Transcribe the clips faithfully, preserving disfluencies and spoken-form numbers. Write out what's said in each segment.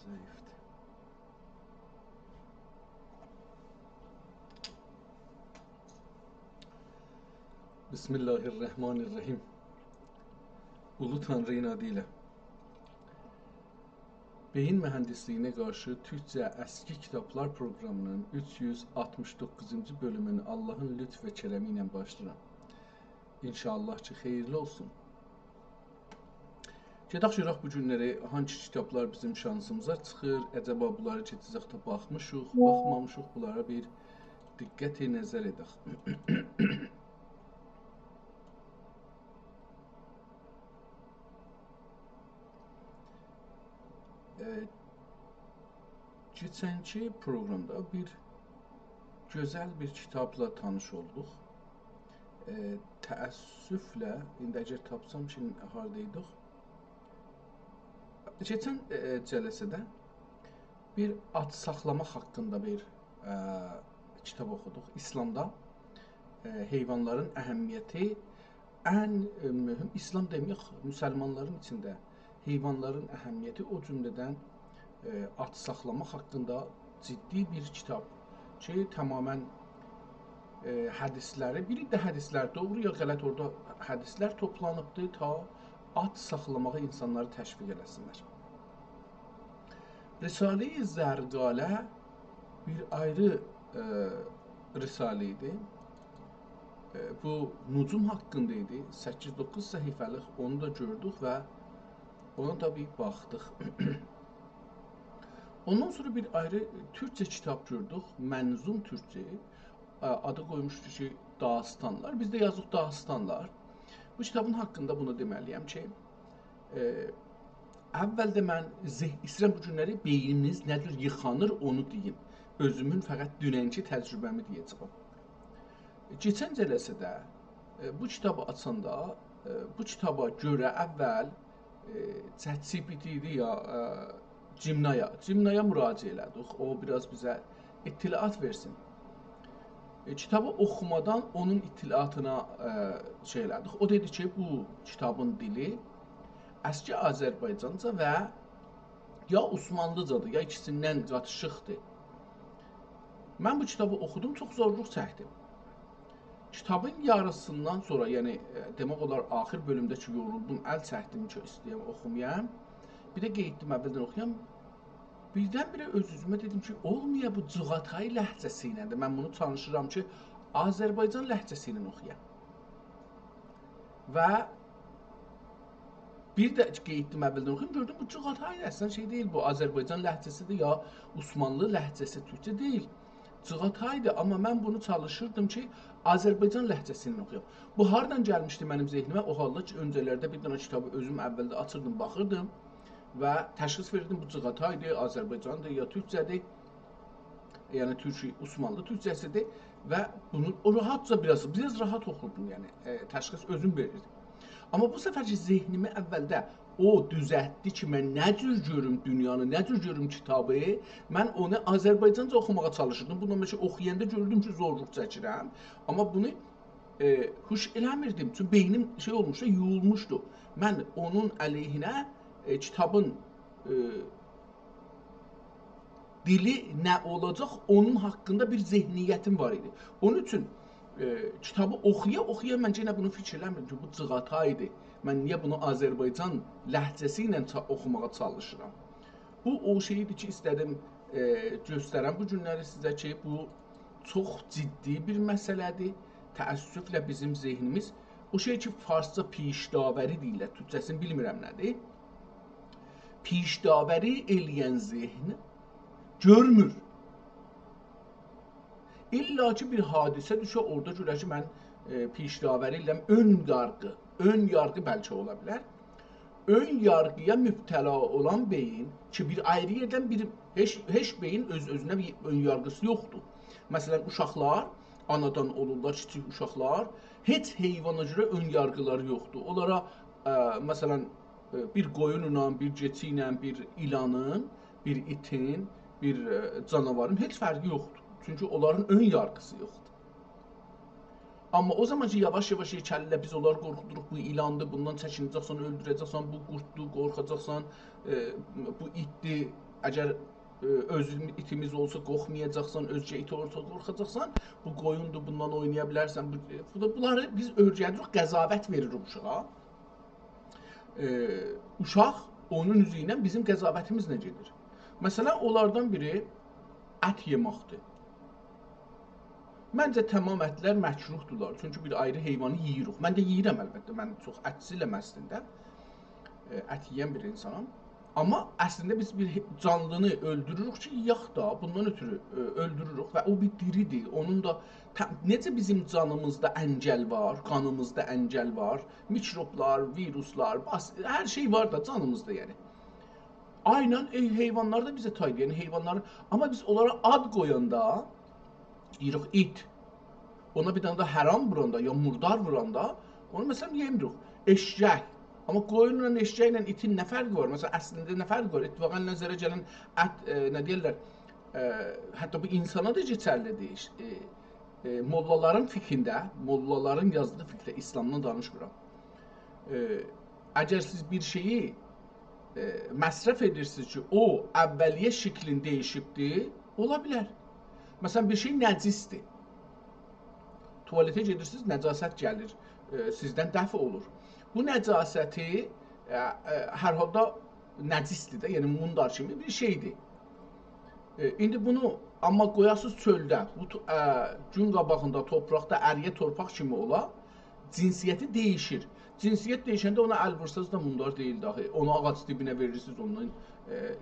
بسم الله الرحمن الرحیم. اولو تانری‌نین آدی ایله. بئیین مهندیسلیگینه قارشی تورکجه اسکی کیتابلار پروقرامی‌نین اوچ یوز آلتمیش دوققوزونجو بؤلومونو آللاهین لطف و کرمی ایله باشلاییرام. ان‌شاءالله کی، خئییرلی اولسون. گئدک گؤرک بو گونلری هانسی کیتابلار بیزیم شانسیمیزا چیخیر. عجبا بونلاری کئچن هفته باخمیشیق، باخمامیشیق، بونلارا بیر دقت نظر ائدک. ائ، کئچنکی پروقرامدا بیر گؤزل بیر کیتابلا تانیش اولدوق. ائ، تأسفله، ایندی اگر تاپسام کی، هاردایدیق؟ کئچن، ائ، جلسه‌ده بیر آج ساخلاماق حاقیندا بیر، ائ، کیتاب اوخودوق. ایسلامدا، ائ، حیوانلارین اهمیتی ان، ائ، مهم، ایسلام دئمه‌یک، مسلمانلارین ایچینده حیوانلارین اهمیتی، او جمله‌دن، ائ، آج ساخلاماق حاقیندا جدی بیر کیتاب کی، تمامیله، ائ، حدیثلری، بیر عده حدیثلر، دوغرو یا غلط، اورادا حدیثلر توپلانیبدی، تا آج ساخلاماغا اینسانلاری تشویق ائله‌سینلر. رساله‌ی زرقاله بیر آیری، ائ، رساله ایدی. ائ، بو نجوم حاقیندا ایدی. سککیز-دوققوز صفحه‌لیک، اونو دا گؤردوک و اونا دا بیر باخدیق. اوندان سونرا بیر آیری تورکجه کیتاب گؤردوک، منظوم تورکجه. ا، آدی قویموشدو کی، داستانلار. بیز ده یازیق داستانلار. بو کیتابین حاقیندا بونو دئمه‌لی‌یم کی، ائ، اولده من ذه-، ایسته‌ییرم بو گونلری بئینیمیز نه جور ییخانیر، اونو دئییم. اؤزومون فقط دوننکی تجربه‌می دئیه‌جه‌یم. کئچن جلسه‌ده، ائ، بو کیتابی آچاندا، ائ، بو کیتابا گؤره اول، ائ، ChatGPT ایدی یا، ائ، Gemini-یا، Gemini-یا مراجعه ائله‌دیک. او بیر آز بیزه اطلاعات وئرسین. ائ، کیتابی اوخومادان اونون اطلاعاتینا، ائ، شئی ائله‌دیک. او دئدی کی، بو کیتابین دیلی اسکی آذربایجانجا و یا عثمانلیجادیر، یا ایکیسیندن قاریشیقدیر. من بو کیتابی اوخودوم، چوخ زورلوق چکدیم. کیتابین یاریسیندان سونرا، یعنی، ائ، دئمک اولار، آخیر بؤلومده کی، یورولدوم، ال چکدیم کی، ایسته‌یم اوخومایام. بیر ده قاییتدیم، اولدن اوخویام. بیردن-بیره اؤز-اؤزومه دئدیم کی، اولمایا بو جغاتای لهجه‌سی ایله‌دیر. من بونو چالیشیرام کی، آذربایجان لهجه‌سی ایله اوخویام. و بیر ده قاییتدیم، اولدن اوخویوم، گؤردوم بو جغاتای اصلاً شئی دئییل، بو آذربایجان لهجه‌سیدیر یا عثمانلی لهجه‌سی، تورکجه دئییل. جغاتایدیر، آمما من بونو چالیشیردیم کی، آذربایجان لهجه‌سی ایله اوخویام. بو هاردان گلمیشدی منیم ذهنیمه؟ او حالدا کی، اؤنجه‌لرده بیر دنه کیتابی اؤزوم اولده آچیردیم، باخیردیم و تشخیص وئریردیم، بو جغاتایدیر، آذربایجاندیر، یا تورکجه‌دیر. یعنی تورکی، عثمانلی تورکجه‌سیدیر و بونو او راحاتجا بیر آز، بیر آز راحات اوخوردوم، یعنی، ائ، تشخیص اؤزوم وئریردیم. آمما بو سفر کی، ذهنیمی اولده او دوزلتدی کی، من نه جور گؤروم دونیانی، نه جور گؤروم کیتابی، من اونو آذربایجانجا اوخوماغا چالیشیردیم. بونو مثلاً اوخویاندا گؤردوم کی، زورلوق چکیرم. آمما بونو، ائ، هوش ائله‌میردیم. چونکی بئینیم شئی اولموشدو، یویولموشدو. من اونون علیهینه، ائ، کیتابین، ائ، دیلی نه اولاجاق، اونون حاقیندا بیر ذهنیتیم وار ایدی. اونون اوچون، ائ، کیتابی اوخویا-اوخویا من یئنه بونو فیکیر ائله‌میردیم کی، بو جغاتایدیر. من نییه بونو آذربایجان لهجه‌سی ایله چا-، اوخوماغا چالیشیرام؟ بو او شئیدیر کی، ایسته‌دیم، ائ، گؤسترم بو گونلری سیزه کی، بو چوخ جدی بیر مسئله‌دیر. تأسفله بیزیم ذهنیمیز، او شئی کی، فارسجا پیش‌داوری دئییرلر، تورکجه‌سینی بیلمیرم نه‌دیر. پیش‌داوری ائله‌ین ذهن گؤرمور. الا کی، بیر حادثه دوشه، اورادا گؤره کی، من، ائ، پیش‌داوری ائله‌ییرم، اؤن یارغی، اؤن یارغی بلکه اولا بیلر. اؤن یارغی‌یا مبتلا اولان بئیین کی، بیر آیری یئردن بیر، هئچ، هئچ بئیین اؤز-اؤزونه بیر اؤن یارغیسی یوخدور. مثلاً، اوشاقلار، آنادان اولورلار، کیچیک اوشاقلار، هئچ حیوانا گؤره اؤن یارغیلاری یوخدور. اونلارا، ائ، مثلاً، ائ، بیر قویونلا، بیر کئچی ایله، بیر ایلانین، بیر ایتین، بیر، ائ، جاناوارین هئچ فرقی یوخدور. چونکی اونلارین اؤن یارغیسی یوخدور. آمما او زامان کی، یاواش-یاواش یئکه‌لیرلر، بیز اونلاری قورخودوروق، بو ایلاندیر، بوندان چکینه‌جکسن، اؤلدوره‌جکسن، بو قورددور، قورخاجاقسان، ائ، بو ایتدیر، اگر، ائ، اؤز ایتیمیز اولسا قورخمایاجاقسان، اؤزگه ایت اولسا قورخاجاقسان، بو قویوندور، بوندان اوینایا بیلرسن. بو، بو دا، بونلاری بیز اؤیره‌دیریک، قضاوت وئریریک اوشاغا. ائ، اوشاق اونون اوزو ایله بیزیم قضاوتیمیزله گئدیر. مثلا، اونلاردان بیری ات یئمکدیر. منجه، تمام اتلر مکروهدورلار. چونکی بیر آیری حیوانی یئییریک. من ده یئییرم، البته. من چوخ اتچیلم اصلینده. ائ، ات یئین بیر اینسانام. آمما اصلینده بیز بیر حی-، جانلینی اؤلدوروروک کی، یئیک دا، بوندان اؤتورو، ائ، اؤلدوروروک و او بیر دیریدیر. اونون دا ته-، نئجه بیزیم جانیمیزدا انگل وار، قانیمیزدا انگل وار، میکروبلار، ویروسلار، باس-، هر شئی وار دا جانیمیزدا، یعنی. عیناً، ائ، حیوانلار دا بیزه تایدیر، یعنی حیوانلار، آمما بیز اونلارا آد قویاندا، دئییریک ایت. اونا بیر دنه ده حرام ووراندا، یا موردار ووراندا، اونو، مثلا، یئمیریک. ائششک. آمما قویونلا، ائششکله ایتین نه فرقی وار؟ مثلا، اصلینده نه فرقی وار؟ اتفاقاً نظره گلن ات، ائ، نه دئییرلر؟ ائ، حتی بو اینسانا دا کئچرلیدیر. ائ، ائ، موللالارین فیکرینده، موللالارین یازدیغی فیکرده، ایسلامدان دانیشمیرام. ائ، اگر سیز بیر شئیی، ائ، مصرف ائدیرسینیز کی، او اولیه شکلین دییشیبدیر، اولا بیلر. مثلا، بیر شئی نجسدیر. توالته گئدیرسینیز، نجاست گلیر، ائ، سیزدن دفع اولور. بو نجاستی، ائ، ائ، هر حالدا نجسدیر ده، یعنی موندار کیمی بیر شئیدیر. ائ، ایندی بونو آمما قویاسینیز چؤلده، بو تو-، ائ، گون قاباغیندا تورپاقدا ارییه تورپاق کیمی اولا، جنسیتی دییشیر. جنسیت دییشنده اونا ال وورسانیز دا موندار دئییل داخی. اونو آغاج دیبینه وئریرسینیز، اوندان، ائ،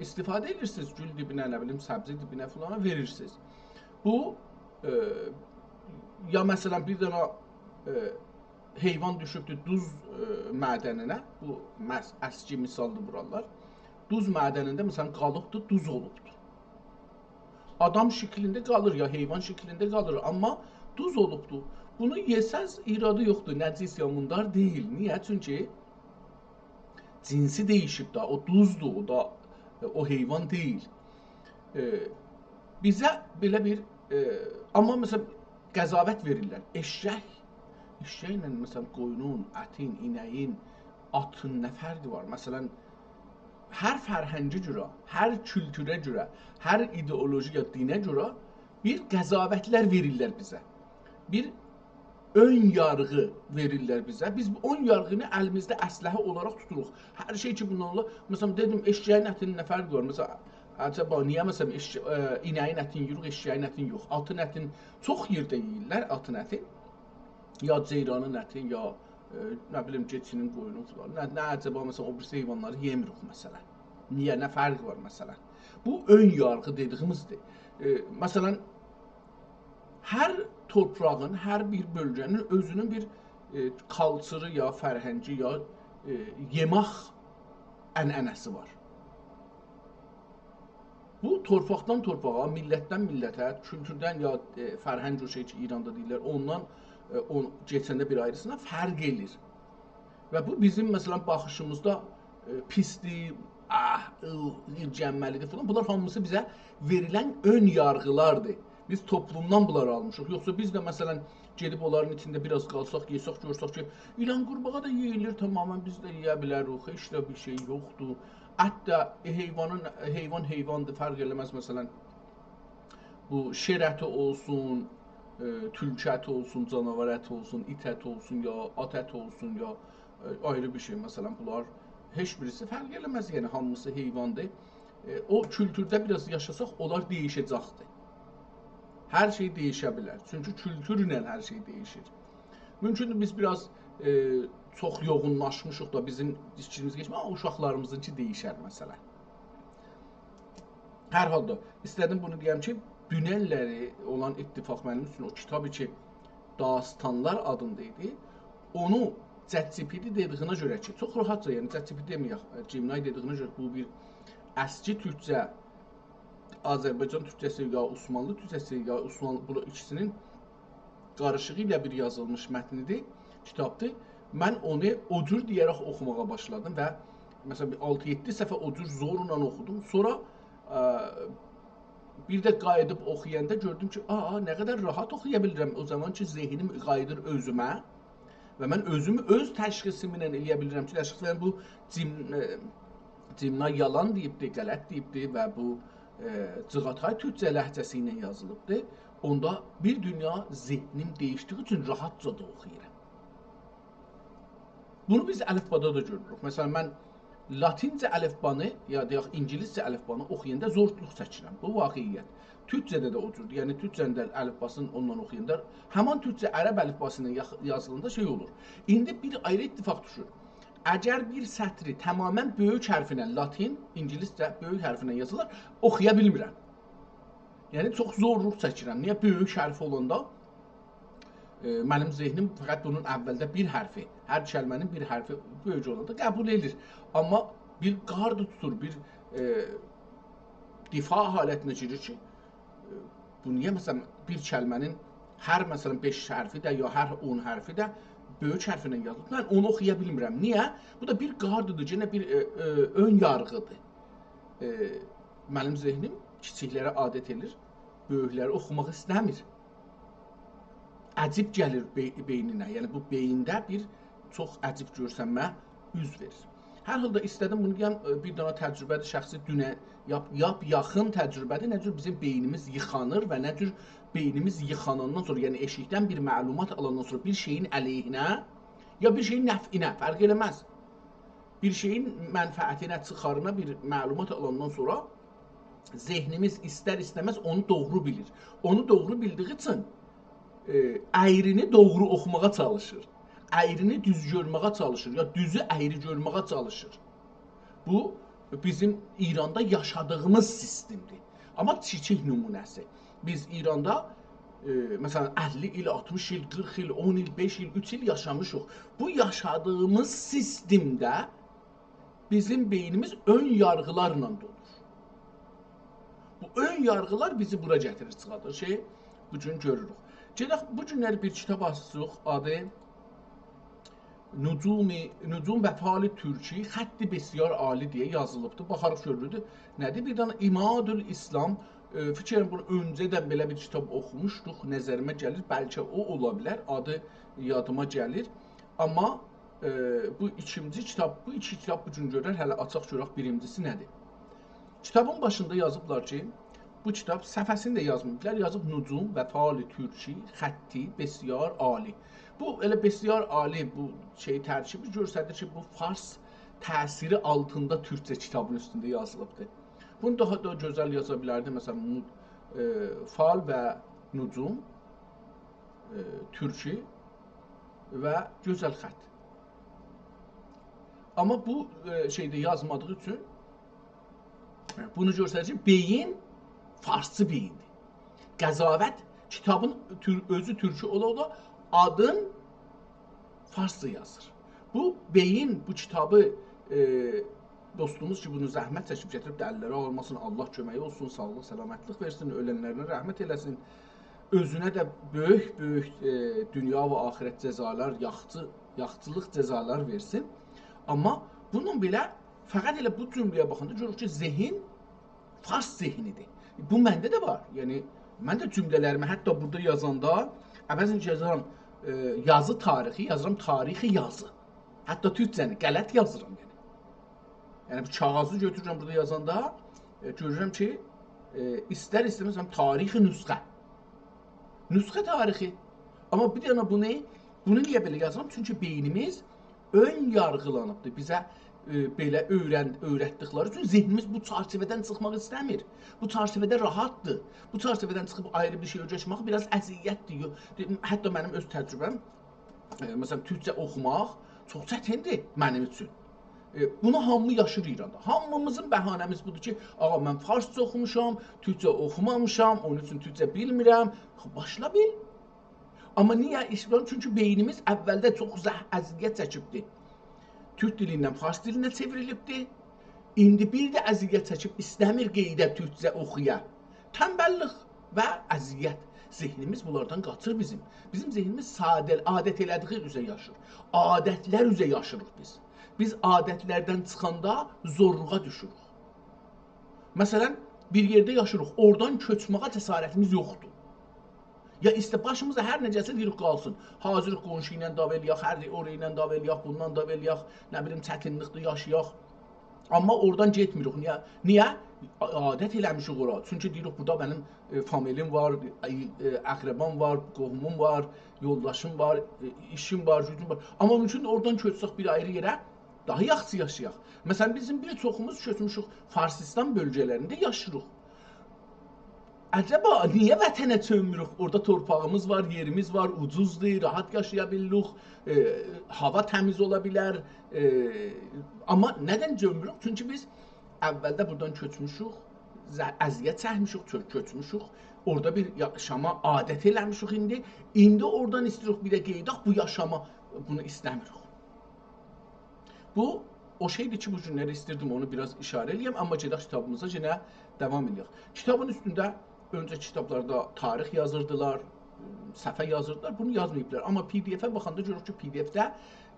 استفاده ائدیرسینیز. گول دیبینه، نه بیلیم، سبزی دیبینه فلان وئریرسینیز. بو، ائ، یا مثلا، بیر دنه، ائ، حیوان دوشوبدور دوز، ائ، معدنینه. بو مس-، اسکی مثالدیر بورالار. دوز معدنینده، مثلا، قالیبدیر، دوز اولوبدور. آدام شکلینده قالیر، یا حیوان شکلینده قالیر، آمما دوز اولوبدور. بونو یئسز، ایرادی یوخدور، نجس یا موندار دئییل. نییه؟ چونکی جنسی دییشیب دا، او دوزدور، او دا، ائ، او حیوان دئییل. ائ، بیزه بئله بیر، ائ، آمما، مثلا، قضاوت وئریرلر. ائششک، ائششکله، مثلا، قویونون، اتین، اینه‌یین، آتین نه فرقی وار؟ مثلا، هر فرهنگه گؤره، هر کولتوره گؤره، هر ایدئولوژی یا دینه گؤره بیر قضاوتلر وئریرلر بیزه. بیر اؤن یارغی وئریرلر بیزه. بیز بو اؤن یارغینی الیمیزده اسلحه اولاراق توتوروق. هر شئی کی، بوندان اولور. مثلا، دئدیم، ائششه‌یین اتینین نه فرقی وار؟ مثلا، عجبا، نییه، مثلا، ائششه-، ائ، اینه‌یین اتین یئییریک، ائششه‌یین اتین یوخ؟ آتین اتین چوخ یئرده یئییرلر، آتین اتین. یا جئیرانین اتین، یا، ائ، نه بیلیم، کئچی‌نین، قویونون فلان. نه، نه عجبا، مثلا، او بیریسی حیوانلاری یئمیریک، مثلا؟ نییه؟ نه فرقی وار، مثلا؟ بو اؤن یارغی دئدیییمیزدیر. ائ، مثلا، هر تورپاغین، هر بیر بؤلگه‌نین اؤزونون بیر، ائ، کالچوری یا فرهنگی یا، ائ، یئمک عنعنه‌سی وار. بو تورپاقدان تورپاغا، میللتدن میللته، کولتوردن یا، ائ، فرهنگ، او شئی کی، ایراندا دئییرلر، اوندان، ائ، او، کئچنده بیر آیریسینا فرق ائله‌ییر. و بو بیزیم، مثلا، باخیشیمیزدا، ائ، پیسدیر، آه، ایل، ایرگنمه‌لیدیر فلان. بونلار هامیسی بیزه وئریلن اؤن یارغیلاردیر. بیز توپلومدان بونلاری آلمیشیق. یوخسا بیز ده، مثلا، گئدیب اونلارین ایچینده بیر آز قالساق، یئسک، گؤرسک کی، ایلان قورباغا دا یئییلیر، تماما بیز ده یئیه بیلریک، هئچ ده بیر شئی یوخدور. ات ده، ائ، حیوانین، حیوان حیواندیر، فرق ائله‌مز، مثلا، بو شیر اتی اولسون، ائ، تولکو اتی اولسون، جاناوار اتی اولسون، ایت اتی اولسون، یا آت اتی اولسون، یا، ائ، آیری بیر شئی، مثلا، بونلار هئچ بیریسی فرق ائله‌مز، یعنی هامیسی حیواندیر. ائ، او کولتورده بیر آز یاشاساق، اونلار دییشه‌جکدیر. هر شئی دییشه بیلر. چونکی کولتورله هر شئی دییشیر. مومکوندور، بیز بیر آز، ائ، چوخ یوغونلاشمیشیق دا، بیزیم ایچکیمیز کئچمیر، آمما اوشاقلاریمیزینکی دییشر، مثلا. هر حالدا، ایسته‌دیم بونو دئیم کی، دوننلری اولان اتفاق منیم اوچون او کیتابی کی، داستانلار آدیندا ایدی، اونو ChatGPT دئدییینه گؤره کی، چوخ راحاتجا، یعنی ChatGPT دئمه‌یک، ائ، Gemini دئدییینه گؤره بو بیر اسکی تورکجه، آذربایجان تورکجه‌سی، یا عثمانلی تورکجه‌سی، یا عثمانلی، بو ایکیسی‌نین قاریشیغی ایله بیر یازیلمیش متنیدیر، کیتابدیر. من اونو او جور دئیه‌رک اوخوماغا باشلادیم و، مثلا، بیر آلتی-یئددی صفحه او جور زورلا اوخودوم. سونرا، ا، بیر ده قاییدیب اوخویاندا گؤردوم کی، آ، نه قدر راحت اوخویا بیلیرم. او زامان کی، ذهنیم قاییدیر اؤزومه و من اؤزومو اؤز تشخیصیمله ائلیه بیلیرم کی، تشخیص وئریم بو جیم-، ائ، جیمنا یالان دئییبدی، غلط دئییبدی و بو، ائ، جیغاتای تورکجه لهجه‌سی ایله یازیلیبدی. اوندا بیر دونیا ذهنیم دییشدیگی اوچون راحتجا دا اوخویورام. بونو بیز الفبادا دا گؤروروک. مثلا، من لاتینجه الفبانی، یا دئیک، اینگیلیسجه الفبانی اوخویاندا زورلوق چکیرم. بو واقعیت. تورکجه‌ده ده او جوردور. یعنی، تورکجه‌نین ده الفباسینی اونونلا اوخویاندا، همان تورکجه عرب الفباسی ایله یاخ-، یازیلاندا شئی اولور. ایندی بیر آیری اتفاق دوشور. اگر بیر سطری تماما بؤیوک حرفله، لاتین، اینگیلیسجه بؤیوک حرفله یازیلار، اوخویا بیلمیرم. یعنی، چوخ زورلوق چکیرم. نییه؟ بؤیوک حرف اولاندا، ائ، منیم ذهنیم فقط بونون اولده بیر حرفی، هر کلمه‌نین بیر حرفی بؤیوک اولاندا قبول ائدیر. آمما بیر گارد توتور، بیر، ائ، دفاع حالتینه گیریر کی، ائ، بو نییه، مثلا، بیر کلمه‌نین هر، مثلا، بئش حرفی ده، یا هر اون حرفی ده بؤیوک حرفله یازیلیب؟ من اونو اوخویا بیلمیرم. نییه؟ بو دا بیر گارددیر، یئنه بیر، ائ، ائ، اؤن یارغیدیر. ائ، منیم ذهنیم کیچیکلره عادت ائدیر، بؤیوکلری اوخوماق ایسته‌میر. عجیب گلیر بئ-، بئینینه. یعنی، بو بئیینده بیر چوخ عجیب گؤرسنمه اوز وئریر. هر حالدا ایسته‌دیم بونو دئیم، ائ، بیر دنه تجربه‌دیر، شخصی دونه یاپ-، یاپ-، یاخین تجربه‌دیر. نه جور بیزیم بئینیمیز ییخانیر و نه جور بئینیمیز ییخاناندان سونرا، یعنی ائشیکدن بیر معلومات آلاندان سونرا بیر شئیین علیهینه یا بیر شئیین نفعینه، فرق ائله‌مز، بیر شئیین منفعتینه، چیخارینا بیر معلومات آلاندان سونرا ذهنیمیز ایستر-ایسته‌مز اونو دوغرو بیلیر. اونو دوغرو بیلدیگی اوچون، ائ، اَیرینی دوغرو اوخوماغا چالیشیر. اَیرینی دوز گؤرمه‌یه چالیشیر، یا دوزو اَیری گؤرمه‌یه چالیشیر. بو، بیزیم ایراندا یاشادیغیمیز سیستمدیر. آمما کیچیک نمونه‌سی. بیز ایراندا، ائ، مثلا، اللی ایل، آلتمیش ایل، قیرخ ایل، اون ایل، بئش ایل، اوچ ایل یاشامیشیق. بو یاشادیغیمیز سیستمده بیزیم بئینیمیز اؤن یارغیلارلا دولور. بو اؤن یارغیلار بیزی بورا گتیریر، چیخادیر. شئی، بو گون گؤروروک. گئدک، بو گونلری بیر کیتاب آچدیق، آدی نجوم، نجوم و فال ترکی، خط بسیار عالی دئیه یازیلیبدی. باخاریق گؤروردو. نه‌دیر؟ بیر دنه عماد الاسلام، ائ، فیکر ائلیرم بونو اؤنجه‌دن بئله بیر کیتاب اوخوموشدوق، نظریمه گلیر، بلکه او اولا بیلر، آدی یادیما گلیر. آمما، ائ، بو ایکینجی کیتاب، بو ایکی کیتاب بو گون گؤرر، هله آچاق گؤرک بیرینجیسی نه‌دیر. کیتابین باشیندا یازیبلار کی، بو کیتاب، صفحه‌سینی ده یازماییبلار، یازیب نجوم و فال ترکی، خط بسیار عالی. بو ائله بسیار عالی، بو شئی ترکیبی گؤستریر کی، بو فارس تأثیری آلتیندا تورکجه کیتابین اوستونده یازیلیبدیر. بونو داها دا گؤزل یازا بیلردی، مثلا، مو-، ائ، فال و نجوم، ائ، ترکی و گؤزل خط. آمما بو، ائ، شئیده یازمادیغی اوچون، ائ، بونو گؤستریر کی، بئیین فارسجی بئییندیر. قضاوت، کیتابین تور-، اؤزو تورکی اولا اولا آدین فارسجا یازیر. بو بئیین بو کیتابی، ائ، دوستوموز کی، بونو زحمت چکیب گتیریب ده، اللری آغریماسین، آللاه کؤمه‌یی اولسون، ساغلیق، سلامتلیک وئرسین، اؤلنلرینه رحمت ائله‌سین. اؤزونه ده بؤیوک، بؤیوک، ائ، دونیا و آخرت جزالار، یاخچی-، یاخچیلیق جزالار وئرسین. آمما بونون بئله، فقط ائله بو جمله‌یه باخاندا گؤروروک کی، ذهن فارس ذهنیدیر. بو منده ده وار. یعنی، من ده جمله‌لریمی حتی بورادا یازاندا، عوضین کی یازیرام، ائ، یازی تاریخی، یازیرام تاریخ یازی. حتی تورکجه‌نی غلط یازیرام، یعنی. یعنی، بو کاغیذی گؤتورورم بورادا یازاندا، ائ، گؤرورم کی، ائ، ایستر-ایسته‌مز، مثلا، تاریخ نسخه. نسخه تاریخی. آمما بیر دنه بونو، بونو نییه بئله یازیرام؟ چونکی بئینیمیز اؤن یارغیلانیبدیر. بیزه، ائ، بئله اؤیرن-، اؤیرتدیکلری اوچون ذهنیمیز بو چرچیوه‌دن چیخماق ایسته‌میر. بو چرچیوه‌ده راحتدیر. بو چرچیوه‌دن چیخیب آیری بیر شئی اؤیرشمک بیر آز اذیتدیر. یو-، دئ-، حتی منیم اؤز تجربه‌م، ائ، مثلا، تورکجه اوخوماق چوخ چتیندیر منیم اوچون. ائ، بونو هامی یاشیر ایراندا. هامیمیزین بهانه‌میز بودور کی، آغا، من فارسجا اوخوموشام، تورکجه اوخومامیشام، اونون اوچون تورکجه بیلمیرم. خوب، باشلا بیل. آمما نییه ایسته‌میرم؟ چونکی بئینیمیز اولده چوخ زح-، اذیت چکیبدی. تورک دیلیندن فارس دیلینه چئوریلیبدی. ایندی بیر ده اذیت چکیب ایسته‌میر قئییده تورکجه اوخویا. تنبللیک و اذیت. ذهنیمیز بونلاردان قاچیر بیزیم. بیزیم ذهنیمیز ساده، عادت ائله‌دیگی اوزه یاشیر. عادتلر اوزه یاشیریق بیز. بیز عادتلردن چیخاندا زورلوغا دوشوروک. مثلا، بیر یئرده یاشیریق، اورادان کؤچمه‌یه جسارتیمیز یوخدور. یا ایسته باشیمیزا هر نئجه‌سی دئییریک قالسین. حاضر قونشو ایله دعوا ائله‌یک، هر اورا ایله دعوا ائله‌یک، بوندان دعوا ائله‌یک، نه بیلیم، چتینلیکدیر، یاشایاق. آمما اورادان گئتمیریک. نییه؟ نییه؟ عا-، عادت ائله‌میشیک اورا. چونکی دئییریک، بورادا منیم، ائ، فامیلیم وار، ائ، ائ، اقربام وار، قوهوموم وار، یولداشیم وار، ائ، ایشیم وار، گوجوم وار. آمما مومکوندور اورادان کؤچسک بیر آیری یئره، داها یاخشی یاشایاق. مثلا، بیزیم بیر چوخوموز کؤچموشوک فارسیستان بؤلگه‌لرینده یاشاییریق. عجبا نییه وطنه چؤنموروک؟ اورادا تورپاغیمیز وار، یئریمیز وار، اوجوزدور، راحت یاشایا بیلیریک، ائ، هاوا تمیز اولا بیلر. ائ، آمما ندن چؤنموروک؟ چونکی بیز اولده بورادان کؤچموشوک، ز-، اذیت چکمیشیک، چؤ-، کؤچموشوک. اورادا بیر یاشاما عادت ائله‌میشیک ایندی. ایندی اورادان ایسته‌ییریک بیر ده قئییداق، بو یاشاما، بونو ایسته‌میریک. بو او شئیدیر کی، بو گونلری ایستیردیم اونو بیر آز ایشاره ائله‌یم، آمما گئدک کیتابیمیزا، یئنه داوام ائله‌یک. کیتابین اوستونده اؤنجه کیتابلاردا تاریخ یازیردیلار، صفحه یازیردیلار، بونو یازماییبلار. آمما پی دی افه باخاندا گؤروروک کی، پی دی افده،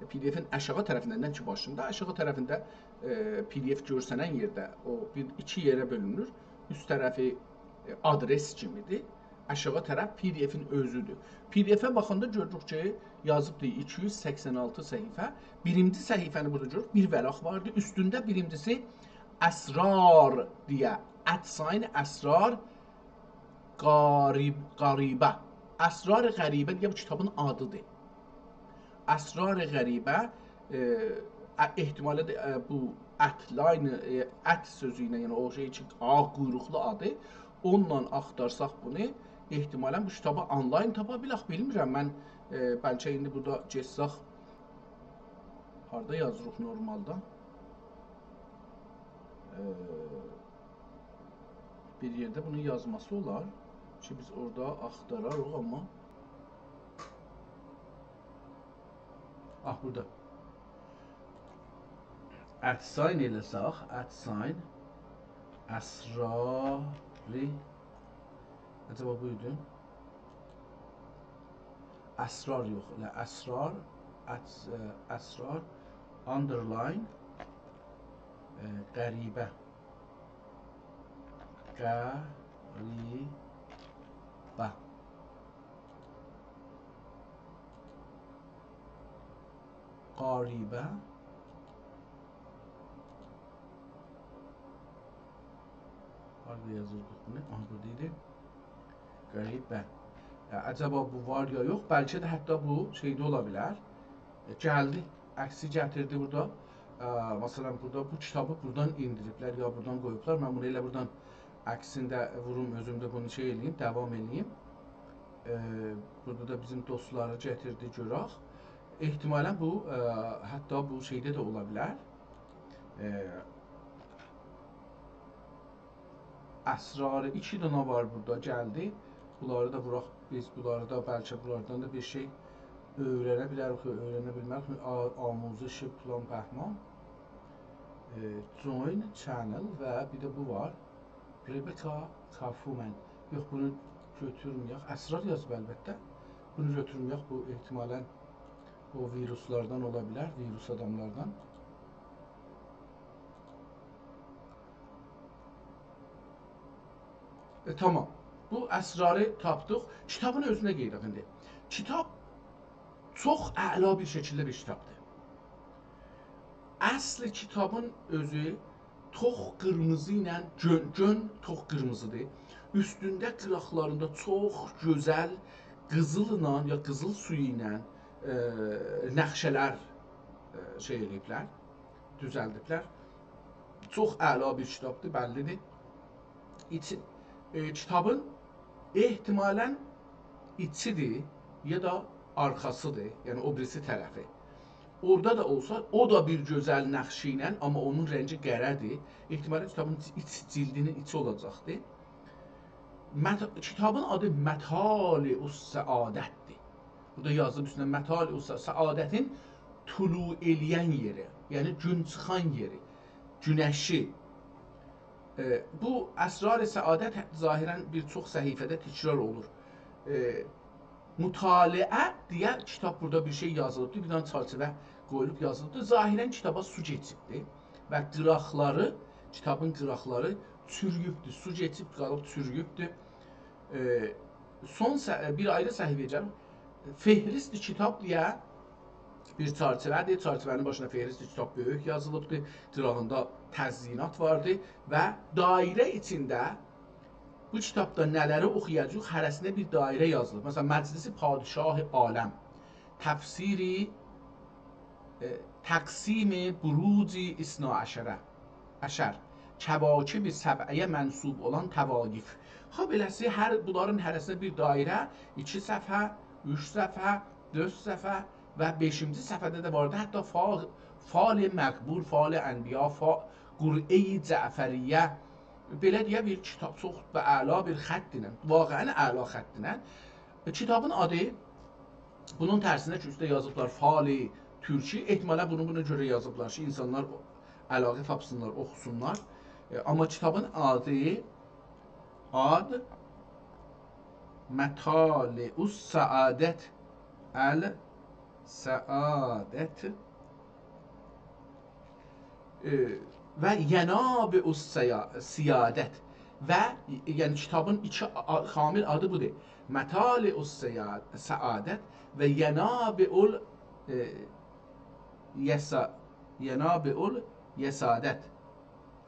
پی دی افین آشاغی طرفینده، نه کی باشیندا، آشاغی طرفینده، ائ، پی دی اف گؤرسنن یئرده او بیر ایکی یئره بؤلونور. اوست طرفی، ائ، آدرس کیمیدیر. آشاغی طرف پی دی افین اؤزودور. پی دی افه باخاندا گؤروروک کی، یازیبدیر ایکی یوز سکسن آلتی صفحه. بیرینجی صفحه‌نی بورادا گؤروروک، بیر ورق واردی. اوستونده بیرینجیسی اسرار دئیه، at sign اسرار غریب-، غریبه. اسرار غریبه دئیه بو کیتابین آدیدیر. اسرار غریبه، ائ، ا-، احتمالی ده، ائ، بو at line، ائ، at سؤزو ایله، یعنی او شئی کی، آغ قویروقلو آدی، اونونلا آختارساق بونو، احتمالا بو کیتابی آنلاین تاپا بیلک، بیلمیرم. من، ائ، بلکه ایندی بورادا گئتسک، هاردا یازیریق نورمالدا؟ ائ، بیر یئرده بونون یازماسی اولار کی، بیز اورادا آختاراریق، آمما آه، بورادا. At sign ائله‌سک، at sign، اسراری، عجبا بویدو؟ اسرار یوخ، ائله اسرار، at، ائ، اسرار، underline، ائ، غریبه. غریبه. غریبه. هاردا یازیردیق بونو؟ آها، بورادا ایدی. غریبه. یا، عجبا بو وار یا یوخ؟ بلکه ده حتی بو شئیده اولا بیلر. ائ، گلدی، عکسی گتیردی بورادا. ا، مثلا، بورادا بو کیتابی بورادان ایندیریبلر، یا بورادان قویوبلار. من بونو ائله بورادان عکسینی ده ووروم، اؤزوم ده بونو شئی ائله‌ییم، داوام ائله‌ییم. ائ، بورادا دا بیزیم دوستلاری گتیردی، گؤرک. احتمالا بو، ا، حتی بو شئیده ده اولا بیلر. ائ، اسراری ایکی دنه وار بورادا، گلدی. بونلاری دا ووراق، بیز بونلاری دا، بلکه بونلاردان دا بیر شئی اؤیرنه بیلریک، اؤیرنه بیلمریک. آ-، آموزش پلان بهمان، ائ، join channel و بیر ده بو وار. ربکا کافمن. یوخ، بونو گؤتورمه‌یک. اسرار یازیب البته. بونو گؤتورمه‌یک. بو احتمالا او ویروسلاردان اولا بیلر، ویروس آداملاردان. ائ، تامام. بو اسراری تاپدیق. کیتابین اؤزونه قئییدک ایندی. کیتاب چوخ اعلا بیر شکیلده بیر کیتابدیر. اصل کیتابین اؤزو توخ قیرمیزی ایله، گؤن، گؤن توخ قیرمیزیدیر. اوستونده قیراقلاریندا چوخ گؤزل قیزیللا یا قیزیل سویو ایله، ائ، نقشه‌لر، ائ، شئی ائله‌ییبلر، دوزلدیبلر. چوخ اعلا بیر کیتابدیر، بللیدیر. ایچی، ائ، کیتابین احتمالا ایچیدیر یا دا آرخاسیدیر، یعنی او بیریسی طرفی. اورادا دا اولسا، او دا بیر گؤزل نقشی ایله، آمما اونون رنگی قره‌دیر. احتمالا کیتابین ایچ، ایچ جلدینین ایچی اولاجاقدیر. مط-، کیتابین آدی مطالع السعادت‌دیر. بورادا یازیب اوستونده مطالع السعادتین طلوع ائله‌ین یئری، یعنی گون چیخان یئری، گونشی. ائ، بو اسرار سعادت ظاهرا بیر چوخ صفحه‌ده تکرار اولور. ائ، مطالعه دئیه کیتاب بورادا بیر شئی یازیلیبدیر، بیر دنه چرچیوه قویولوب یازیلیبدیر. ظاهرا کیتابا سو کئچیبدیر و قیراقلاری، کیتابین قیراقلاری چورویوبدور، سو کئچیب قالیب چورویوبدور. ائ، سون ص-، بیر آیری صفحه‌یه گلیم. فهرست کیتاب دئیه بیر چرچیوه‌دیر. چرچیوه‌نین باشیندا فهرست کیتاب بؤیوک یازیلیبدیر. قیراغیندا تزیینات واردیر و دایره ایچینده بو کیتابدا نه‌لری اوخویاجاغیق، هره‌سینده بیر دایره یازیلیب. مثلا، مجلس پادشاه عالم، تفسیر، ائ، تقسیم بروج اثنا عشره، عشر، کواکب سبعه‌یه منسوب اولان طوایف. خوب، بئله‌سی هر، بونلارین هره‌سینده بیر دایره، ایکی صفحه، اوچ صفحه، دؤرد صفحه و بئشینجی صفحه‌ده ده واردی. حتی فا-، فال مقبول، فال انبیا، فا-، قرعه جعفریه، بئله دئیه بیر کیتاب، چوخ و اعلا بیر خط ایله، واقعاً اعلا خط ایله. کیتابین آدی، بونون ترسینه کی، اوسته یازیبلار فال ترکی، احتمالاً بونو بونا گؤره یازیبلار کی، اینسانلار علاقه تاپسینلار، اوخوسونلار. ائ، آمما کیتابین آدی، آد مطالع السعادت، السعادت، ائ، و ینابع السیا-، سیادت و، یعنی کیتابین ایکی آ-، کامل آدی بودور. مطالع السیا-، سعادت و ینابع ال-، ائ، یسا-، ینابع الیسادت.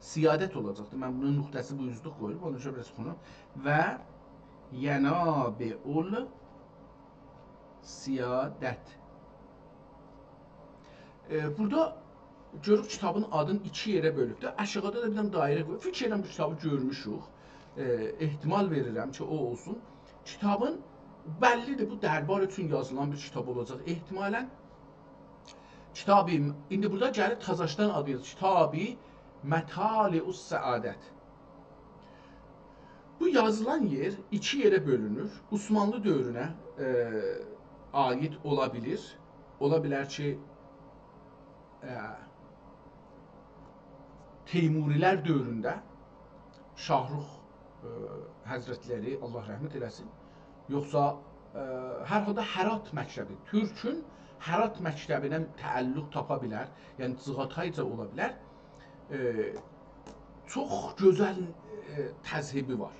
سیادت اولاجاقدی. من بونون نقطه‌سی بو اوزلوک قویولوب، اونون اوچون بیر آز اوخونوم. و ینابع ال سیادت. ائ، بورادا گؤروروک کیتابین آدینی ایکی یئره بؤلوبدور. آشاغیدا دا بیر دنه دایره قویوب. فیکیر ائدیرم بو کیتابی گؤرموشوک. ائ، احتمال وئریرم کی، او اولسون. کیتابین بللی‌دیر، بو دربار اوچون یازیلان بیر کیتاب اولاجاق احتمالاً. کیتابی، ایندی بورادا گلیب تازاشدان آدی یازیر. کیتابی مطالع السعادت. بو یازیلان یئر ایکی یئره بؤلونور. عثمانلی دؤورونه، ائ، عایید اولا بیلیر. اولا بیلر کی، ائ، تیموری‌لر دؤورونده شاهرخ، ائ، حضرتلری، الله رحمت ائله‌سین، یوخسا، ائ، هر حالدا هرات مکتبی، تورکون هرات مکتبینه تعلق تاپا بیلر، یعنی چغاتایجا اولا بیلر. ائ، چوخ گؤزل، ائ، تذهیبی وار.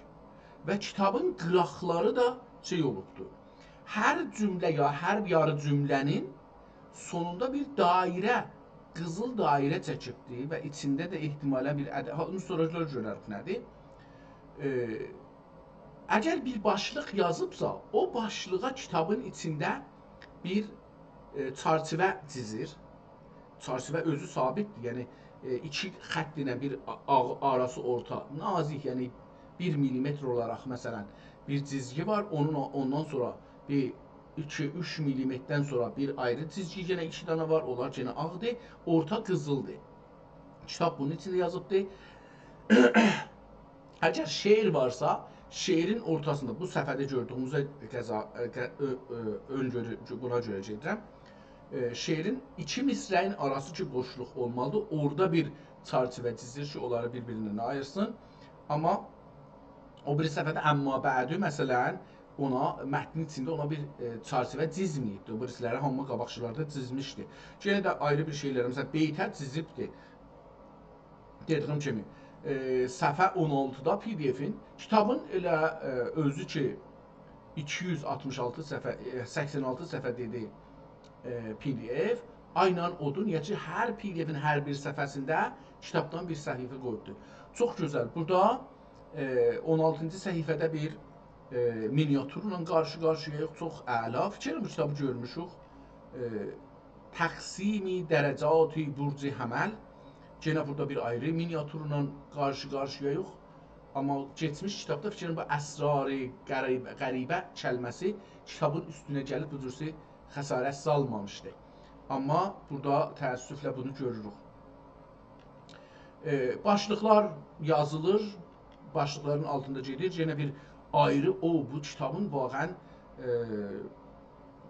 و کیتابین قیراقلاری دا شئی اولوبدور. هر جمله یا هر یاری جمله‌نین سونوندا بیر دایره، قیزیل دایره چکیبدی و ایچینده ده احتمالاً بیر عد-، ها، اونو سونرا گؤرریک نه‌دیر. ائ، اگر بیر باشلیق یازیبسا، او باشلیغا کیتابین ایچینده بیر، ائ، چرچیوه چیزیر. چرچیوه اؤزو ثابتدیر، یعنی، ائ، ایکی خط ایله بیر آ-، آ-، آراسی اورتا، نازیک، یعنی بیر میلیمتر اولاراق، مثلا، بیر جیزگی وار، اونون، اوندان سونرا بیر ایکی، اوچ میلیمتردن سونرا بیر آیری جیزگی، یئنه ایکی دنه وار، اونلار یئنه آغدیر، اورتا قیزیلدیر. کیتاب بونون ایچینده یازیبدیر. اگر شعر وارسا، شعرین اورتاسیندا، بو صفحه‌ده گؤردویوموزه قضا-، ائ، قه-، اؤ-، اؤ-، اؤن‌گؤرو، بونا گؤره گئدیرم. ائ، شعرین ایکی مصرعین آراسی کی بوشلوق اولمالیدیر، اورادا بیر چرچیوه چیزیر کی، اونلاری بیر-بیریندن آییرسین. آمما او بیری صفحه‌ده «اما بعد»ی، مثلا، اونا، متنین ایچینده اونا بیر، ائ، چرچیوه چیزمه‌ییبدیر. او بیریسی‌لری هامی قاباقکیلاردا چیزمیشدی. یئنه ده آیری بیر شئیلر، مثلا، بیته چیزیبدیر. دئدیییم کیمی، ائ، صفحه اون آلتیدا پی دی افین، کیتابین ائله، ائ، اؤزو کی، ایکی یوز آلتمیش آلتی صفحه، ائ، سکسن آلتی صفحه دئدی، ائ، پی دی اف، عیناً اودور. نییه کی، هر پی دی افین هر بیر صفحه‌سینده کیتابدان بیر صفحه قویوبدور. چوخ گؤزل. بورادا، ائ، اون آلتینجی صفحه‌ده بیر، ائ، مینیاتورلا قارشی-قارشییاییق. چوخ اعلا. فیکیر ائدیرم، بو کیتابی گؤرموشوک. ائ، تقسیم درجات برج حمل. یئنه بورادا بیر آیری مینیاتورلا قارشی-قارشییاییق. آمما کئچمیش کیتابدا، فیکریم، بو اسرار غریب-، غریبه کلمه‌سی کیتابین اوستونه گلیب بو جورسی خسارت سالمامیشدی. آمما بورادا تأسفله بونو گؤروروک. ائ، باشلیقلار یازیلیر، باشلیقلارین آلتیندا گئدیر. یئنه بیر آیری، او، بو کیتابین واقعاً، ائ،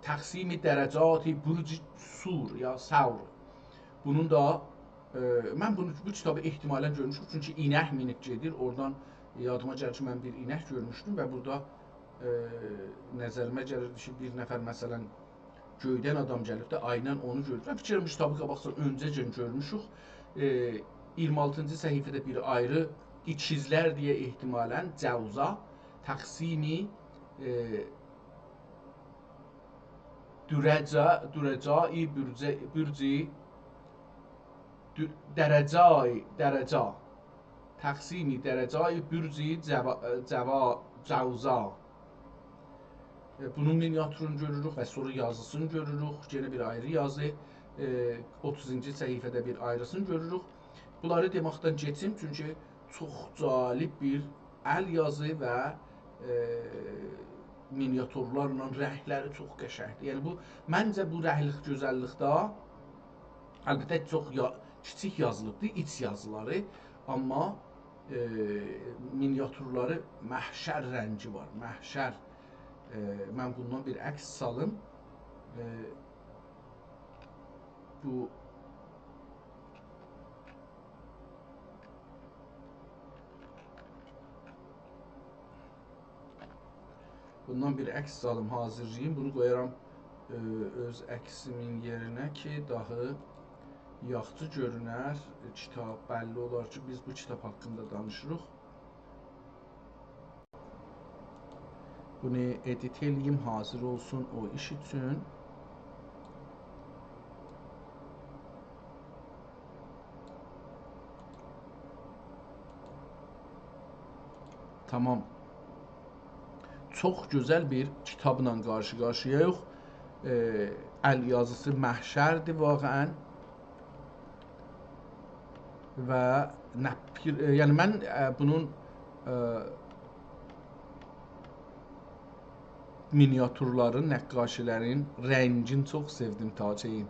تقسیم درجات برج ثور یا ثور. بونون دا، ائ، من بونو، بو کیتابی احتمالاً گؤرموشوم، چونکی اینک مینیب گئدیر. اورادان یادیما گلیر کی، من بیر اینک گؤرموشدوم و بورادا، ائ، نظریمه گلیردی کی، بیر نفر، مثلا، گؤیدن آدام گلیب ده، عیناً اونو گؤرور. من فیکر ائدیرم، بو کیتابی قاباقجا اؤنجه‌جن گؤرموشوک. ائ، اییرمی آلتینجی صفحه‌ده بیر آیری ایکیزلر دئیه احتمالاً جوزا تقسیم، ائ، دورجا، دورجایی برجه، برجی، دو-، درجای، درجا. تقسیم درجای برجی جوا-، جوا-، جوزا. ائ، بونون مینیاتورونو گؤروروک و سونرا یازیسینی گؤروروک. یئنه بیر آیری یازی. ائ، اوتوزونجو صفحه‌ده بیر آیریسینی گؤروروک. بونلاری دئمکدن کئچیم، چونکی چوخ جالب بیر ال یازی و، ائ، مینیاتورلارلا رنگلری چوخ قشنگدیر. یعنی بو، منجه بو رنگلیک گؤزللیکده، البته چوخ یا-، کیچیک یازیلیبدیر، ایچ یازیلاری، آمما، ائ، مینیاتورلاری محشر رنگی وار، محشر. ائ، من بوندان بیر عکس سالیم. ائ، بو بوندان بیر عکس آلیم، حاضیرلاییم. بونو قویارام، ائ، اؤز عکسیمین یئرینه کی، داها یاخشی گؤرونر. ائ، کیتاب، بللی اولار کی، بیز بو کیتاب حاقیندا دانیشیریق. بونو ادیت ائله‌ییم، حاضیر اولسون او ایش اوچون. تامام. چوخ گؤزل بیر کیتابلا قارشی-قارشییایوخ. ائ، ال یازیسی محشردیر واقعاً. و نقیر، ائ، یعنی من، ائ، بونون، ائ، مینیاتورلارین، نقاشی‌لرین رنگینی چوخ سئودیم تا شئیین.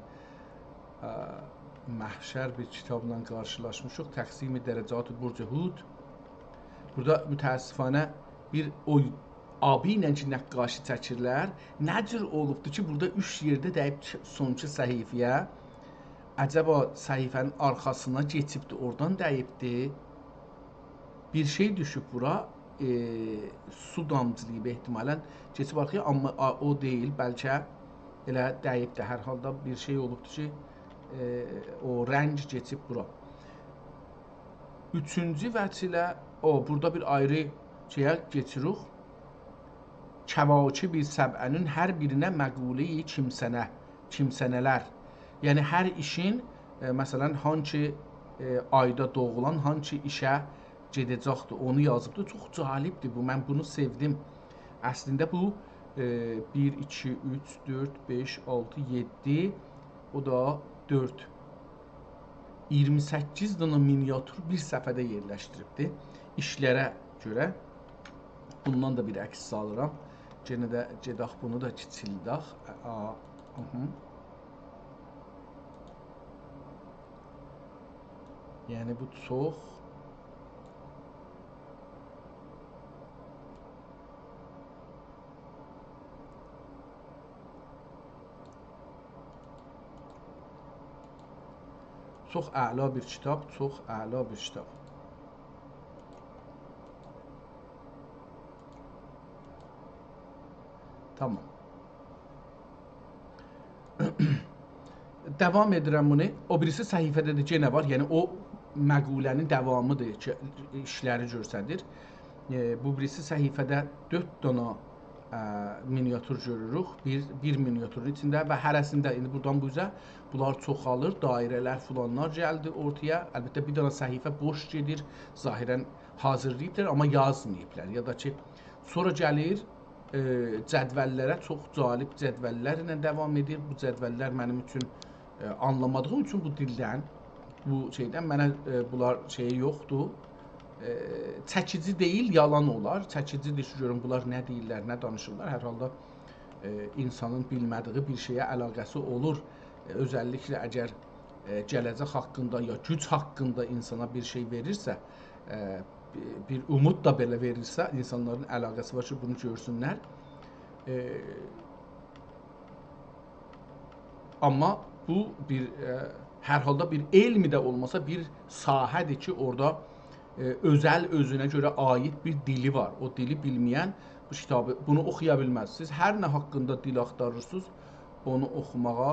ائ، محشر بیر کیتابلا قارشیلاشمیشیق. تقسیم درجات برج حوت. بورادا متأسفانه بیر او آبی ایله کی نقاشی چکیرلر، نه جور اولوبدور کی، بورادا اوچ یئرده دَییب چ-، سونکی صفحه‌یه. عجبا صفحه‌نین آرخاسینا کئچیبدی، اورادان دَییبدی. بیر شئی دوشوب بورا، ائ، سو دامجیلاییب احتمالاً. کئچیب آرخایا، آمما آ-، او دئییل، بلکه ائله دَییبدی. هر حالدا بیر شئی اولوبدور کی، ائ، او رنگ کئچیب بورا. اوچونجو وجه ایله، او، بورادا بیر آیری شئیه کئچیریک. کواکب سبعه‌نین هر بیرینه مقوله‌ی کیمسنه، کیمسنه‌لر. یعنی هر ایشین، ائ، مثلاً، هانسی، ائ، آیدا دوغولان، هانسی ایشه گئده‌جکدیر، اونو یازیبدیر. چوخ جالبدیر بو، من بونو سئودیم. اصلینده بو، ائ، بیر، ایکی، اوچ، دؤرد، بئش، آلتی، یئددی، او دا دؤرد. اییرمی سککیز دنه مینیاتور بیر صفحه‌ده یئرلشدیریبدی. ایشلره گؤره بوندان دا بیر عکس سالیرام. یئنه ده گئدک بونو دا کیچیلدک. آ، آها. یعنی بو چوخ چوخ اعلا بیر کیتاب، چوخ اعلا بیر کیتاب. تامام. داوام ائدیرم بونو. او بیریسی صفحه‌ده ده یئنه وار. یعنی او مقوله‌نین داوامیدیر کی، ایشلری گؤستریر. ائ، بو بیریسی صفحه‌ده دؤرد دنه، ا، مینیاتور گؤروروک. بیر، بیر مینیاتورون ایچینده و هره‌سینده ایندی بورادان بو اوزه بونلار چوخالیر، دایره‌لر فلانلار گلدی اورتایا. البته، بیر دنه صفحه بوش گئدیر، ظاهراً حاضیرلاییبلار، آمما یازماییبلار. یا دا کی، سونرا گلیر، ائ، جدوللره، چوخ جالب جدوللر ایله داوام ائدیر. بو جدوللر منیم اوچون، ائ، آنلامادیغیم اوچون بو دیلدن، بو شئیدن منه، ائ، بونلار شئیی یوخدور. ائ، چکیجی دئییل، یالان اولار. چکیجیدیر کی، گؤروم بونلار نه دئییرلر، نه دانیشیرلار. هر حالدا، ائ، اینسانین بیلمه‌دیگی بیر شئیه علاقه‌سی اولور. ائ، اؤزللیکله اگر، ائ، گله‌جک حاقیندا یا گوج حاقیندا اینسانا بیر شئی وئریرسه، ائ، بی-، بیر اومود دا بئله وئریرسه، اینسانلارین علاقه‌سی وار کی، بونو گؤرسونلر. ائ، آمما بو بیر، ائ، هر حالدا بیر علمی ده اولماسا، بیر ساحه‌دیر کی، اورادا، ائ، اؤزل، اؤزونه گؤره عایید بیر دیلی وار. او دیلی بیلمه‌ین بو کیتابی، بونو اوخویا بیلمز. سیز هر نه حاقیندا دیل آختاریرسینیز، اونو اوخوماغا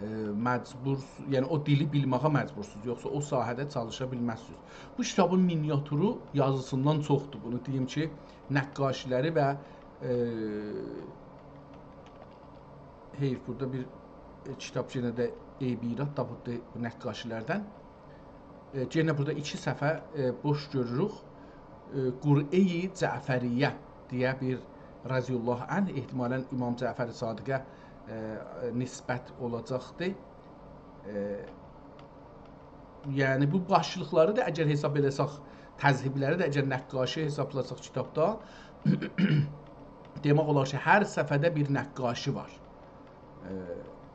ائ، مجبور، یعنی او دیلی بیلمه‌یه مجبورسونوز، یوخسا او ساحه‌ده چالیشا بیلمزسینیز. بو کیتابین مینیاتورو یازیسیندان چوخدور. بونو دئییم کی، نقاشی‌لری و، ائ، حئیف، بورادا بیر، ائ، کیتاب یئنه ده عیب ایراد تاپیبدی بو نقاشی‌لردن. ائ، یئنه بورادا ایکی صفحه، ائ، بوش گؤروروک. ائ، «قرهٔ جعفریه» دئیه بیر، رضی الله عنه، احتمالاً امام جعفر صادقه، ائ، نسبت اولاجاقدی. ائ، یعنی بو باشلیقلاری دا اگر حساب ائله‌سک، تذهیب‌لری ده اگر نقاشی حسابلاساق کیتابدا، دئمک اولار کی، هر صفحه‌ده بیر نقاشی وار. ائ،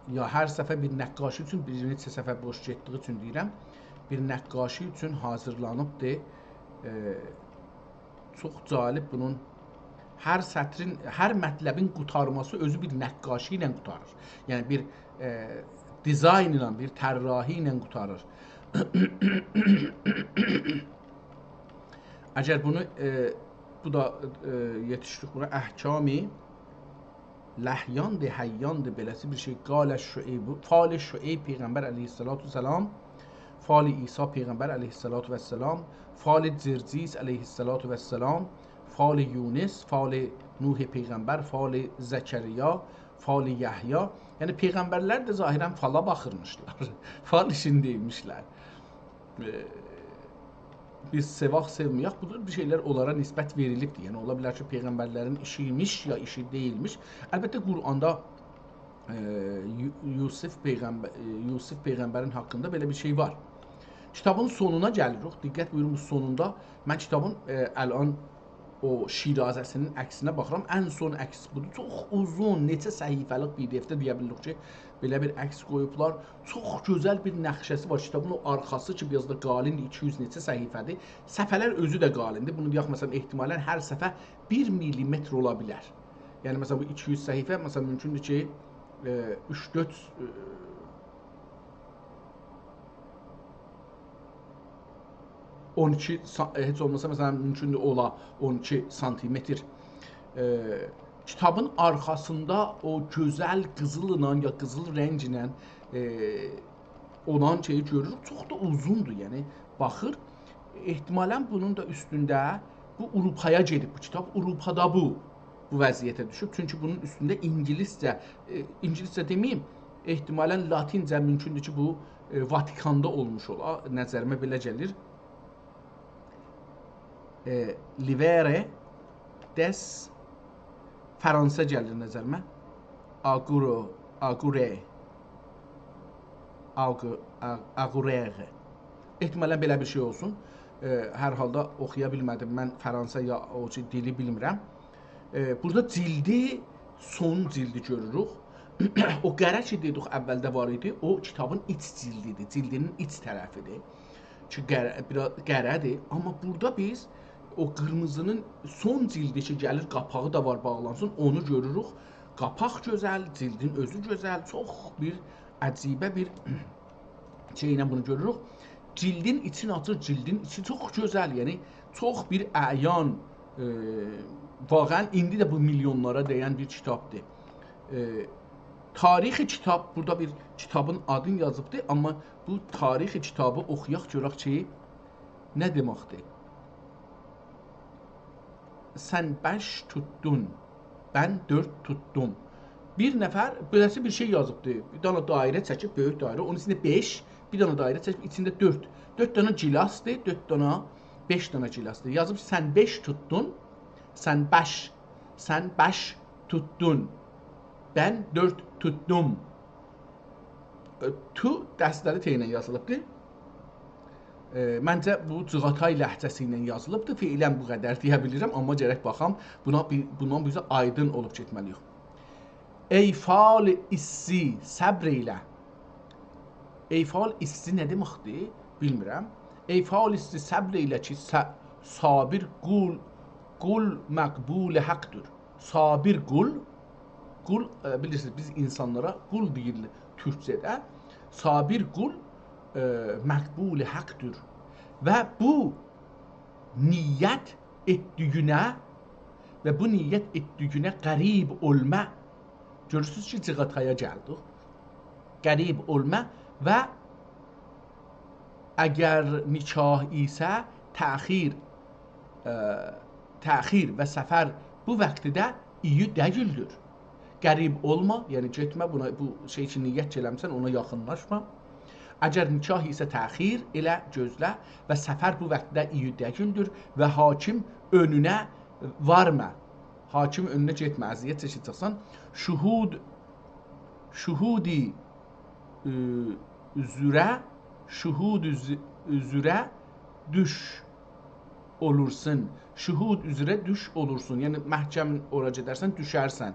یا هر صفحه بیر نقاشی اوچون، بیر نئچه صفحه بوش گئتدیگی اوچون دئییرم، بیر نقاشی اوچون حاضیرلانیبدیر. ائ، چوخ جالب بونون هر سطرین، هر مطلبین قوتارماسی اؤزو بیر نقاشی ایله قوتاریر. یعنی بیر، ائ، دیزاین ایله، بیر طراحی ایله قوتاریر. اگر بونو، ائ، بو دا، ائ، یئتیشدیک بونا، احکامی لحیاندی، حیاندی، بئله‌سی بیر شئی. قال شعیب، فال شعیب پیغمبر علیه‌الصلاة والسلام، فال عیسی پیغمبر علیه‌الصلاة والسلام، فال جرجیس علیه‌الصلاة والسلام، فال یونس، فال نوح پیغمبر، فال زکریا، فال یحیی. یعنی پیغمبرلر ده ظاهراً فالا باخیرمیشلار. فال ایشینده‌یمیشلر. ائ، بیز سئواخ سئومه‌یک، بو بیر شئیلر اونلارا نسبت وئریلیبدیر. یعنی اولا بیلر کی، پیغمبرلرین ایشی ایمیش، یا ایشی دئییلمیش. البته قرآندا، ائ، یو-، یوسف پیغمبر، ائ، یوسف پیغمبرین حاقیندا بئله بیر شئی وار. کیتابین سونونا گلیریک. دقت بویورون، بو سونوندا من کیتابین، ائ، الان او شیرازه‌سینین عکسینه باخیرام. ان سون عکس بودور. چوخ اوزون، نئچه صفحه‌لیک PDF-ده دئیه بیلیریک کی، بئله بیر عکس قویوبلار. چوخ گؤزل بیر نقشه‌سی وار. کیتابین او آرخاسی کی، بیر آز دا قالیندیر، ایکی یوز نئچه صفحه‌دیر. صفحه‌لر اؤزو ده قالیندیر. بونو دئیک، مثلاً، احتمالاً هر صفحه بیر میلیمتر اولا بیلر. یعنی، مثلاً، بو ایکی یوز صفحه، مثلاً، مومکوندور کی، ائ، اوچ دؤرد، ائ، اون ایکی سا-، ائ، هئچ اولماسا، مثلاً، مومکوندور اولا اون ایکی سانتیمتر. ائ، کیتابین آرخاسیندا او گؤزل قیزیللا یا قیزیل رنگله، ائ، اولان شئیی گؤروروک. چوخ دا اوزوندور، یعنی باخیر. احتمالاً بونون دا اوستونده بو آوروپایا گئدیب بو کیتاب. آوروپادا بو، بو وضعیته دوشوب. چونکی بونون اوستونده اینگیلیسجه، ائ، اینگیلیسجه دئمه‌ییم، احتمالاً لاتینجه مومکوندور کی، بو، ائ، واتیکاندا اولموش اولا. نظریمه بئله گلیر. ائ، لیوره دس، فرانسه گلیر نظریمه. آگورو، آگوره، آگو-، آ-، آگورئغ. احتمالاً بئله بیر شئی اولسون. ائ، هر حالدا اوخویا بیلمه‌دیم. من فرانسه یا او کی، دیلی بیلمیرم. ائ، بورادا جیلدی، سون جیلدی گؤروروک. او قره کی، دئدیک، اولده وار ایدی، او کیتابین ایچ جیلدیدیر، جیلدینین ایچ طرفیدیر. کی، قره، بیر آز قره‌دیر. آمما بورادا بیز او قیرمیزی‌نین سون جیلدی کی، گلیر، قاپاغی دا وار، باغلانسین، اونو گؤروروک. قاپاق گؤزل، جیلدین اؤزو گؤزل، چوخ بیر عجیبه بیر شئیله بونو گؤروروک. جیلدین ایچینی آچیر، جیلدین ایچی چوخ گؤزل، یعنی چوخ بیر اعیان، ائ، واقعاً ایندی ده بو میلیونلارا دَیَن بیر کیتابدیر. ائ، تاریخ کیتاب، بورادا بیر کیتابین آدینی یازیبدی، آمما بو تاریخ کیتابی اوخویاق، گؤرک کی، نه دئمکدیر؟ سن بش توتدون، بن دؤرد توتدوم. بیر نفر بئله‌سی بیر شئی یازیبدی. بیر دانا دایره چکیب، بؤیوک دایره، اونون ایچینده بش، بیر دانا دایره چکیب، ایچینده دؤرد. دؤرد دانا گیلاسدیر، دؤرد دانا، بش دانا گیلاسدیر. یازیب: «سن بش توتدون، سن بش، سن بش توتدون، بن دؤرد توتدوم.» ائ، تو دسته‌لی ت ایله یازیلیبدیر. ائ، منجه، بو جیغاتای لهجه‌سی ایله یازیلیبدیر. فعلاً بو قدر دئیه بیلیرم، آمما گرک باخام، بونا بیر، بوندان بیزه آیدین اولوب گئتمه‌لی‌ییک. «ای فال ایسسی، صبر ائیله.» «ای فال ایسسی» نه دئمکدیر؟ بیلمیرم. «ای فال ایسسی، صبر ائیله کی، ص-، صابر قول، قول مقبول حقدور.» صابر قول، قول، ائ، بیلیرسینیز، بیز اینسانلارا قول دئییرلر تورکجه‌ده. صابر قول، ائ، مقبول حقدور. و بو نیت ائتدیگینه، و بو نیت ائتدیگینه غریب اولما. گؤرورسونوز کی، جیغاتایا گلدیک. غریب اولما و اگر نکاح ایسه تأخیر، ائ، تأخیر و سفر بو وقتده اییی دئییلدیر. قریب اولما، یعنی گئتمه بونا، بو شئی کی نیت ائله‌میسن، اونا یاخینلاشما. اگر نکاح ایسه تأخیر ائله، گؤزله، و سفر بو وقتده ایی دئییلدیر و حاکم اؤنونه وارما. حاکم اؤنونه گئتمه، اذیت چکه‌جکسن. شهود، شهودی، ائ، اوزره، شهود اوز-، اوزره دوش اولورسون. شهود اوزره دوش اولورسون. یعنی محکم اورا گئدرسن، دوشرسن.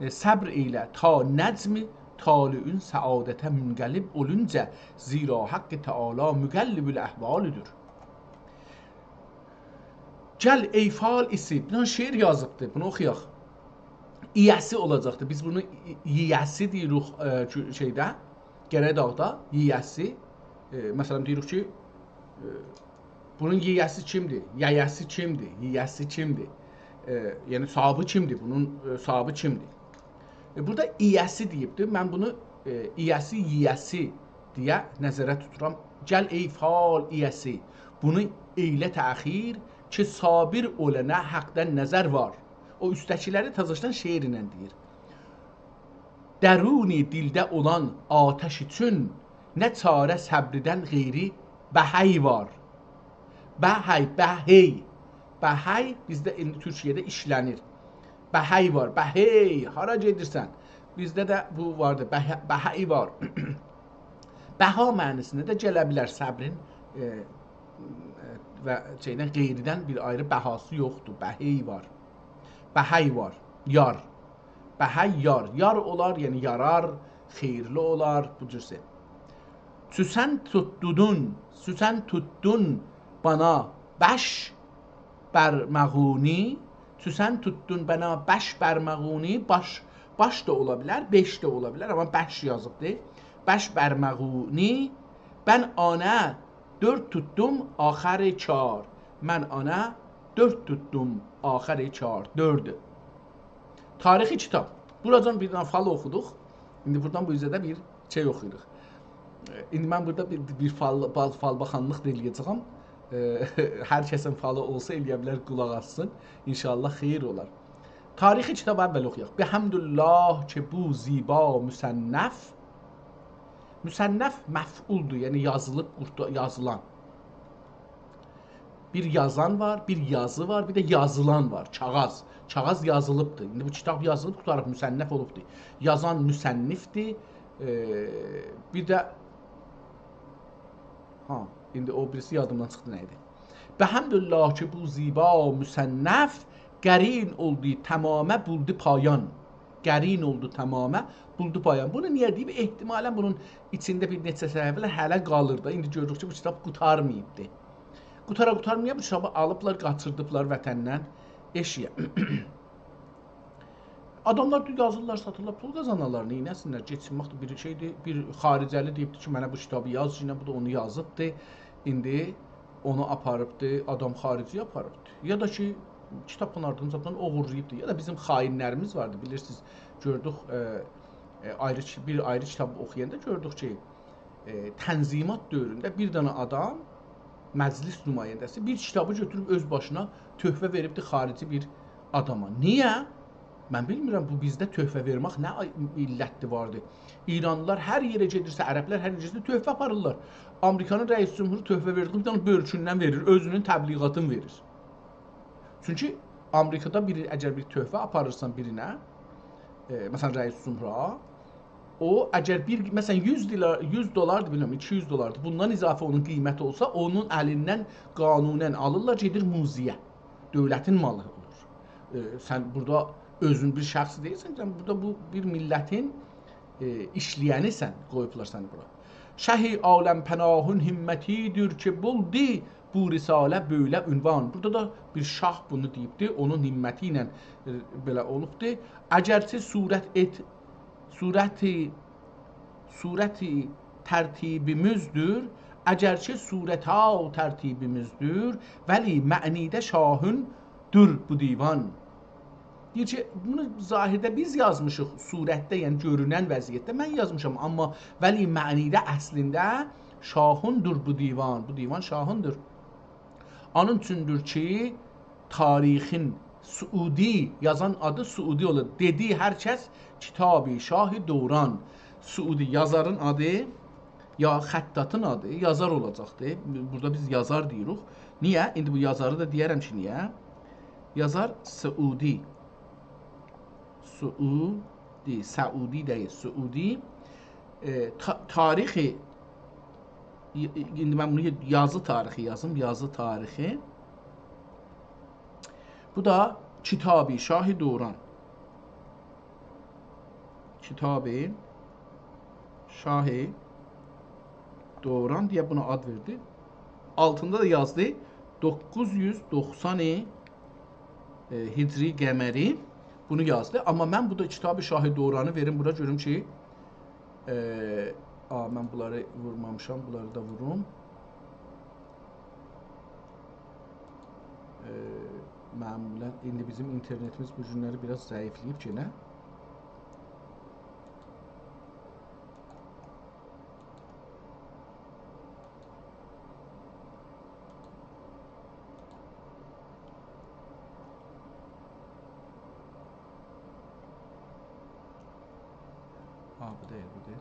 ائ، صبر ائیله تا نجم طالعون سعادته منقلب اولونجا، زیرا حق تعالی مقلب الاحوالدیر. گل ای فال ایسی. بیر دنه شعر یازیبدی. بونو اوخویاق. اییه‌سی اولاجاقدی. بیز بونو ای-، یییه‌سی دئییریک، ائ، کو-، شئیده، قره‌داغدا یییه‌سی. ائ، مثلا، دئییریک کی، ائ، بونون یییه‌سی کیمدیر؟ یییه‌سی کیمدیر؟ یییه‌سی کیمدیر؟ ائ، یعنی، صاحیبی کیمدیر؟ بونون، ائ، صاحیبی کیمدیر؟ ائ، بورادا اییه‌سی دئییبدیر. من بونو، ائ، اییه‌سی، یییه‌سی دئیه نظره توتورام. گل ای فال اییه‌سی، بونو ائیله تأخیر کی، صابر اولانه حقدن نظر وار. او اوستده‌کیلری تازاشدان شعر ایله دئییر. درونی دیلده اولان آتش اوچون، نه چاره صبردن غیری بهی وار. بهی، بهی. بهی بیزده ایندی تورکیه‌ده ایشله‌نیر. بهی وار، بهی، هارا گئدیرسن؟ بیزده ده بو واردی، بهه-، بهی وار. بها معنی‌سینده ده گله بیلر صبرین، ائ، ائ، و شئیدن، غیریدن بیر آیری بهاسی یوخدور. بهی وار. بهی وار. یار. بهی یار. یار اولار، یعنی یارار، خئییرلی اولار، بو جور شئی. سوسن توتدون، سوسن توتدون بانا بش بارماغونی، سوسن توتدون بانا بش بارماغونی، باش، باش دا اولا بیلر، بئش ده اولا بیلر، آمما بش یازیبدیر. بش بارماغونی، من آنا دؤرد توتدوم آخر چار. من آنا دؤرد توتدوم آخر چار. دؤرد. تاریخی کیتاب. بوراجان بیر دنه فال اوخودوق. ایندی بورادان بو اوزه ده بیر شئی اوخویوروق. ائ، ایندی من بورادا بیر، بیر فال، فال، فال‌باخانلیق دا ائله‌یه‌جه‌یم. ائ، هر کسین فالی اولسا ائله‌یه بیلر، قولاق آسسین. ان‌شاءالله خئییر اولار. تاریخی کیتابی اول اوخویاق. بحمد الله کی بو زیبا مصنف. مصنف مفعولدور، یعنی یازیلیب، قورتا-، یازیلان. بیر یازان وار، بیر یازی وار، بیر ده یازیلان وار. کاغاذ. کاغاذ یازیلیبدیر. ایندی بو کیتاب یازیلیب، قوتاریب، مصنف اولوبدور. یازان مصنفدیر. ائ، بیر ده، ها، ایندی او بیریسی یادیمدان چیخدی، نه ایدی؟ بحمد الله کی بو زیبا مصنف، قرین اولدو تمامه، بولدو پایان. قرین اولدو تمامه، بولدو پایان. بونو نییه دئییب؟ احتمالا بونون ایچینده بیر نئچه صفحه هله قالیر دا. ایندی گؤروروک کی بو کیتاب قوتارماییبدی. قوتارا قوتارمایا بو کیتابی آلیبلار، قاچیردیبلار وطندن ائشییه. آداملار دا یازیرلار، ساتیرلار، پول قازانارلار، نئینه‌سینلر؟ کئچینمک ده بیر شئیدیر. بیر خارجه‌لی دئییبدی کی منه بو کیتابی یاز، ایندی بو دا اونو یازیبدی. ایندی اونو آپاریبدی، آدام خارجی‌یه آپاریبدی. یا دا کی کیتابین آردینجادان اوغورلاییبدی. یا دا بیزیم خائنلریمیز واردی، بیلیرسینیز، گؤردوک، ائ، ائ، آیری کی-، بیر آیری کیتاب اوخویاندا گؤردوک کی، ائ، تنظیمات دؤورونده بیر دنه آدام، مجلس نماینده‌سی، بیر کیتابی گؤتوروب اؤز باشینا تحفه وئریبدی خارجی بیر آداما. نییه؟ من بیلمیرم، بو بیزده تحفه وئرمک نه آی-، علتدیر واردی. ایرانلیلار هر یئره گئدیرسه، عربلر هر یئره گئدیرسه تحفه آپاریرلار. آمریکانین رئیس جمهورو تحفه وئردیگی بیر دنه بؤرکوندن وئریر، اؤزونون تبلیغاتینی وئریر. چونکی آمریکادا بیر، اگر بیر تحفه آپاریرسان بیرینه، ائ، مثلا رئیس جمهورا، او اگر بیر، مثلا یوز دلار، یوز دلاردیر، بیلمیرم، ایکی یوز دلاردیر، بوندان اضافه اونون قیمتی اولسا، اونون الیندن قانونا آلیرلار، گئدیر موزه‌یه. دؤولتین مالی اولور. ائ، سن بورادا اؤزون بیر شخص دئییلسن، سن بورادا بو بیر میللتین، ائ، ایشله‌ینی‌سن، قویوبلار سنی بورا. شه عالم‌پناهین همتی‌دیر کی بولدو بو رساله بؤیله عنوان. بورادا دا بیر شاه بونو دئییبدی، اونون همتی ایله، ائ، بئله اولوبدو. اگرچه صورت ات-، صورتی، صورتی ترتیبیمیزدیر، اگرچه صورت‌ها ترتیبیمیزدیر، ولی معنی‌ده شاهیندور بو دیوان. دئییر کی بونو ظاهرده بیز یازمیشیق، صورتده، یعنی گؤرونن وضعیتده من یازمیشام، آمما ولی معنی‌ده، اصلینده شاهیندور بو دیوان، بو دیوان شاهیندیر. اونون اوچوندور کی تاریخین سعودی، یازان آدی سعودی اولور. دئدی هر کس کتاب شاه دوران. سعودی یازارین آدی، یا خطاطین آدی، یازار اولاجاقدی. بورادا بیز یازار دئییریک. نییه؟ ایندی بو یازاری دا دئیه‌رم کی، نییه. یازار سعودی. سعودی، سعودی دئییل، سعودی. ائ، تا-، تاریخی، ای-، ای-، ایندی من بونو یازی تاریخی یازیم، یازی تاریخی. بو دا کتاب شاه دوران. کتاب شاه دوران دئیه بونا آد وئردی. آلتیندا دا یازدی، دوققوز یوز دوخسان، ائ، هجری قمری بونو یازدی. آمما من بو دا کتاب شاه دورانی وئریم بورا، گؤروم کی، ائ، آ، من بونلاری وورمامیشام، بونلاری دا ووروم. ائ، معمولاً ایندی بیزیم اینترنتیمیز بو گونلری بیر آز ضعیفله‌ییب گئنه. ها، بو دئییل، بو دئییل.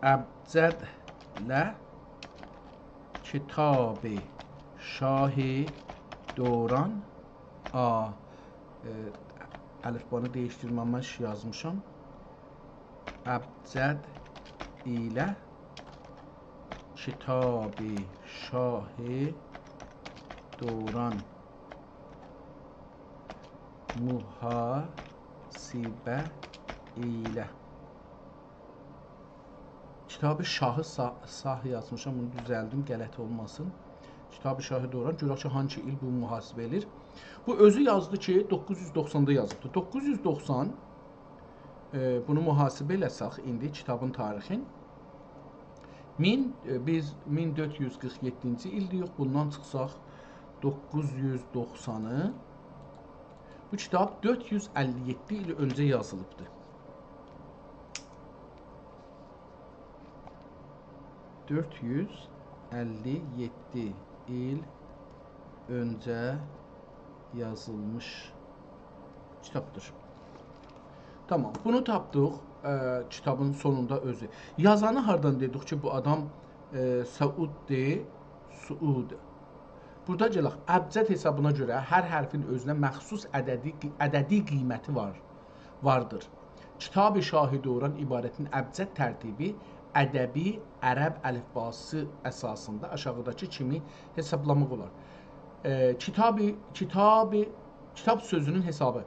ابجدله کتاب شاه دوران. آ، ائ، الفبانی دییشدیرمه‌میش یازمیشام. ابجد ایله کتاب شاه دوران محاسبه ایله. کتاب شاهی سا-، ساه یازمیشام، بونو دوزلدیم، غلط اولماسین. کتاب شاه دوران، گؤرک کی، هانسی ایل بو محاسبه ائله‌ییر. بو اؤزو یازدی کی، دوققوز یوز دوخساندا یازیبدی. دوققوز یوز دوخسان، ائ، بونو محاسبه ائله‌سک ایندی کتابین تاریخین، مین، ائ، بیز مین دؤرد یوز قیرخ یئددینجی ایل دئییریک، بوندان چیخساق دوققوز یوز دوخسانی، بو کتاب دؤرد یوز اللی یئددی ایل اؤنجه یازیلیبدی. دؤرد یوز اللی یئددی ایل اؤنجه یازیلمیش کیتابدیر. تامام، بونو تاپدیق، ائ، کیتابین سونوندا اؤزو. یازانی هاردان دئدیک کی، بو آدام، ائ، سعوددور، سعود. بورادا گلک، ابجد حسابینا گؤره هر حرفین اؤزونه مخصوص عددی، عددی قیمتی وار، واردیر. کتاب شاه دوران عبارتین ابجد ترتیبی ادبی عرب الفباسی اساسیندا آشاغیداکی کیمی حسابلاماق اولار. ائ، کتابی، کتابی، کتاب سؤزونون حسابی.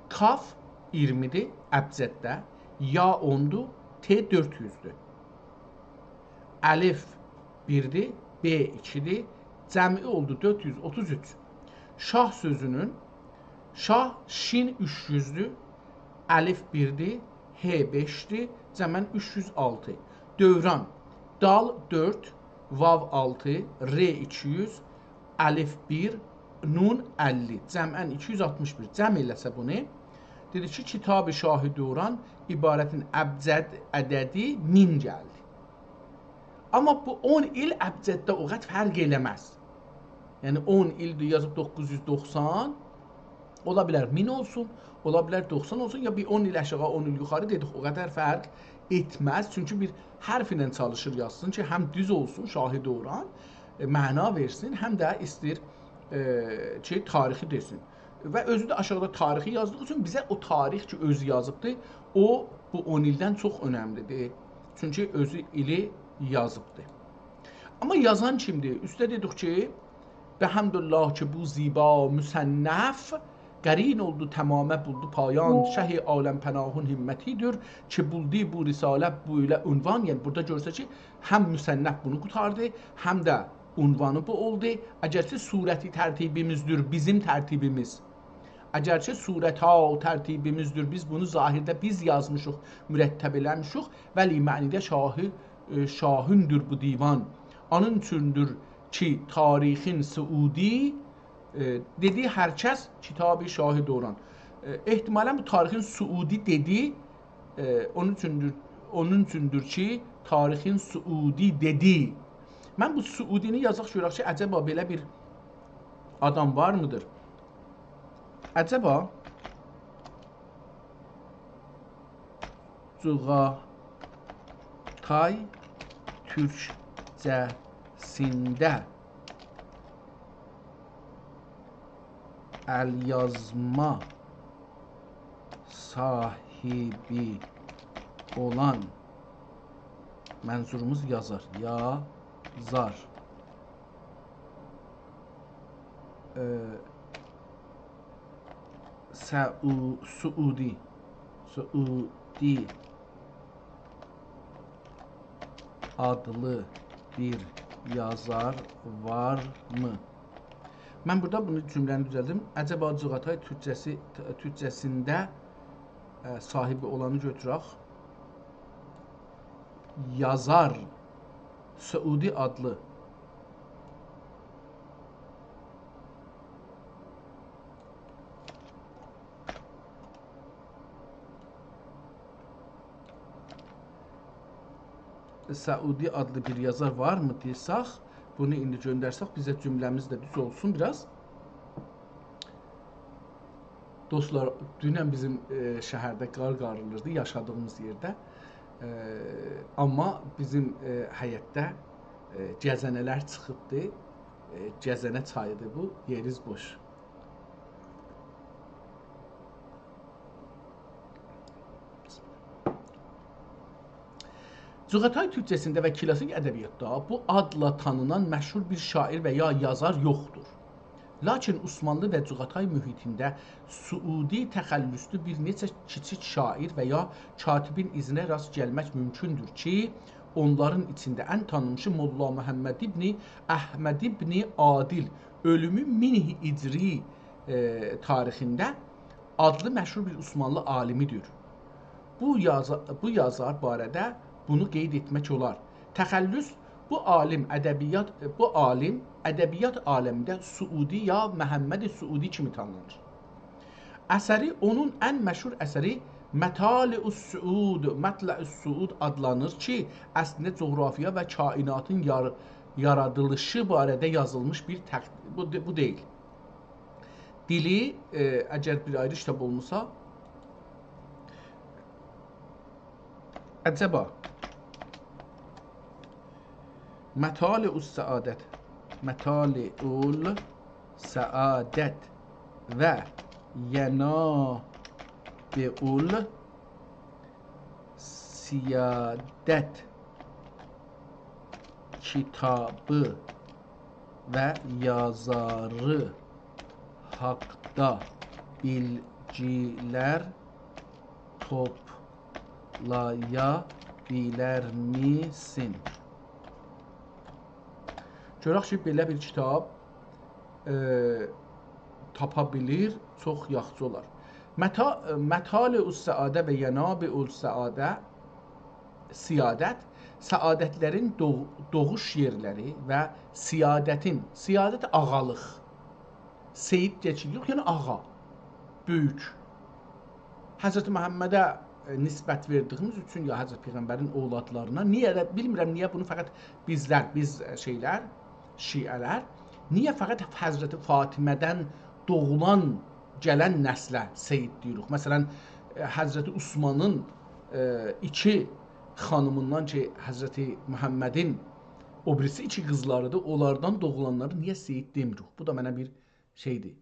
کاف اییرمی‌دیر ابجدده، یا اوندور، ت دؤرد یوزدور. الف بیردیر، ب ایکی‌دیر، جمعی اولدو دؤرد یوز اوتوز اوچ. شاه سؤزونون، شاه، شین اوچ یوزدور، الف بیردیر، ه بئشدیر، جمعاً اوچ یوز آلتی. دوران، دال دؤرد، واو آلتی، ر ایکی یوز، الف بیر، نون اللی، جمعاً ایکی یوز آلتمیش بیر. جمع ائله‌سه بونو، دئدی کی، کتاب شاه دوران عبارتین ابجد عددی مین گلدی. آمما بو اون ایل ابجدده او قدر فرق ائله‌مز. یعنی اون ایلدیر یازیب دوققوز یوز دوخسان، اولا بیلر مین اولسون، اولا بیلر دوخسان اولسون، یا بیر اون ایل آشاغی، اون ایل یوخاری دئدیک، او قدر فرق ائتمز. چونکی بیر حرف ایله چالیشیر یازسین کی، هم دوز اولسون، شاه دوران، ائ، معنا وئرسین، هم ده ایسته‌ییر، ائ، کی، تاریخی دئسین. و اؤزو ده آشاغیدا تاریخی یازدیغی اوچون بیزه او تاریخ کی، اؤزو یازیبدی، او بو اون ایلدن چوخ اؤنملی‌دیر. چونکی اؤزو ایلی یازیبدی. آمما یازان کیمدیر؟ اوسته دئدیک کی، بحمدالله که بو زیبا مصنف، قرین اولدو تمامه بولدو پایان، شه عالم‌پناهین همتی‌دیر، که بولدو بو رساله بؤیله عنوان. یعنی بورادا گؤرسه کی، هم مصنف بونو قوتاردی، هم ده عنوانی بو اولدو. اگرچه صورتی ترتیبیمیزدیر بیزیم ترتیبیمیز، اگرچه صورت‌ها ترتیبیمیزدیر، بیز بونو ظاهرده بیز یازمیشیق، مرتب ائله‌میشیک، ولی معنیده شاهی، ائ، شاهیندیر بو دیوان. آنین اوچوندور کی، تاریخین سعودی، ائ، دئدی هر کس کتاب شاه دوران. ائ، احتمالاً بو تاریخین سعودی دئدی، ائ، اونون اوچوندور، اونون اوچوندور کی، تاریخین سعودی دئدی. من بو سعودینی یازاق گؤرک کی، عجبا بئله بیر آدام وارمیدیر؟ عجبا جغاتای تورکجه‌سینده ال‌یازما صاحیبی اولان، منظوروموز یازار، یازار، ائ، سعو-، سعودی، سعودی آدلی بیر یازار وارمی؟ من بورادا بونو، جمله‌نی دوزلدیم. عجبا جغاتای تورکجه‌سی، تورکجه‌سینده، ائ، صاحیبی اولانی گؤتورک. یازار، سعودی آدلی. سعودی آدلی بیر یازار وارمی دئسک، بونو ایندی گؤندرسک، بیزه جمله‌میز ده دوز اولسون بیر آز. دوستلار، دونن بیزیم، ائ، شهرده قار قاریلیردی، یاشادیغیمیز یئرده. ائ، آمما بیزیم، ائ، حیطده، ائ، گزنه‌لر چیخیبدی. ائ، گزنه چاییدیر بو، یئریز بوش. جغاتای تورکجه‌سینده و کلاسیک ادبیاتدا بو آدلا تانینان مشهور بیر شاعر و یا یازار یوخدور. لاکین عثمانلی و جغاتای محیطینده سعودی تخلصلو بیر نئچه کیچیک شاعر و یا کاتبین ایزینه راست گلمک مومکوندور کی، اونلارین ایچینده ان تانینمیشی ملا محمد ابن احمد ابن عادل، اؤلومو مین هجری، ائ، تاریخینده آدلی مشهور بیر عثمانلی عالیمیدیر. بو یازا-، بو یازار باره‌ده بونو قید ائتمک اولار. تخلص، بو عالیم ادبیات، بو عالیم ادبیات عالمینده سعودی یا محمد سعودی کیمی تانینیر. اثری، اونون ان مشهور اثری مطالع السعود، مطلع السعود آدلانیر کی، اصلینده جغرافیا و کائناتین یار-، یارادیلیشی باره‌ده یازیلمیش بیر تق-، بو، بو دئییل. دیلی، ائ، اگر بیر آیری کیتاب اولموسا، عجبا مطالع السعادت، مطالع السعادت و ینابع السعادت کیتابی و یازاری حاقدا بیلگیلر توپلایا بیلرمیسین؟ گؤرک کی، بئله بیر کیتاب، ائ، تاپا بیلیر، چوخ یاخشی اولار. مطا-، مطالع السعاده و ینابع السعاده، سیادت، سعادتلرین دوغ-، دوغوش یئرلری و سیادتین، سیادت آغالیق، سید دئیک، یوخ، یعنی آغا، بؤیوک. حضرت محمده، ائ، نسبت وئردیگیمیز اوچون یا حضرت پیغمبرین اولادلارینا، نییه ده، بیلمیرم نییه بونو فقط بیزلر، بیز، ائ، شئیلر، شیعه‌لر، نییه فقط حضرت فاطمه‌دن دوغولان، گلن نسله سید دئییریک؟ مثلا، ائ، حضرت عثمانین، ائ، ایکی خانیمیندان کی، حضرت محمدین او بیریسی ایکی قیزلاریدیر، اونلاردان دوغولانلاری نییه سید دئمیریک؟ بو دا منه بیر شئیدیر.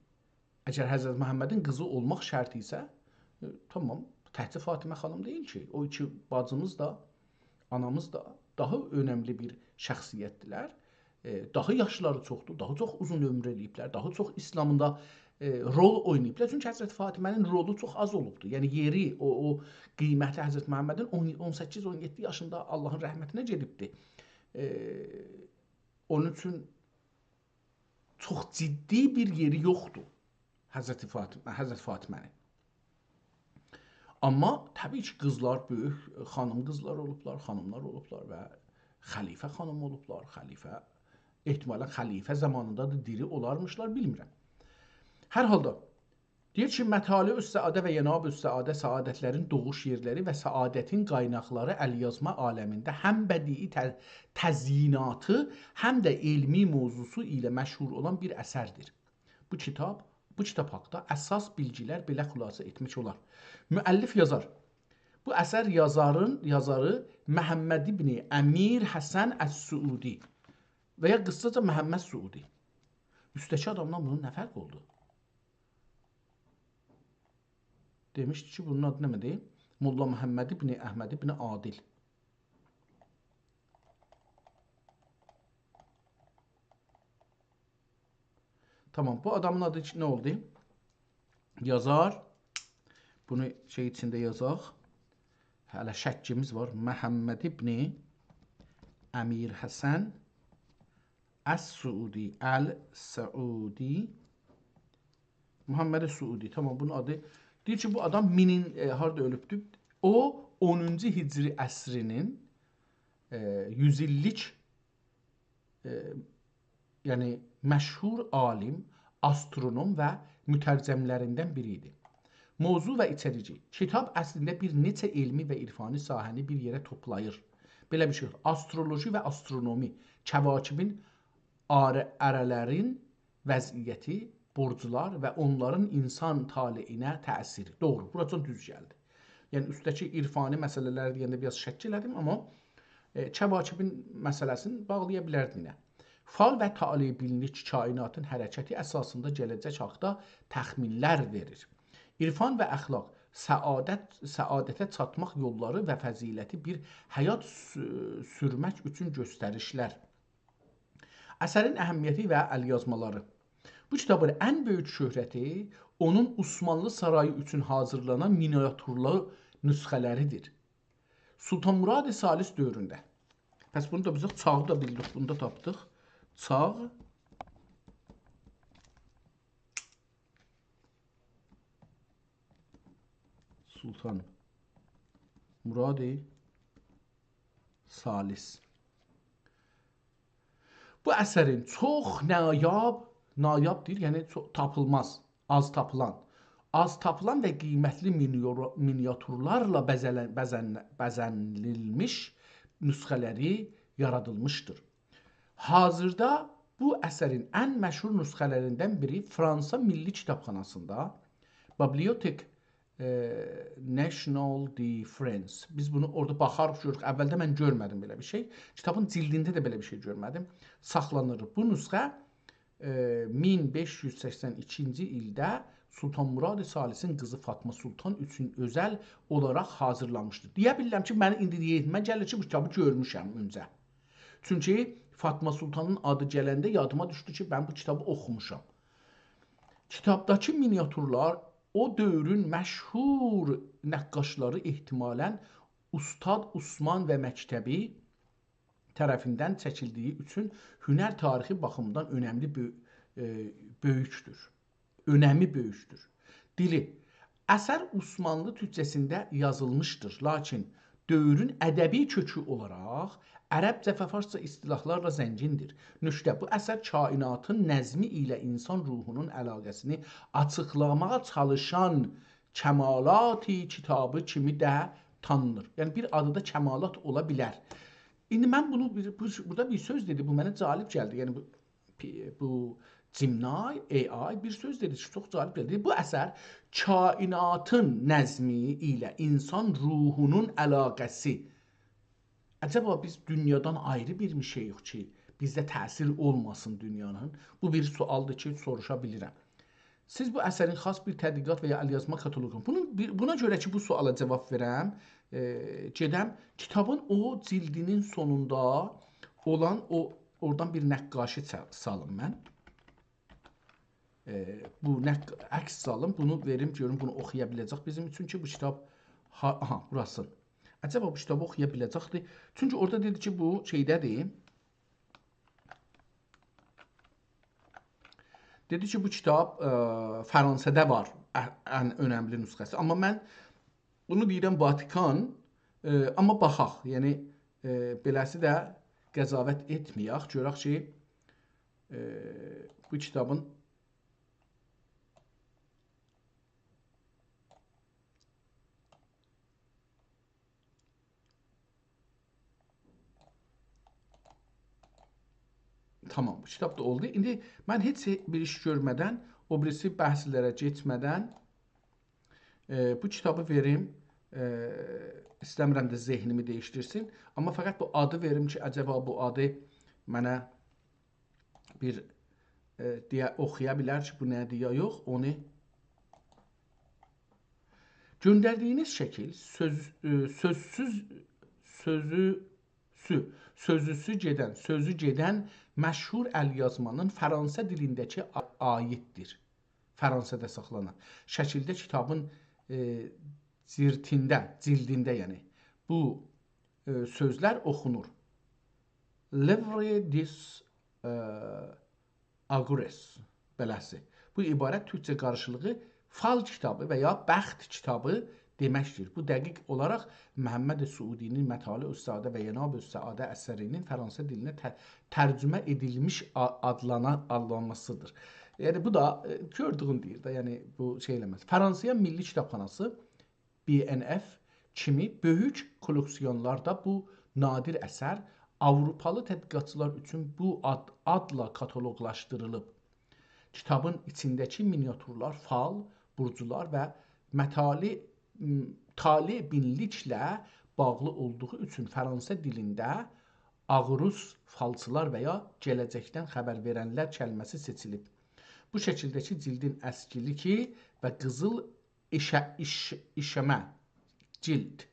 اگر حضرت محمدین قیزی اولماق شرط ایسه، ائ، تامام، تکجه فاطمه خانیم دئییل کی، او ایکی باجیمیز دا، آنامیز دا داها اؤنملی بیر شخصیتدیرلر. ائ، داها یاشلاری چوخدور، داها چوخ اوزون عؤمور ائله‌ییبلر، داها چوخ ایسلامدا، ائ، رول اویناییبلار. چونکی حضرت فاطمه‌نین رولو چوخ آز اولوبدور. یعنی یئری، او، او قیمتی حضرت محمدین اون، اون سککیز، اون یئددی یاشیندا آللاهین رحمتینه گئدیبدی. ائ، اونون اوچون چوخ جدی بیر یئری یوخدور حضرت فاطمه، حضرت فاطمه‌نین. آمما طبیعی کی، قیزلار بؤیوک، خانیم قیزلار اولوبلار، خانیملار اولوبلار و خلیفه خانیم اولوبلار، خلیفه، احتمالا خلیفه زامانیندا دا دیری اولارمیشلار، بیلمیرم. هر حالدا، دئییر کی، مطالع السعاده و ینابع السعاده، سعادتلرین دوغوش یئرلری و سعادتین قایناقلاری الیازما عالمینده هم بدیعی ته-، تزییناتی، هم ده علمی موضوعسو ایله مشهور اولان بیر اثردیر. بو کیتاب، بو کیتاب حاقدا اساس بیلگیلر بئله خلاصه ائتمک اولار. مؤلف یازار. بو اثر یازارین، یازاری محمد ابن امیر حسن السعودی و یا قیسساجا محمد سعودی. اوسته‌کی آدامدان بونون نه فرقی اولدو؟ دئمیشدی کی، بونون آدی نمه‌دیر؟ ملا محمد ابن احمد ابن عادل. تامام، بو آدامین آدی کی، نه اولدو؟ یازار. بونو شئی ایچینده یازاق. هله شکّیمیز وار. محمد ابن امیر حسن السعودی، السعودی. محمد سعودی، تامام، بونون آدی. دئییر کی، بو آدام مینین، ائ، هاردا اؤلوبدور؟ او، اونونجو هجری عصرینین، ائ، یوز ایللیک، ائ، یعنی مشهور عالم، آسترونوم و مترجملریندن بیری ایدی. موضوع و ایچریگی. کیتاب اصلینده بیر نئچه علمی و عرفانی ساحه‌نی بیر یئره توپلاییر. بئله بیر شئی یوخ. آسترولوژی و آسترونومی، کواکبین آره-، اره‌لرین وضعیتی، بورجلار و اونلارین اینسان طالعینه تأثیری. دوغرو، بوراجان دوز گلدی. یعنی، اوستده‌کی عرفانی مسئله‌لری دئینده بیر آز شک ائله‌دیم، آمما، ائ، کواکبین مسئله‌سینی باغلایا بیلردین یئنه. فال و طالع بینلیک کائناتین حرکتی اساسیندا گله‌جک حاقدا تخمینلر وئریر. عرفان و اخلاق، سعادت، سعادته چاتماق یوللاری و فضیلتی بیر حیات سو-، سورمک اوچون گؤستریشلر. اثرین اهمیتی و الیازمالاری. بو کیتابین ان بؤیوک شهرتی اونون عثمانلی سارایی اوچون حاضیرلانان مینیاتورلو نسخه‌لریدیر. سلطان مراد ثالث دؤورونده. پس بونو دا بیز چاغی دا بیلدیک، بونو دا تاپدیق. چاغ. سلطان مراد ثالث. بو اثرین چوخ نایاب، نایاب دئییر، یعنی چوخ تاپیلماز، آز تاپیلان، آز تاپیلان و قیمتلی مینیور-، مینیاتورلارلا بزه‌لن-، بزن-، بزه‌نیلمیش نسخه‌لری یارادیلمیشدیر. حاضیردا بو اثرین ان مشهور نسخه‌لریندن بیری فرانسا میللی کیتابخاناسیندا، Bibliothèque ائ، Nationale de France. بیز بونو اورادا باخاریق، گؤروروک. اولده من گؤرمه‌دیم بئله بیر شئی. کیتابین جیلدینده ده بئله بیر شئی گؤرمه‌دیم. ساخلانیر. بو نسخه، ائ، مین بئش یوز سکسن ایکینجی ایلده سلطان مراد ثالثین قیزی فاطما سلطان اوچون اؤزل اولاراق حاضیرلانمیشدیر. دئیه بیلیرم کی، منی ایندی یئدیمه گلیر کی، بو کیتابی گؤرموشم اؤنجه. چونکی فاطما سلطانین آدی گلنده یادیما دوشدو کی، من بو کیتابی اوخوموشام. کیتابداکی مینیاتورلار او دؤورون مشهور نقاشلاری، احتمالاً اوستاد عثمان و مکتبی طرفیندن چکیلدیگی اوچون هنر تاریخی باخیمدان اؤنملی بؤ-، ائ، بؤیوکدور. اؤنمی بؤیوکدور. دیلی. اثر عثمانلی تورکجه‌سینده یازیلمیشدیر، لاکین دؤورون ادبی کؤکو اولاراق عربجه و فارسجا اصطلاحلارلا زنگیندیر. نکته، بو اثر کائناتین نظمی ایله اینسان روحونون علاقه‌سینی آچیقلاماغا چالیشان کمالات کیتابی کیمی ده تانینیر. یعنی، بیر آدی دا کمالات اولا بیلر. ایندی من بونو بیر، بو، بورادا بیر سؤز دئدی، بو منه جالب گلدی. یعنی، بو پی-، بو Gemini، A I بیر سؤز دئدی کی، چوخ جالب گلدی. بو اثر کائناتین نظمی ایله اینسان روحونون علاقه‌سی. عجبا بیز دونیادان آیری بیر شئییک کی، بیزده تأثیر اولماسین دونیانین؟ بو بیر سؤالدیر کی، سوروشا بیلیرم. سیز بو اثرین خاص بیر تدقیقات و یا الیازما کاتالوقون. بونون بیر، بونا گؤره کی، بو سؤالا جاواب وئرم، ائ، گئدم کیتابین او جیلدینین سونوندا اولان او، اورادان بیر نقاشی چا-، سالیم من. ائ، بو نق-، عکس سالیم، بونو وئریم، گؤروم بونو اوخویا بیله‌جک بیزیم اوچون کی، بو کیتاب ها-، آها، بوراسی. عجبا بو کیتابی اوخویا بیله‌جکدیر؟ چونکی اورادا دئدی کی، بو شئیده‌دیر. دئدی کی، بو کیتاب، ائ، فرانسه‌ده وار، ا-، ان اؤنملی نسخه‌سی. آمما من بونو دئییرم واتیکان، ائ، آمما باخاق، یعنی، ائ، بئله‌سی ده قضاوت ائتمه‌یک، گؤرک کی، ائ، بو کیتابین تامام، بو کیتاب دا اولدو. ایندی من هئچ بیر ایش گؤرمه‌دن، او بیریسی بحثلره کئچمه‌دن، ائ، بو کیتابی وئریم. ائ، ایسته‌میرم ده ذهنیمی دییشدیرسین. آمما فقط بو آدی وئریم کی، عجبا بو آدی منه بیر، ائ، دئیه، اوخویا بیلر کی، بو نه‌دیر یا یوخ، اونو. گؤندردیگینیز شکیل سؤز، ائ، سؤزسوز، سؤزو، سو، سؤزوسو گئدن، سؤزو گئدن مشهور ال‌یازمانین فرانسه دیلینده‌کی آ-، عاییددیر. فرانسه‌ده ساخلانان شکیلده کیتابین، ائ، جیرتینده، جیلدینده، یعنی بو، ائ، سؤزلر اوخونور. Livre des، ائ، Augures، بئله‌سی. بو عبارت تورکجه قارشیلیغی فال کیتابی و یا بخت کیتابی دئمکدیر. بو دقیق اولاراق محمد سعودی‌نین مطالع السعاده و ینابیع السعاده اثری‌نین فرانسه دیلینه ت-، ترجمه ائدیلمیش آ-، آدلانا-، آدلانماسیدیر. یعنی بو دا، ائ، گؤردویون دئییر ده، یعنی بو شئی ائله‌مز. فرانسه‌یه میللی کیتابخاناسی، بی ان اف کیمی بؤیوک کولکسیونلاردا بو نادر اثر آوروپالی تحقیقاتچیلار اوچون بو آد، آدلا کاتالوقلاشدیریلیب. کیتابین ایچینده‌کی مینیاتورلار فال، بورجلار و مطالع، م، طالع‌بینلیکله باغلی اولدوغو اوچون فرانسه دیلینده آغروس، فالچیلار و یا گله‌جکدن خبر وئرنلر کلمه‌سی سئچیلیب. بو شکیلده‌کی جیلدین اسکیلیگی و قیزیل ایشه، ایش، ایشه‌مه، جیلد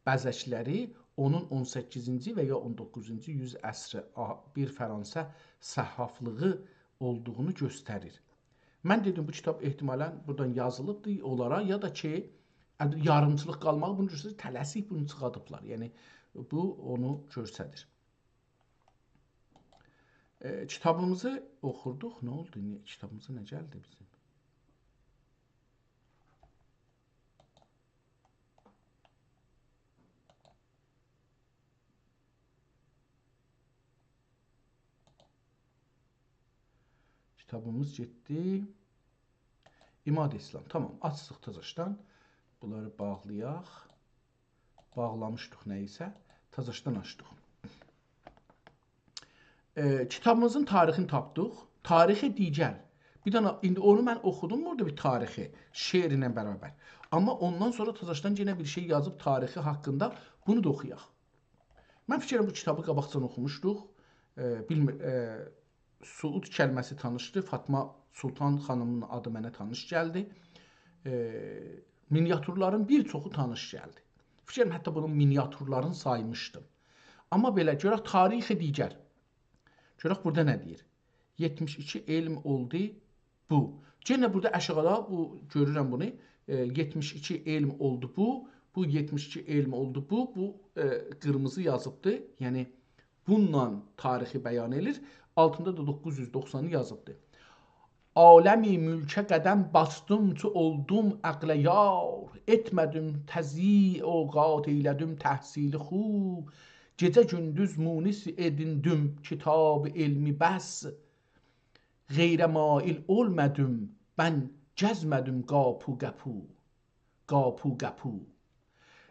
بزکلری اونون اون سککیزینجی و یا اون دوققوزونجو یوز عصری آ-، بیر فرانسه صحافلیغی اولدوغونو گؤستریر. من دئدیم، بو کیتاب احتمالاً بورادان یازیلیبدیر اونلارا، یا دا کی، یاریمچیلیق قالماغی بونو گؤستریر، تله‌سیک بونو چیخادیبلار. یعنی، بو اونو گؤستریر. ائ، کیتابیمیزی اوخوردوق. نه اولدو؟ نییه؟ کیتابیمیزا نه گلدی بیزیم؟ کیتابیمیز گئتدی. عماد اسلام. تامام، آچدیق تازاشدان. بونلاری باغلایاق. باغلامیشدیق نه ایسه، تازاشدان آچدیق. ائ، کیتابیمیزین تاریخینی تاپدیق. تاریخ دیگر. بیر دنه، ایندی اونو من اوخودوم بورادا بیر تاریخی، شعرله برابر. آمما اوندان سونرا تازاشدان یئنه بیر شئی یازیب تاریخی حاقیندا، بونو دا اوخویاق. من فیکر ائلیرم، بو کیتابی قاباقجادان اوخوموشدوق. ائ، بیلمیر، ائ، سعود کلمه‌سی تانیشدی. فاطما سلطان خانیمین آدی منه تانیش گلدی. ائ، مینیاتورلارین بیر چوخو تانیش گلدی. فیکر ائلیرم، حتی بونون مینیاتورلارینی سایمیشدیم. آمما بئله، گؤرک تاریخ دیگر. گؤرک بورادا نه دئییر؟ یئتمیش ایکی علم اولدو بو. یئنه بورادا آشاغیدا بو، گؤرورم بونو. ائ، یئتمیش ایکی علم اولدو بو. بو یئتمیش ایکی علم اولدو بو. بو، ائ، قیرمیزی یازیبدی. یعنی، بونونلا تاریخی بیان ائلیر. آلتیندا دا دوققوز یوز دوخسانی یازیبدی. «عالمی ملکه قدم باسدیم، چو اولدوم عقله یار، ائتمه‌دیم تضییع اوقات، ائیله‌دیم تحصیلی خوب، گئجه گوندوز مونس ائدیندیم کتاب علمی بس، غیره مایل اولمادیم، من گزمه‌دیم قاپو قاپو، قاپو قاپو.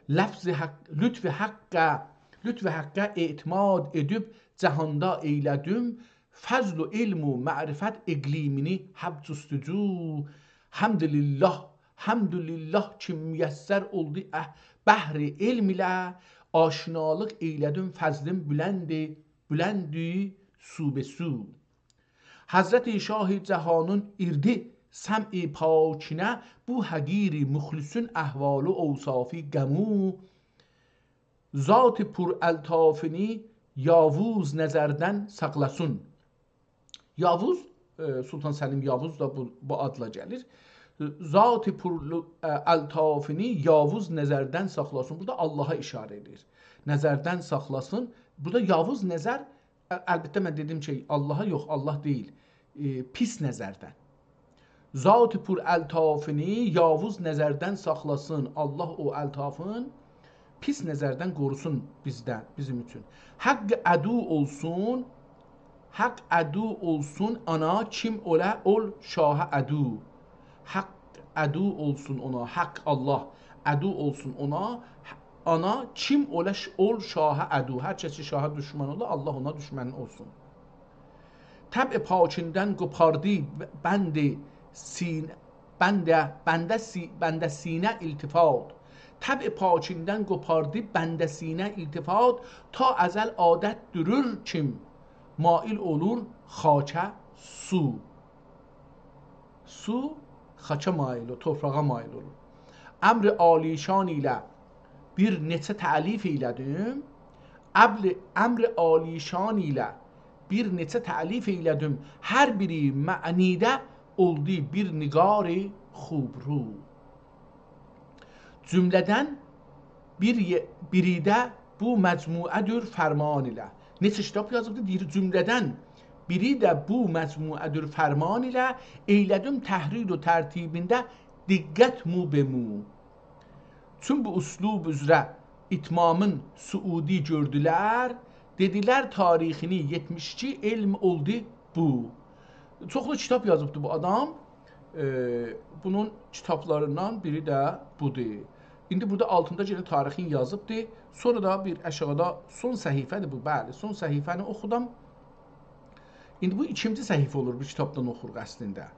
لفظ حق، لطف حقه، لطف حقه اعتماد ائدیب جهاندا ائیله‌دیم، فضل و علم و معرفت اقلیمینی حب جستجو. حمد لله، حمد لله کی میسر اولدو اه-، بحر علم ایله، آشنالیق ائیله‌دیم فضلین بلندی، بلندی سو به سو. حضرت شاه جهانین ایردی سمع پاکینه، بو حقیر مخلصین احوال و اوصافی غمو، ذات پر الطافینی یاووز نظردن ساخلاسین.» یاووز، ائ، سلطان سلیم یاووز دا بو، بو آدلا گلیر. ذات پر، ائ، الطافینی یاووز نظردن ساخلاسین. بورادا آللاها اشاره ائدیر. نظردن ساخلاسین. بورادا یاووز نظر، ال-، البته، من دئدیم کی، آللاها یوخ، آللاه دئییل. ائ، پیس نظردن. ذات پر الطافینی یاووز نظردن ساخلاسین. آللاه او الطافین پیس نظردن قوروسون بیزدن، بیزیم اوچون. حق عدو اولسون، حق عدو اولسون آنا، کیم اوله اول شاها عدو. حق عدو اولسون اونا، حق آللاه، عدو اولسون اونا، آنا، کیم اوله ش-، اول شاها عدو. هر کس کی شاها دوشمن اولا، آللاه اونا دوشمن اولسون. طبع پاکیندن قوپاردی بند سین-، بنده، بنده سی-، بنده سینه التفات. طبع پاکیندن قوپاردی بنده سینه التفات. تا ازل عادت دورور کیم، مایل اولور خاکه سو. سو خاکا مایل اولور، توپراغا مایل اولور. امر عالیشان ایله بیر نئچه تألیف ائیله‌دیم. ابل-، امر عالیشان ایله بیر نئچه تألیف ائیله‌دیم. هر بیری معنیده اولدو بیر نگار خوبرو. جمله‌دن بیر یئ-، بیری ده بو مجموعه‌دیر فرمان ایله. نئچه کیتاب یازیبدی؟ دئییر، جمله‌دن بیری ده بو مجموعه‌دیر فرمان ایله، ائیله‌دیم تحریر و ترتیبینده دقت مو به مو. چون بو اسلوب اوزره اتمامین سعودی گؤردولر، دئدیلر تاریخینی یئتمیش ایکی علم اولدو بو. چوخلو کیتاب یازیبدی بو آدام. ائ، بونون کیتابلاریندان بیری ده بودور. ایندی بورادا آلتیندا یئنه تاریخین یازیبدی. سونرا دا بیر آشاغیدا سون صفحه‌دیر بو، بلی، سون صفحه‌نی اوخودام. ایندی بو ایکینجی صفحه اولور بو کیتابدان اوخوروق اصلینده. ائ،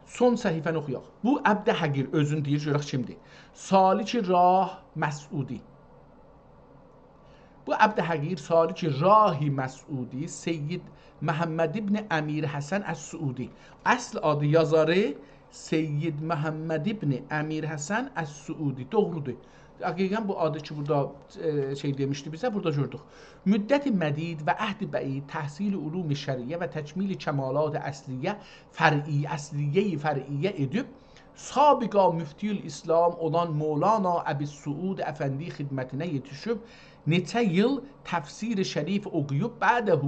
سون صفحه‌نی اوخویاق. بو عبد حقیر اؤزون دئییر، گؤرک کیمدیر. سالک راه مسعودی. بو عبد حقیر سالک راه مسعودی، سید محمد ابن امیر حسن السعودی. اصل آدی یازاری سید محمد ابن امیر حسن السعودی. دوغرودور. دقیقاً بو آدی کی، بورادا، ائ، شئی دئمیشدی بیزه، بورادا گؤردوک. مدت مدید و عهد بعید تحصیل علوم شرعیه و تکمیل کمالات اصلیه، فرعی، اصلیه فرعیه ائدیب، سابقا مفتی الاسلام اولان مولانا ابی‌السعود افندی خدمتینه یئتیشیب، نئچه ایل تفسیر شریف اوخویوب، بعده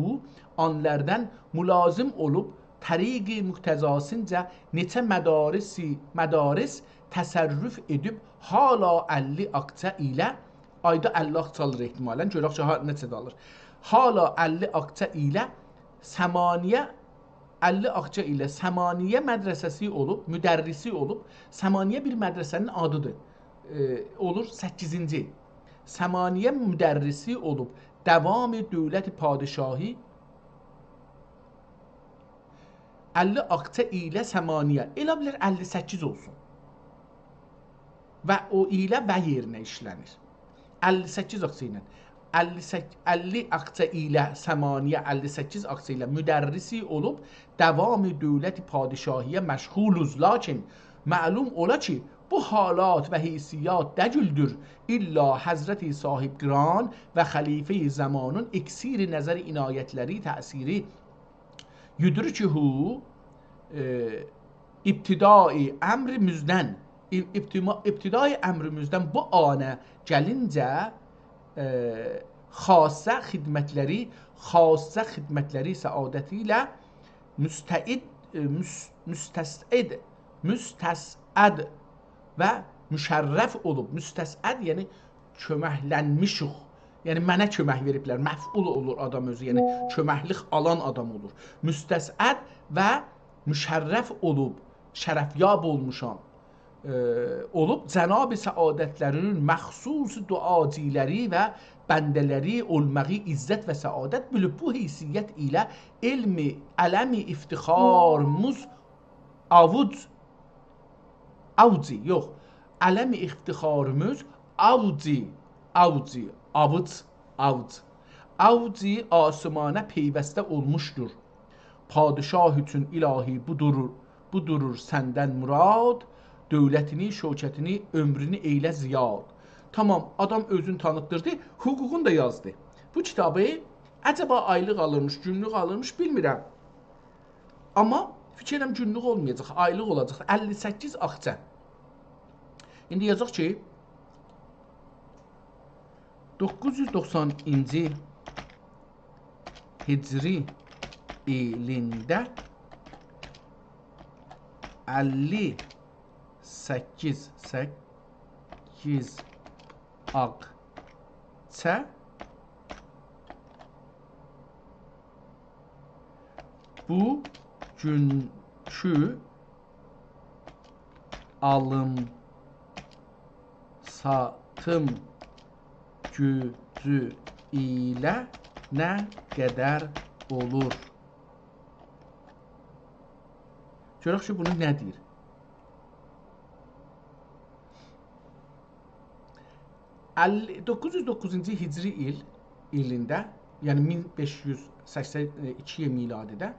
آنلاردان ملازم اولوب، طریق مقتضاسینجا نئچه مدارسی، مدارس تصرف ائدیب، حالا اللی آقچا ایله، آیدا اللی آقچا آلیر احتمالاً، گؤرک کی، ها، نئچه ده آلیر. حالا اللی آقچا ایله ثمانیه، اللی آقچا ایله ثمانیه مدرسه‌سی اولوب، مدرسی اولوب. ثمانیه بیر مدرسه‌نین آدیدیر. ائ، اولور سککیزینجی. ثمانیه مدرسی اولوب، دوام دولت پادشاهی اللی آقچا ایله ثمانیه. ائله بیلر اللی سککیز اولسون. و او ایله و یئرینه ایشله‌نیر. اللی سککیز آقچا ایله. اللی سککیز، اللی آقچا ایله ثمانیه، اللی سککیز آقچا ایله مدرسی اولوب، دوام دولت پادشاهیه مشغولوز. لاکین معلوم اولا کی، بو حالات و حیثیات دگیلدیر، الا حضرت صاحبقران و خلیفه‌ی زمانین اکسیر نظر عنایتلری، تأثیری یدرکه، ائ، ابتدای امر مزدن، اب-، ابتما-، ابتدای امر مزدن بو آنه گلینجه، ائ، خاصه خدمتلری، خاصه خدمتلری سعادتی ایله مستعد، ائ، مس-، مستسعد، مستسعد و مشرف اولوب. مستسعد، یعنی کؤمکلنمیشیک. یعنی منه کؤمک وئریبلر. مفعول اولور آدام اؤزو. یعنی کؤمکلیک آلان آدام اولور. مستسعد و مشرف اولوب، شرفیاب اولموشام، ائ، اولوب، جناب سعادتلرینین مخصوص دعاجیلری و بنده‌لری اولماغی عزت و سعادت بیلیب، بو حیثیت ایله علم، علم افتخاریمیز آوج، آوجی، یوخ. علم افتخاریمیز آوجی، آوجی، آوج، آوج. آوجی آسمانا پیوسته اولموشدور. پادشاه اوچون الهی بودور، بودور سندن مراد، دولتینی، شوکتینی، عؤمرونو ائیله زیاد. تامام، آدام اؤزونو تانیتدیردی، حقوقونو دا یازدی. بو کیتابی عجبا آیلیق آلیرمیش، گونلوک آلیرمیش، بیلمیرم. آمما فیکر ائلیرم گونلوک اولمایاجاق، آیلیق اولاجاق. اللی سککیز آقچا. ایندی یازاق کی، دوققوز یوز دوخسانینجی هجری ایلینده اللی سککیز، سککیز آقچا بوگونکو آلیم ساتیم گوجو ایله نه قدر اولور؟ گؤرک کی، بونو نه دئییر؟ اللی، دوققوز یوز دوققوزونجو هجری ایل، ایلینده، یعنی مین بئش یوز سکسن ایکی میلادیده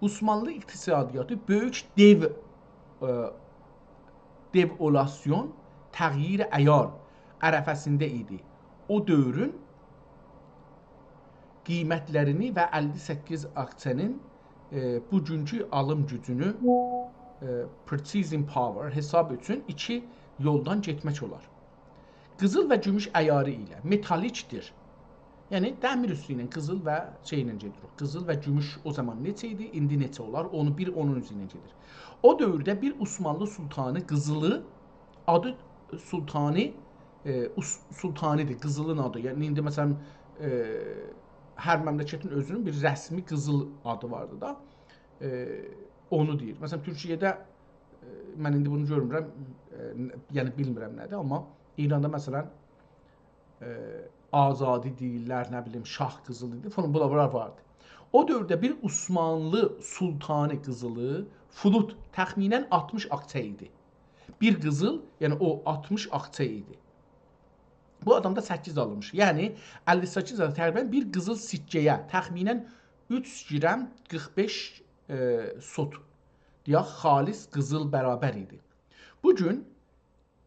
عثمانلی اقتصادیاتی بؤیوک دئو، ائ، دئولاسیون، تغییر عیار عرفه‌سینده ایدی. او دؤورون قیمتلرینی و اللی سککیز آکسیانین، ائ، بوگونکو آلیم گوجونو، ائ، purchasing power حساب اوچون ایکی یولدان گئتمک اولار. قیزیل و گوموش عیاری ایله، متالیکدیر. یعنی، دمیر اوستو ایله قیزیل و شئی ایله گئدیر. قیزیل و گوموش او زامان نئچه ایدی، ایندی نئچه اولار، اونو بیر اونون اوزو ایله گئدیر. او دؤورده بیر عثمانلی سلطانی قیزیلی، آدی سلطانی، ائ، اوس-، سلطانی‌دیر، قیزیلین آدی. یعنی، ایندی، مثلا، ائ، هر مملکتین اؤزونون بیر رسمی قیزیل آدی واردی دا. ائ، اونو دئییر. مثلا، تورکیه‌ده، ائ، من ایندی بونو گؤرمورم، ائ، ن-، یعنی بیلمیرم نه‌دیر، آمما ایراندا، مثلا، ائ، آزادی دئییرلر، نه بیلیم، شاه قیزیلی‌دیر فلان، بونلار واردی. او دؤورده بیر عثمانلی سلطانی قیزیلی، فلوت، تخمینا آلتمیش آکسیا ایدی. بیر قیزیل، یعنی او آلتمیش آکسیا ایدی. بو آدام دا سککیز آلینمیش. یعنی اللی سککیز آدام تقریبا بیر قیزیل سکه‌یه تخمینا اوچ گرم قیرخ بئش، ائ، سوت، دئیک، خالص قیزیل برابر ایدی. بو گون،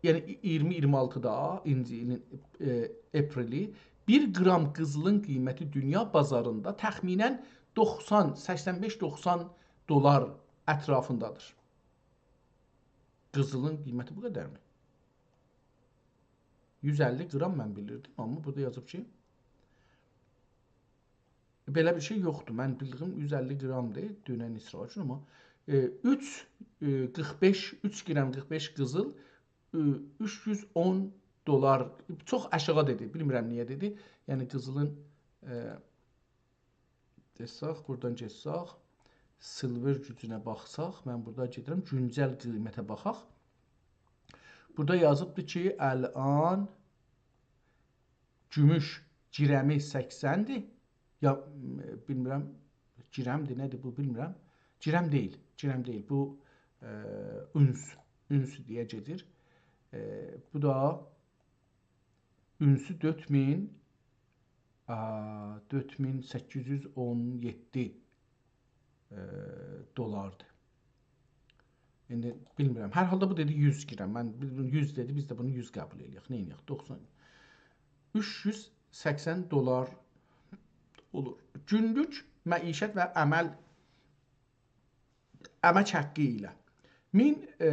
یعنی اییرمی اییرمی آلتیدا، اینجی ایلین، ائ، اپریلی، بیر قرام قیزیلین قیمتی دونیا بازاریندا تخمینا دوخسان، سکسن بئش دوخسان دلار اطرافیندادیر. قیزیلین قیمتی بو قدرمی؟ یوز اللی قرام من بیلیردیم، آمما بورادا یازیب کی، بئله بیر شئی یوخدور. من بیلدیگیم یوز اللی قرامدیر دونن ایسراف اوچون، آمما، ائ، اوچ، ائ، قیرخ بئش، اوچ گرم قیرخ بئش قیزیل، ائ، اوچ یوز اون دلار، چوخ آشاغی دئدی، بیلمیرم نییه دئدی. یعنی قیزیلین، ائ، دئسک، بورادان گئتسک، سیلور گوجونه باخساق، من بورادا گئدیرم، گونجل قیمته باخاق. بورادا یازیبدیر کی، الان گوموش گرمی سکسندیر. یا، م، بیلمیرم، گرمدیر، نه‌دیر بو، بیلمیرم. گرم دئییل، گرم دئییل. بو، ائ، اونس، اونس دئیه گئدیر. ائ، بو دا اونسو دؤرد مین، آ، دؤرد مین سککیز یوز اون یئددی، ائ، دلاردیر. ایندی بیلمیرم. هر حالدا بو دئدی یوز گرم. من بیل-، یوز دئدی، بیز ده بونو یوز قبول ائله‌یک. نه ائله‌یک؟ دوخسان. اوچ یوز سکسن دلار اولور. گونلوک معیشت و عمل، امک حاققی ایله. مین، ائ،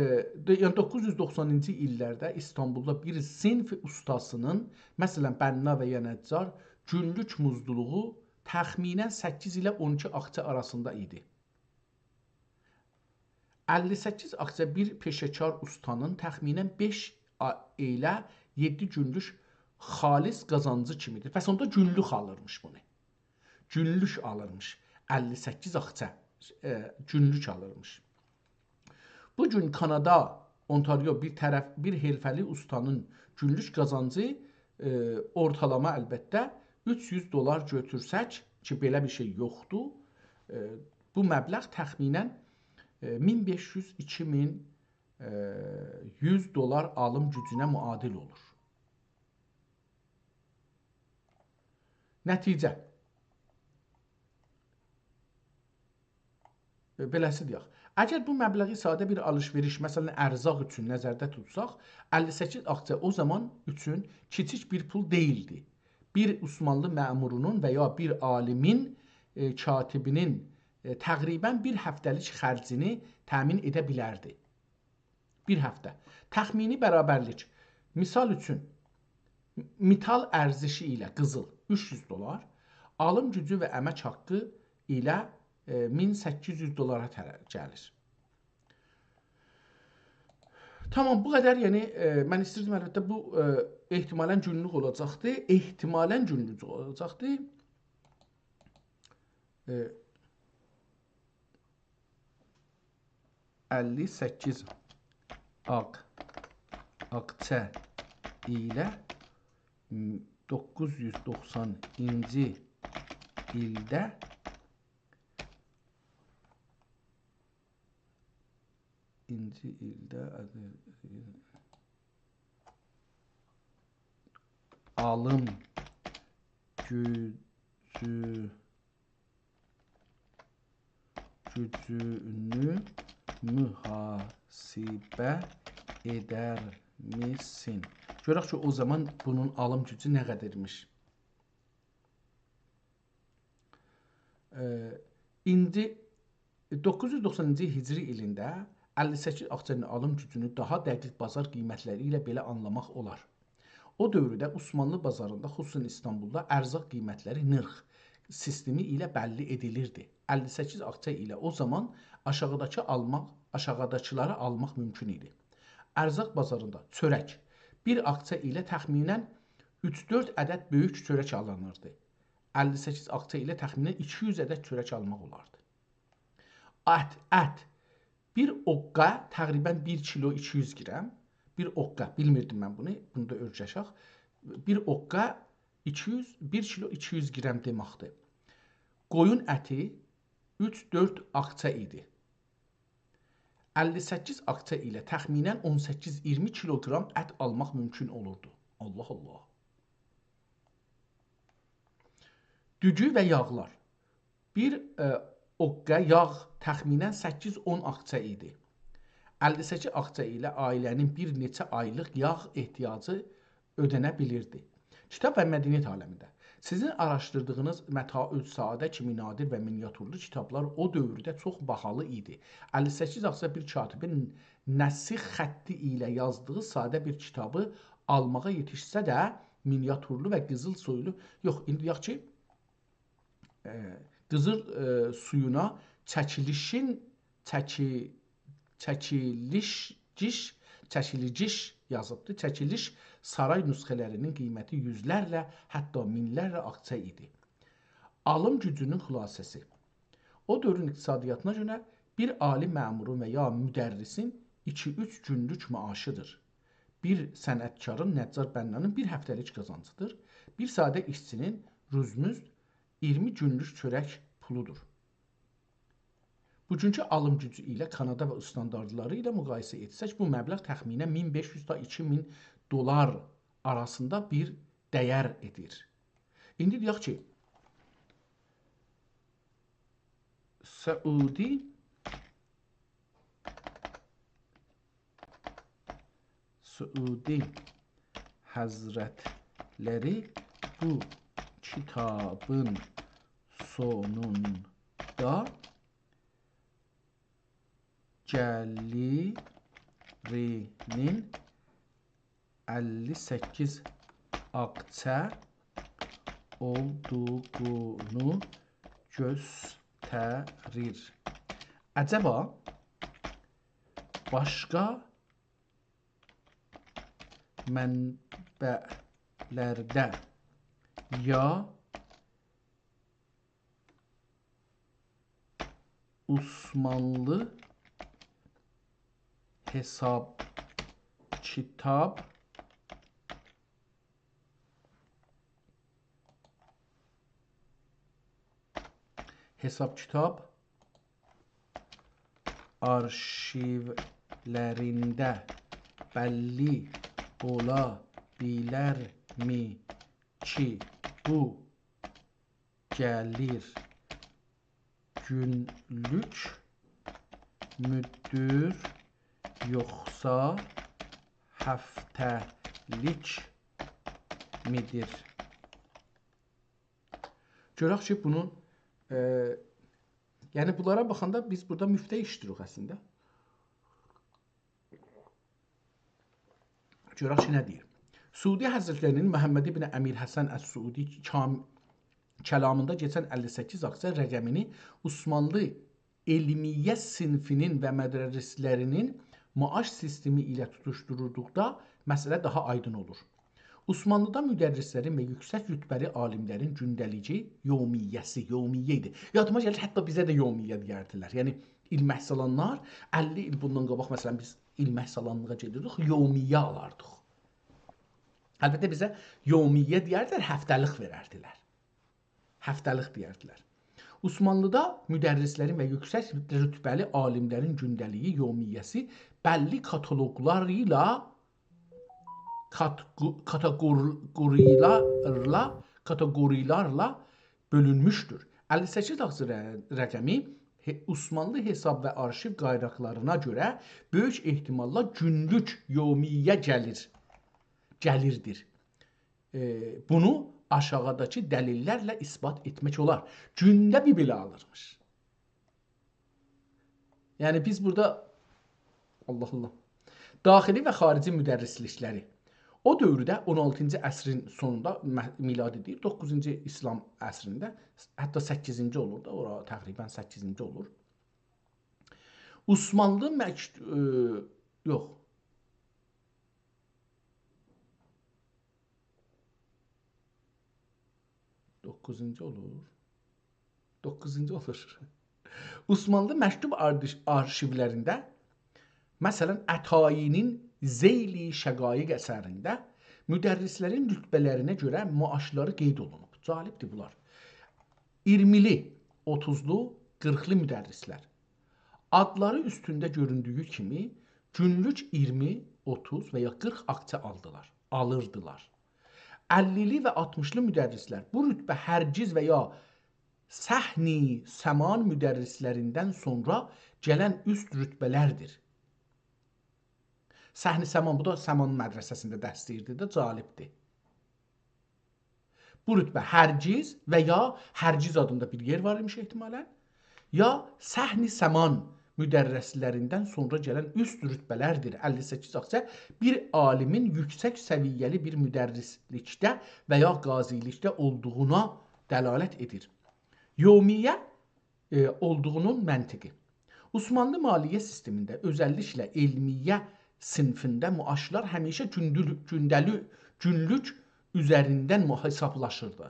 د-، یعنی دوققوز یوز دوخسانینجی ایللرده ایستانبولدا بیر صنف اوستاسینین، مثلا، بنا و یا نجار، گونلوک مزدورلوغو تخمینا سککیز ایله اون ایکی آکسیا آراسیندا ایدی. اللی سککیز آکسیا بیر پئشه‌کار اوستانین تخمینا بئش آ-، ایله یئددی گونلوک خالص قازانجی کیمیدیر. پس اوندا گونلوک آلیرمیش بونو. گونلوک آلیرمیش. اللی سککیز آکسیا، ائ، گونلوک آلیرمیش. بو گون کانادا، اونتاریو بیر طرف، بیر حرفه‌لی اوستانین گونلوک قازانجی، ائ، اورتالاما البته اوچ یوز دلار گؤتورسک، کی، بئله بیر شئی یوخدور، ائ، بو مبلغ تخمینا، ائ، مین بئش یوز، ایکی مین، ائ، یوز دلار آلیم گوجونه معادل اولور. نتیجه. ائ، بئله‌سی دئیک. اگر بو مبلغی ساده بیر آلیش-وئریش، مثلا، ارزاق اوچون نظرده توتساق، اللی سککیز آکسیا او زامان اوچون کیچیک بیر پول دئییلدی. بیر عثمانلی مأمورونون و یا بیر عالیمین، ائ، کاتبینین، ائ، تقریبا بیر هفته‌لیک خرجینی تأمین ائده بیلردی. بیر هفته. تخمینی برابرلیک. مثال اوچون، متال ارزشی ایله قیزیل اوچ یوز دلار، آلیم گوجو و امک حاققی ایله، ائ، مین سککیز یوز دلارا طرف گلیر. تامام، بو قدر، یعنی، ائ، من ایستیردیم، البته، بو، ائ، احتمالا گونلوک اولاجاقدی، احتمالا گونلوک اولاجاقدی. ائ، اللی سککیز آک-، آکسیا ایله، م، دوققوز یوز دوخسانینجی ایلده، اینجی ایلده آلیم گوجو، گوجونو محاسبه ائدرمیسین؟ گؤرک کی، او زامان بونون آلیم گوجو نه قدرمیش. ائ، ایندی دوققوز یوز دوخسانینجی هجری ایلینده اللی سککیز آقچانین آلیم گوجونو داها دقیق بازار قیمتلری ایله بئله آنلاماق اولار. او دؤورده عثمانلی بازاریندا، خصوصاً ایستانبولدا ارزاق قیمتلری نرخ سیستمی ایله بللی ائدیلیردی. اللی سککیز آقچا ایله او زامان آشاغیداکی آلماق، آشاغیداکیلاری آلماق مومکون ایدی. ارزاق بازاریندا چؤرک بیر آقچا ایله تخمیناً اوچ-دؤرد عدد بؤیوک چؤرک آلینیردی. اللی سککیز آقچا ایله تخمیناً ایکی یوز عدد چؤرک آلماق اولاردی. ات، ات. بیر اوققا، تقریباً بیر کیلو ایکی یوز گرم. بیر اوققا، بیلمیردیم من بونو، بونو دا اؤیرشک. بیر اوققا ایکی یوز، بیر کیلو ایکی یوز گرم دئمکدیر. قویون اتی اوچ-دؤرد آقچا ایدی. اللی سککیز آقچا ایله تخمیناً اون سککیز اییرمی کیلوگرام ات آلماق مومکون اولوردو. الله الله. دوگو و یاغلار. بیر، ائ، اوققا یاغ تخمیناً سککیز-اون آقچا ایدی. اللی سککیز آقچا ایله عائله‌نین بیر نئچه آیلیق یاغ احتیاجی اؤدنه بیلیردی. کیتاب و مدنیت عالمینده. سیزین آراشدیردیغینیز متاع السعاده کیمی نادر و مینیاتورلو کیتابلار او دؤورده چوخ باهالی ایدی. اللی سککیز آقچا بیر کاتیبین نسیخ خطی ایله یازدیغی ساده بیر کیتابی آلماغا یئتیشسه ده، مینیاتورلو و قیزیل سویلو، یوخ، ایندی دئیک کی، ائ، قیزیل، ائ، سویونا چکیلیشین، چکی-، چکیلیش، گیش، چکیلیگیش یازیبدی. چکیلیش سارای نسخه‌لری‌نین قیمتی یوزلرله، حتی مینلرله آقچا ایدی. آلیم گوجونون خلاصه‌سی. او دؤورون اقتصادیاتینا گؤره بیر عالی مأمورون و یا مدرسین ایکی-اوچ گونلوک معاشیدیر. بیر صنعتکارین، نجار بنانین بیر هفته‌لیک قازانجیدیر. بیر ساده ایشچی‌نین روزمزد اییرمی گونلوک چؤرک پولودور. بوگونکو آلیم گوجو ایله کانادا و استانداردلاری ایله مقایسه ائتسک، بو مبلغ تخمیناً مین بئش یوز تا ایکی مین دلار آراسیندا بیر دَیر ائدیر. ایندی دئیک کی، سعودی سعودی حضرتلری بو کیتابین سونوندا گلیرینین اللی سککیز آقچا اولدوغونو گؤستریر. عجبا باشقا منبعلرده یا عثمانلی حساب کیتاب، حساب کیتاب آرشیولرینده بللی اولا بیلرمی کی، بو گلیر گونلوک مودور، یوخسا هفته‌لیک میدیر؟ گؤرک کی، بونون، ائ، یعنی بونلارا باخاندا بیز بورادا مفته ایشله‌ییریک اصلینده. گؤرک کی، نه دئییر؟ سعودی حضرتلری‌نین محمد ابن امیر حسن السعودی کام-، کلامیندا کئچن اللی سککیز آقچا رقمینی عثمانلی علمیه صینیفی‌نین و مدرسلری‌نین معاش سیستمی ایله توتوشدوردوقدا مسئله داها آیدین اولور. عثمانلیدا مدرسلرین و یوکسک رتبه‌لی عالیملرین گونده‌لیگی، یومیه‌سی، یومیه ایدی. یادیما گلیر، حتی بیزه ده یومیه دئیردیلر. یعنی، ایلمک سالانلار، اللی ایل بوندان قاباق، مثلا، بیز ایلمک سالانلیغا گئدیردیک، یومیه آلاردیق. البته، بیزه یومیه دئیردیلر، هفته‌لیک وئرردیلر. هفته‌لیک دئیردیلر. عثمانلی‌دا مدرس‌لرین و یوکسک رتبه‌لی عالیم‌لرین گونده‌لیگی، یومیه‌سی بللی کاتالوقلارلا، کات-، کاتاگوریلارلا، کاتاگوریلارلا بؤلونموشدور. اللی سککیز آخچی ر-، رقمی هئ-، عثمانلی حساب و آرشیو قایناقلارینا گؤره بؤیوک احتماللا گونلوک یومیه گلیر، گلیردیر. ائ، بونو آشاغیداکی دلیل‌لرله اثبات ائتمک اولار. گونده بیر بئله آلیرمیش. یعنی بیز بورادا، الله الله. داخلی و خارجی مدرس‌لیک‌لری. او دؤورده اون آلتینجی عصرین سونوندا، مه-، میلادی دئییر، دوققوزونجو ایسلام عصرینده، حتی سککیزینجی اولور دا، اورا تقریباً سککیزینجی اولور. عثمانلی مکت-، ائ، یوخ. دوققوزونجو اولور. دوققوزونجو اولور. عثمانلی مکتوب آردیش-، آرشیولرینده، مثلاً، عطایی‌نین ذیل شقایق اثرینده مدرس‌لرین رتبه‌لرینه گؤره معاشلاری قید اولونوب. جالبدیر بونلار. اییرمیلی، اوتوزلو، قیرخلی مدرس‌لر. آدلاری اوستونده گؤروندویو کیمی گونلوک اییرمی، اوتوز و یا قیرخ آکچه آلدیلار، آلیردیلار. اللیلی و آلتمیشلی مدرس‌لر بو رتبه هرگز و یا صحن سمان مدرس‌لریندن سونرا گلن اوست رتبه‌لردیر. صحن سمان، بو دا سمان مدرسه‌سینده درس دئییردی ده، جالبدیر. بو رتبه هرگز و یا هرگز آدیندا بیر یئر وار ایمیش احتمالاً، یا صحن سمان مدرس‌لریندن سونرا گلن اوست رتبه‌لردیر. اللی سککیز آخچه بیر عالیمین یوکسک سویه‌لی بیر مدرس‌لیکده و یا قاضی‌لیکده اولدوغونا دلالت ائدیر. یومیه، ائ، اولدوغونون منطقی. عثمانلی مالیه سیستمینده، اؤزللیکله علمیه صینیفینده معاشلار همیشه گوندول-، گونده‌لی-، گونلوک اوزریندن محاسبه‌لشیردی.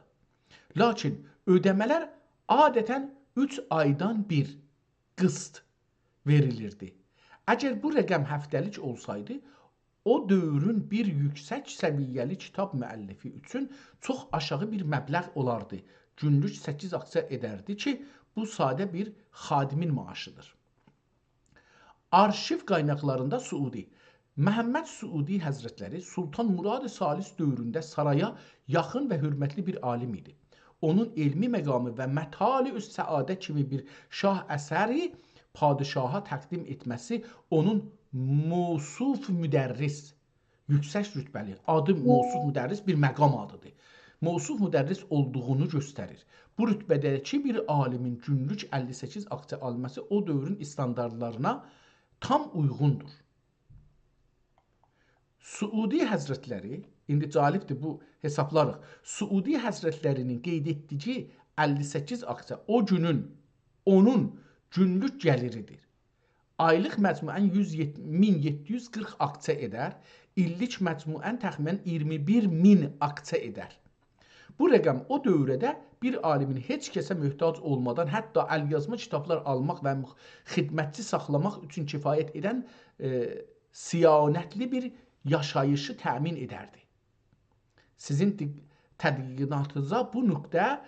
لاکین اؤده‌مه‌لر عادتاً اوچ آیدان بیر قسط وئریلیردی. اگر بو رقم هفته‌لیک اولسایدی، او دؤورون بیر یوکسک سویه‌لی کیتاب مؤلفی اوچون چوخ آشاغی بیر مبلغ اولاردی. گونلوک سککیز آکچه ائدردی کی، بو ساده بیر خادمین معاشیدیر. آرشیو قایناقلاریندا سعودی. محمد سعودی حضرتلری سلطان مراد ثالث دؤورونده سارایا یاخین و حؤرمتلی بیر عالیم ایدی. اونون علمی مقامی و مطالع السعاده کیمی بیر شاه اثری پادشاها تقدیم ائتمه‌سی اونون موصوف مدرس، یوکسک رتبه‌لی، آدی موصوف مدرس بیر مقام آدیدیر. موصوف مدرس اولدوغونو گؤستریر. بو رتبه‌ده‌کی بیر عالیمین گونلوک اللی سککیز آکچه آلماسی او دؤورون استانداردلارینا تام اویغوندور. سعودی حضرتلری، ایندی جالبدیر، بو حسابلاریق. سعودی حضرتلری‌نین قید ائتدیگی اللی سککیز آکچه او گونون، اونون گونلوک گلیریدیر. آیلیق مجموعاً یوز یئتمیش، مین یئددی یوز قیرخ آکچه ائدر، ایللیک مجموعاً تخمیناً اییرمی بیر مین آکچه ائدر. بو رقم او دؤورده بیر عالیمین هئچ کسه محتاج اولمادان، حتی ال‌یازما کیتابلار آلماق و مخ-، خدمتچی ساخلاماق اوچون کفایت ائدن، ائ، صیانتلی بیر یاشاییشی تأمین ائدردی. سیزین دق-، تدقیقاتینیزا بو نقطه، ائ،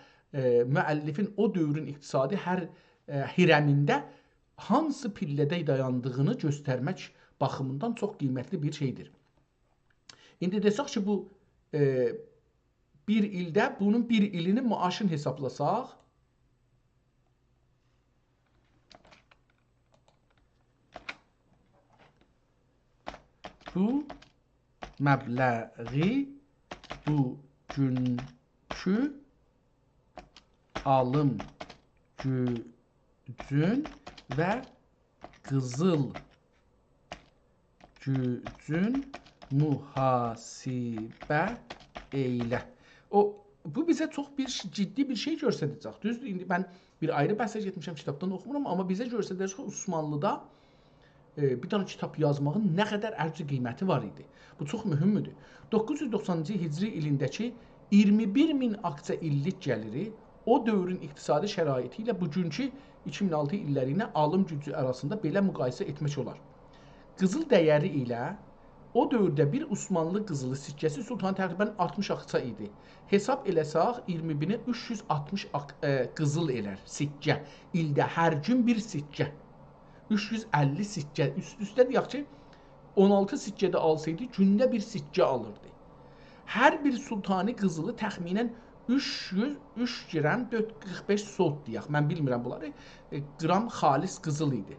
مؤلفین او دؤورون اقتصادی هر، ائ، هرمینده هانسی پله‌ده دایاندیغینی گؤسترمک باخیمیندان چوخ قیمتلی بیر شئیدیر. ایندی دئسک کی، بو، ائ، بیر ایلده بونون بیر ایلینین معاشینی حسابلاساق، بو مبلغی بوگونکو آلیم گوجون و قیزیل گوجون محاسبه ائیله. او، بو بیزه چوخ بیر ش-، جدی بیر شئی گؤستره‌جک. دوزدور، ایندی من بیر آیری بحثه گئتمیشم، کیتابدان اوخومورام، آمما بیزه گؤستره‌جک کی، عثمانلی‌دا، ائ، بیر دنه کیتاب یازماغین نه قدر ارج و قیمتی وار ایدی. بو چوخ مهمدور. دوققوز یوز دوخسانینجی هجری ایلینده‌کی اییرمی بیر مین آکچه ایللیک گلیری او دؤورون اقتصادی شرایطی ایله بوگونکو ایکی مین آلتی ایللری ایله آلیم گوجو آراسیندا بئله مقایسه ائتمک اولار. قیزیل دیری ایله او دؤورده بیر عثمانلی قیزیلی سکه‌سی سلطانین تقریباً آلتمیش آخچا ایدی. حساب ائله‌سک، اییرمی مینه اوچ یوز آلتمیش آخ-، ائ، قیزیل ائلر سکه. ایلده هر گون بیر سکه. اوچ یوز اللی سکه. اوست-اوسته دئیک کی، اون آلتی سکه ده آلسایدی، گونده بیر سکه آلیردی. هر بیر سلطانی قیزیلی تخمیناً اوچ یوز، اوچ گرم، دؤرد قیرخ بئش سولد دئیک. من بیلمیرم بونلاری. ائ، قرام خالص قیزیل ایدی.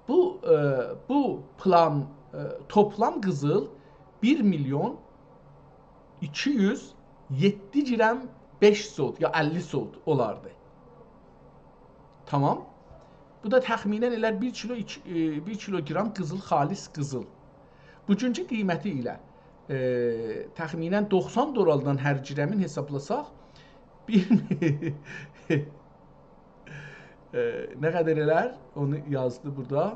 بو، ائ، بو پلان، ائ، توپلام قیزیل بیر میلیون ایکی یوز یئددی گرم بئش سولد یا اللی سولد اولاردی. تامام. بو دا تخمیناً ائلر بیر کیلو، ایکی، ائ، بیر کیلوگرام قیزیل، خالص قیزیل. بوگونکو قیمتی ایله، ائ، تخمیناً دوخسان دلاردان هر گرمین حسابلاساق، بیر، ائ، نه قدر ائلر؟ اونو یازدی بورادا.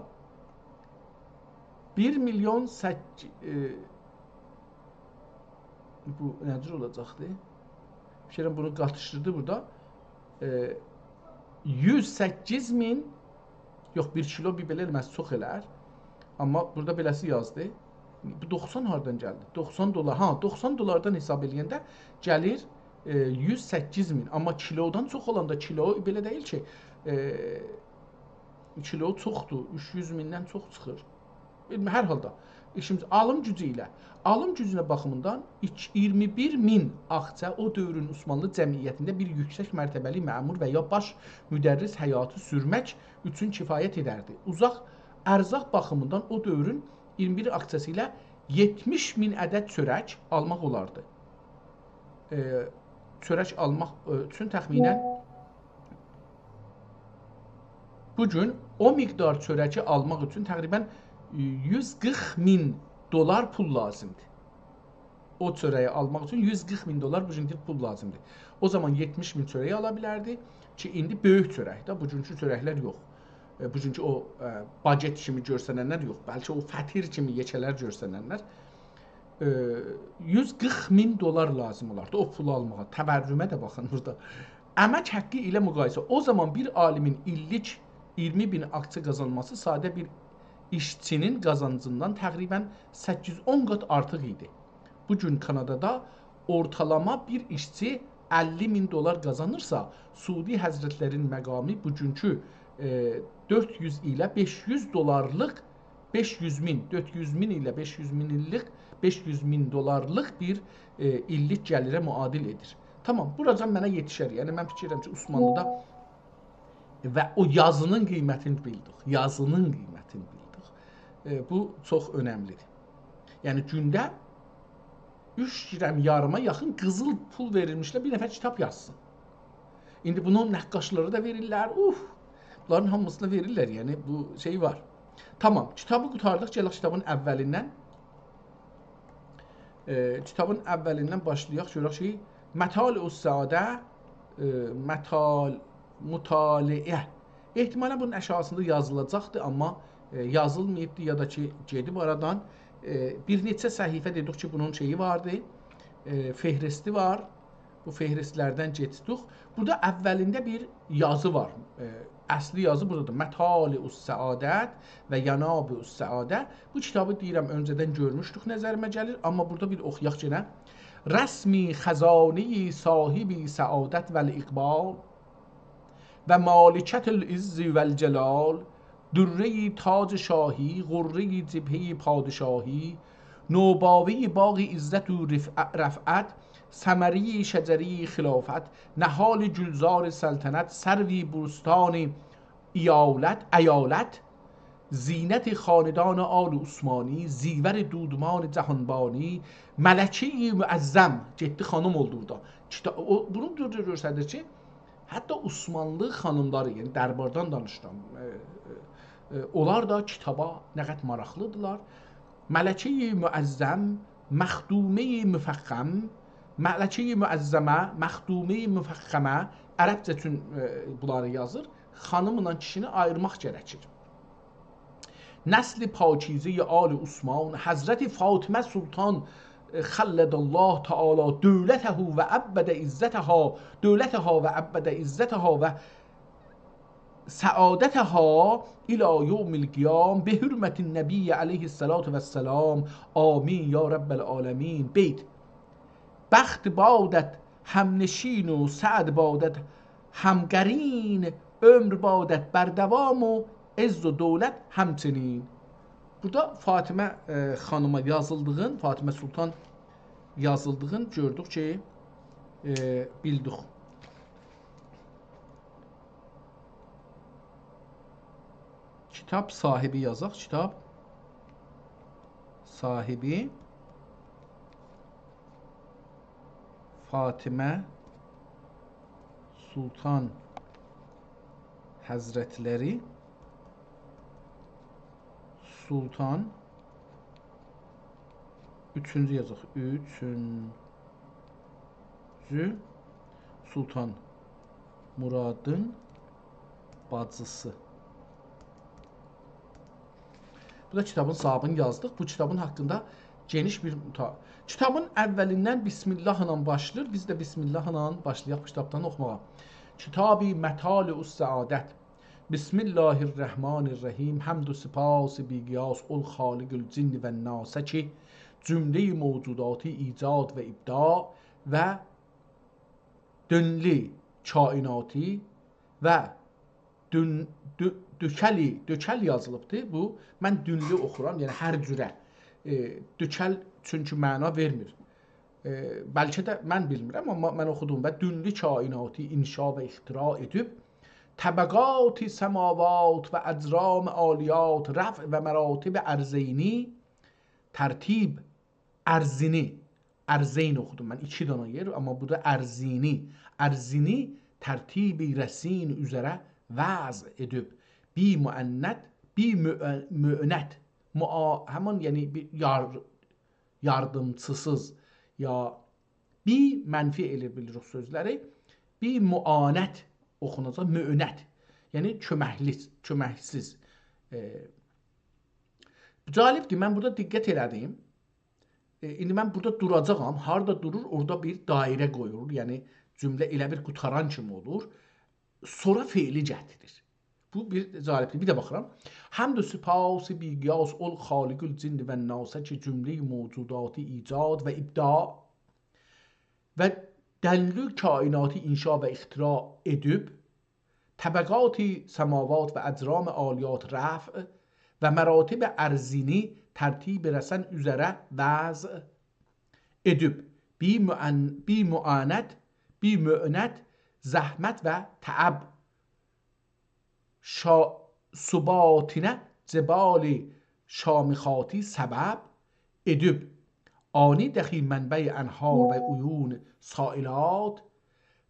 بیر میلیون سککیز، ائ، بو نه جور اولاجاقدی؟ فیکر ائلیرم بونو قاتیشدیردی بورادا. ائ، یوز سککیز مین، یوخ، بیر کیلو بیر بئله ائله‌مز، چوخ ائلر. آمما بورادا بئله‌سی یازدی. بو دوخسان هاردان گلدی؟ دوخسان دلار، ها، دوخسان دلاردان حساب ائله‌ینده گلیر، ائ، یوز سککیز مین. آمما کیلودان چوخ اولاندا، کیلو بئله دئییل کی، ائ، کیلو چوخدور، اوچ یوز میندن چوخ چیخیر. بیلمیرم، هر حالدا ایشیمیز آلیم گوجو ایله. آلیم گوجونه باخیمیندان ایک-، اییرمی بیر مین آخچا او دؤورون عثمانلی جمعیتینده بیر یوکسک مرتبه‌لی مأمور و یا باش مدرس حیاتی سورمک اوچون کفایت ائدردی. اوزاق ارزاق باخیمیندان او دؤورون اییرمی بیر آخچاسی ایله یئتمیش مین عدد چؤرک آلماق اولاردی. ائ، چؤرک آلماق، ائ، اوچون تخمیناً بو گون او مقدار چؤرکی آلماق اوچون تقریباً، ائ، یوز قیرخ مین دلار پول لازیمدیر. او چؤرگی آلماق اوچون یوز قیرخ مین دلار بوگونکو پول لازیمدیر. او زامان یئتمیش مین چؤرک آلا بیلردی کی، ایندی بؤیوک چؤرک ده، بوگونکو چؤرکلر یوخ. ائ، بوگونکو او، ائ، باگت کیمی گؤرسننلر یوخ، بلکه او فطیر کیمی یئکه‌لر گؤرسننلر. ائ، یوز قیرخ مین دلار لازیم اولاردی او پولو آلماغا. تورمه ده باخین بورادا. امک حاققی ایله مقایسه. او زامان بیر عالیمین ایللیک اییرمی مین آخچا قازانماسی ساده بیر ایشچی‌نین قازانجیندان تقریباً سککیز اون قات آرتیق ایدی. بو گون کانادادا اورتالاما بیر ایشچی اللی مین دلار قازانیرسا، سعودی حضرتلرین مقامی بوگونکو، ائ، دؤرد یوز ایله بئش یوز دلارلیق، بئش یوز مین، دؤرد یوز مین ایله بئش یوز مین ایللیک، بئش یوز مین دلارلیق بیر، ائ، ایللیک گلیره معادل ائدیر. تامام، بوراجان منه یئتیشر. یعنی، من فیکیر ائدیرم کی، عثمانلیدا و او یازی‌نین قیمتینی بیلدیک. یازی‌نین قیمتینی بیلدیک. ائ، بو چوخ اؤنملی‌دیر. یعنی، گونده اوچ گرم یاریما یاخین قیزیل پول وئریرمیشلر، بیر نفر کیتاب یازسین. ایندی بونو نقاشلارا دا وئریرلر. اوف! بونلارین هامیسینی وئریرلر، یعنی بو شئی وار. تامام، کیتابی قوتاردیق، گلک کیتابین اوّلیندن. ائ، کیتابین اوّلیندن باشلایاق، گؤرک کی، مطالع السعاده، ائ، مطال-، مطالعه. احتمالاً بونون آشاغیسیندا یازیلاجاقدیر، آمما، ائ، یازیلماییبدیر یا دا کی، گئدیب آرادان. ائ، بیر نئچه صفحه دئدیک کی، بونون شئیی واردی، ائ، فهرستی وار. بو فهرستلردن کئچدیک. بورادا اوّلینده بیر یازی وار. ائ، اصلی یازی بورادادیر. مطالع السعادة و ینابع السعادة. بو کیتابی دئییرم، اؤنجه‌دن گؤرموشدوک، نظریمه گلیر. آمما بورادا بیر اوخویاق یئنه. رسمی خزانه‌ای صاحب سعادت و الاقبال و مالکة العز و الجلال، درهٔ تاج شاهی، غرهٔ جبههٔ پادشاهی، نوباوهٔ باغ عزت و رفع-، رفعت، ثمرهٔ شجرهٔ خلافت، نهال گلزار سلطنت، سروی بستان ایالت، ایالت، زینت خاندان آل عثمانی، زیور دودمان جهانبانی، ملکهٔ معظم، گئتدی خانیم اولدو بورادا. کیتا-، او، بونو گؤ-، گؤستریر کی، حتی عثمانلی خانیملاری، یعنی درباردان دانیشیرام، ائ، ائ، ائ، اونلار دا کیتابا نه قدر ماراقلیدیرلار. ملکهٔ معظم، مخدومهٔ مفخم، ملکهٔ معظمه، مخدومهٔ مفخمه، عربجه چون، ائ، بونلاری یازیر، خانیملا کیشینی آییرماق گرکیر. نسل پاکیزهٔ آل عثمان، حضرت فاطمه سلطان، ائ، خلد الله تعالی دولته و ابد عزتها، دولتها و ابد عزتها و سعادتها الی یوم القیام بحرمة النبی علیه الصلاة والسلام، آمین یا رب العالمین. بیت. بخت بادت همنشین و سعد بادت همقرین، عمر بادت بر دوام و عز و دولت همچنین. بورادا فاطمه، ائ، خانیما یازیلدیغین، فاطمه سلطان یازیلدیغین گؤردوک کی، ائ، بیلدیک. کیتاب صاحیبی یازاق. کیتاب صاحیبی فاطمه سلطان حضرتلری، سلطان، اوچونجو یازاق، اوچونجو سلطان مرادین باجیسی. بو دا کیتابین صاحیبینی یازدیق. بو کیتابین حاقیندا گئنیش بیر مطا-، کیتابین اوّلیندن بسم الله ایله باشلاییر. بیز ده بسم الله ایله باشلایاق بو کیتابدان اوخوماغا. کتابی مطالع السعادت. بسم الله الرحمن الرحیم. حمد و سپاس بی‌قیاس اول خالق الجن و الناس کی، جملهٔ موجوداتی ایجاد و ابداع و دؤنلی کائناتی و دؤن-، دؤ-، دؤکلی، دؤکل یازیلیبدی. بو، من دؤنلی اوخورام، یعنی هر جوره. ائ، دؤکل چونکی معنا وئرمیر. ائ، بلکه ده من بیلمیرم، آمما من اوخودوم. و دؤنلی کائناتی انشا و اختراع ائدیب، طبقات سماوات و اجرام عالیات رفع و مراتب ارضینی ترتیب ارضینی، ارضین اوخودوم من، ایکی دانا یئر، آمما بورادا ارضینی، ارضینی ترتیب رصین اوزره وضع ائدیب، بی معنت، بی مؤ-، مؤنت، مؤا-، همین، یعنی، بیر یار-، یاردیمچیسیز، یا بی، منفی ائله بیلیریک سؤزلری، بی معانت اوخوناجاق، مؤنت، یعنی کؤمکلی-، کؤمکسیز. ائ، جالبدیر، من بورادا دقت ائله‌دیم. ائ، ایندی من بورادا دوراجاغام. هاردا دورور، اورادا بیر دایره قویور. یعنی جمله ائله بیر قوتاران کیمی اولور. سونرا فعلی گتیریر. بو بیر جالبدیر. بیر ده باخیرام. حمد و سپاس بی‌قیاس اول خالق الجن و الناس کی، جملهٔ موجوداتی ایجاد و ابداع و دؤنلی کائناتی انشا و اختراع ائدیب، طبقات سماوات و اجرام عالیات رفع و مراتب ارضینی ترتیب رصین اوزره وضع ائدیب، بی معن-، بی معانت، بی مؤنت، زحمت و تعب، شا-، ثباتینه جبال شامخاتی سبب ائدیب، آنی دخی منبع انهار و عیون سائلات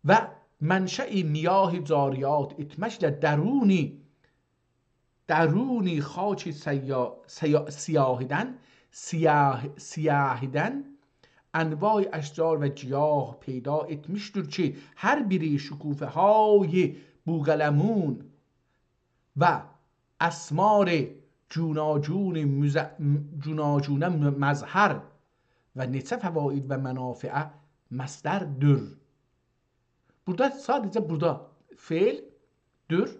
و منشأ میاه جاریات ائتمکله درونی، درونی خاک سیا-، سیا-، سیاهیدن، سیاه-، سیاهیدن انواع اشجار و گیاه پیدا ائتمیشدیر کی، هر بیری شکوفه‌های بوقلمون و اسمار گوناگون مز-، گوناگونه م-، مظهر و نئچه فواید و منافعه مصدردیر. بورادا، ساده‌جه بورادا فعل دور،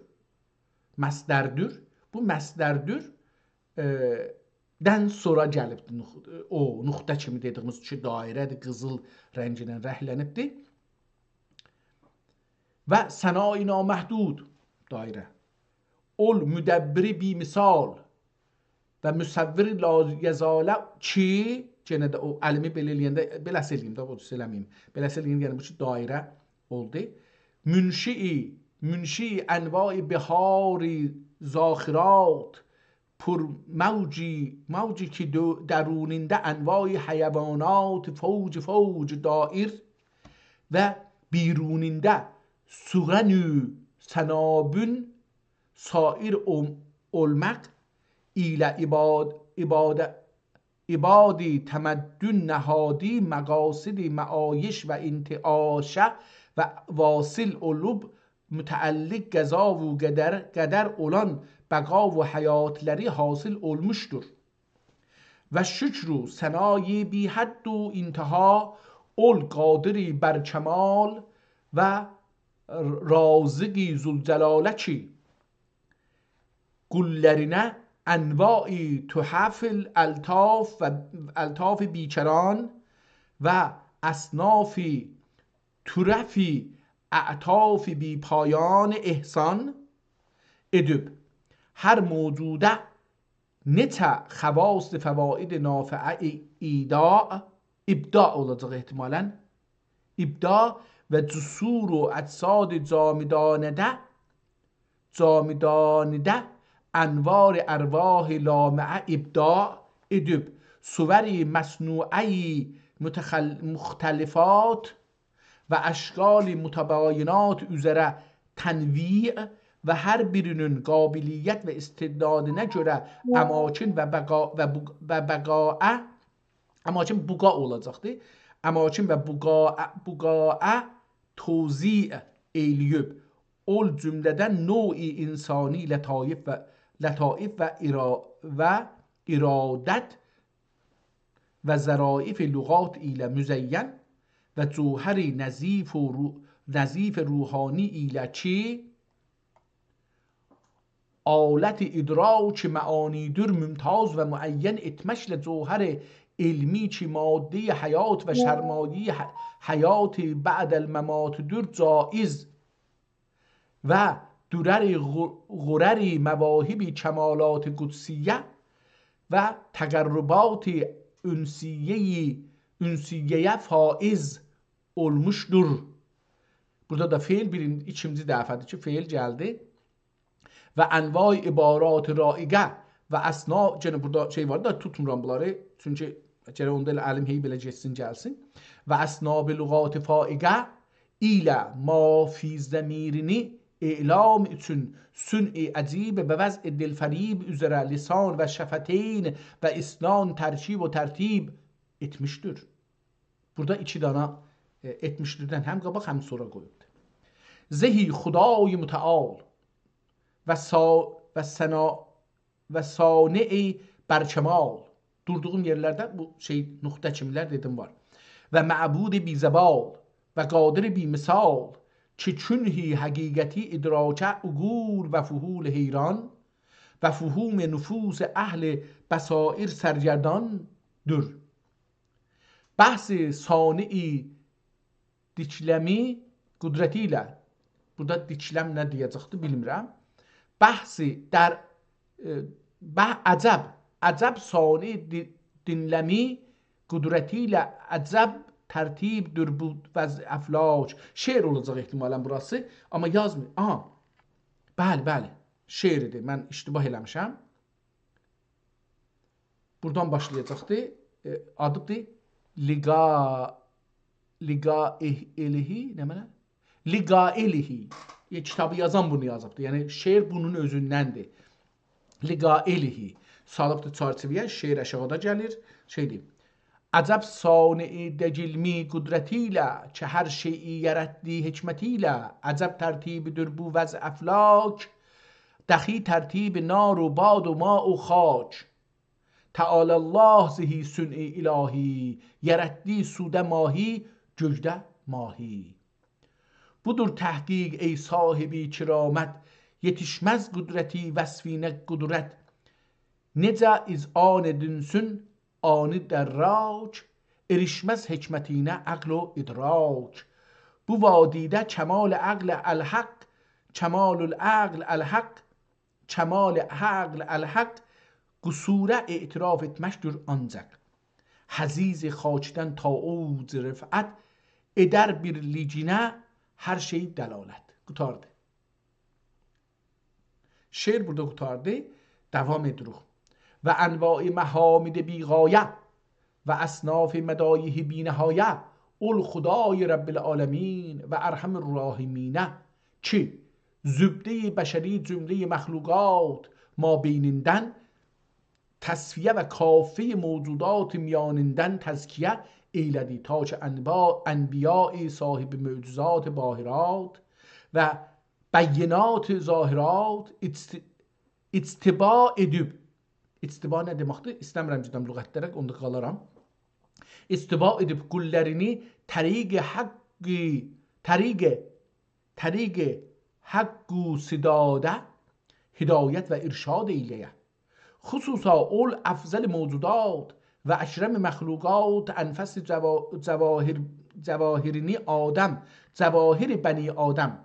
مصدردور. بو مصدردور، ائ، دن سونرا گلیبدیر. نوخ-، او نقطه کیمی دئدیگیمیز کی، دایره‌دیر، قیزیل رنگینن رنگلنیبدیر. و ثنای نامحدود، دایره. اول مدبر بی‌مثال و مصور لایزال کی، یئنه ده او الیمی بئله ائله‌ینده، بئله‌سی ائله‌ییم ده، او جور ائله‌مه‌ییم. بئله‌سی ائله‌ییم، یعنی بو کی، دایره اولدو. منشئی، منشئی انواع بحار ذاخرات، پر موجی، موجی کی دو-، درونینده انواع حیوانات فوج فوج دایر و بیرونینده سوغنو سنابون سایر اول-، اولماق ایله عباد-، عباد-، عبادی تمدن نهادی مقاصد معایش و انتعاشه و واصل اولوب متعلق قضا و قدر، قدر اولان بقا و حیاتلاری حاصل اولموشدور. و شکر و ثنای بی‌حد و انتها اول قادر بر کمال و رازق ذوالجلاله کی، قوللرینه انواع تحف الالطاف و الطاف بیکران و اصناف طرف اعطاف بی‌پایان احسان ائدیب، هر موجوده نئچه خواص فواید نافعه ای-، ایداع، ابداع اولاجاق احتمالاً، ابداع و جسور و اجساد جامدانه‌ده، جامدانه‌ده انوار ارواح لامعه ابداع ائدیب، صور مصنوعه‌ی متخل-، مختلفات و اشکال متباینات اوزره تنویع و هر بیرینین قابلیت و استعدادینا گؤره اماکن و بقا-، و بق-، و بقاعه، اماکن بقاع اولاجاقدی. اماکن و بقاعه، بقاعه توزیع ائیله‌ییب، اول جمله‌دن نوع انسانی لطایف و، لطایف و ارا-، و ارادت و ظرایف لغات ایله مزین و جوهر نظیف و رو-، نظیف روحانی ایله کی، آلت ادراک معانی‌دور ممتاز و معین ائتمکله جوهر علمی کی ماده‌ی حیات و سرمایه‌ی ح-، حیات بعد الممات‌دور جایز و درر غ-، غرر مواهب کمالات قدسیه و تقربات انسیه‌ی، انسیه‌یه فائز اولموشدور. بورادا دا فعل بیرین-، ایکینجی دفعه‌دیر کی، فعل گلدی. و انواع عبارات رائقه و اصناف، یعنی بورادا شئی وار دا، توتمورام بونلاری، چونکی گرک اوندا ائله الیم هئی بئله گئتسین گلسین. و اصناف لغات فائقه ایله ما فی ضمیرینی اعلام اوچون صنع عجیب و وضع دلفریب اوزره لسان و شفتین و اسنان ترکیب و ترتیب ائتمیشدیر. بورادا ایکی دانا، ائ، ائتمیشدیردن هم قاباق، هم سونرا قویوبدور. زهی خدای متعال و صا-، و صنا-، و صانع برکمال. دوردوغوم یئرلرده بو شئی، نقطه کیمیلر دئدیم وار. و معبود بی‌زوال و قادر بی‌مثال، کی کنه حقیقتی ادراکه عقول و فحول حیران و فهوم نفوس اهل بصائر سرگرداندور. بحث صانع دیکلمی قدرتی ایله، بورادا دیکلم نه دئیه‌جکدی، بیلمیرم. بحث در، ائ، بح-، عجب، عجب صانع دی-، دیکلمی قدرتی ایله عجب ترتیب‌دور بو وضع افلاک. شعر اولاجاق احتمالاً بوراسی، آمما یازمیر. آها، بلی، بلی، شعر ایدی، من اشتباه ائله‌میشم. بورادان باشلایاجاقدی. ائ، آدیدیر لقا-، لقائه-، الهی، نمنه؟ لقائلهی. ائ، کیتابی یازان بونو یازیبدی. یعنی شعر بونون اؤزوندندیر. لقائلهی. سالیبدیر چرچیوه‌یه، شعر آشاغیدا گلیر. شئیدیر. عجب صانع دیکلمی قدرتی ایله، کی هر شئیی یاراتدی حکمتی ایله. عجب ترتیبی‌دیر بو وضع افلاک، دخی ترتیب نار و باد و ماء و خاک. تعالی الله زهی صنع الهی، یاراتدی سودا ماهی، گؤیده ماهی. بودور تحقیق ای صاحب کرامت، یئتیشمز قدرتی وصفینه قدرت. نئجه اذعان ائدیلسین آنی دراک، ائریشمز حکمتینه عقل و ادراک. بو وادیده کمال عقل الحق، کمال العقل الحق، کمال عقل الحق، قصوره اعتراف ائتمکدیر آنجاق. حضیض خاکدن تا اوج رفعت، ائدر بیرلیگینه هر شئی دلالت. قوتاردی. شعر بورادا قوتاردی. داوام ائدیریک. و انواع محامد بی‌غایه و اصناف مدایح بی‌نهایه، اول خدای رب العالمین و ارحم الراحمینه کی، زبده‌ی بشری جمله‌ی مخلوقات مابینیندن تصفیه و کافه‌ی موجودات میانیندن تزکیه ائیله‌دی، تا کی انبا-، انبیای صاحب معجزات باهرات و بینات ظاهرات اجت-، اجتبا ائدیب. اجتبا نه دئمکدیر؟ ایسته‌میرم گئدم لغتلره، اوندا قالارام. اجتبا ائدیب قوللرینی طریق حقی، طریق، طریق حق و سداده هدایت و ارشاد ائیله‌یه. خصوصا اول افضل موجودات و اکرم مخلوقات، انفس جوا-، جواهر، جواهرینی آدم، جواهر بنی آدم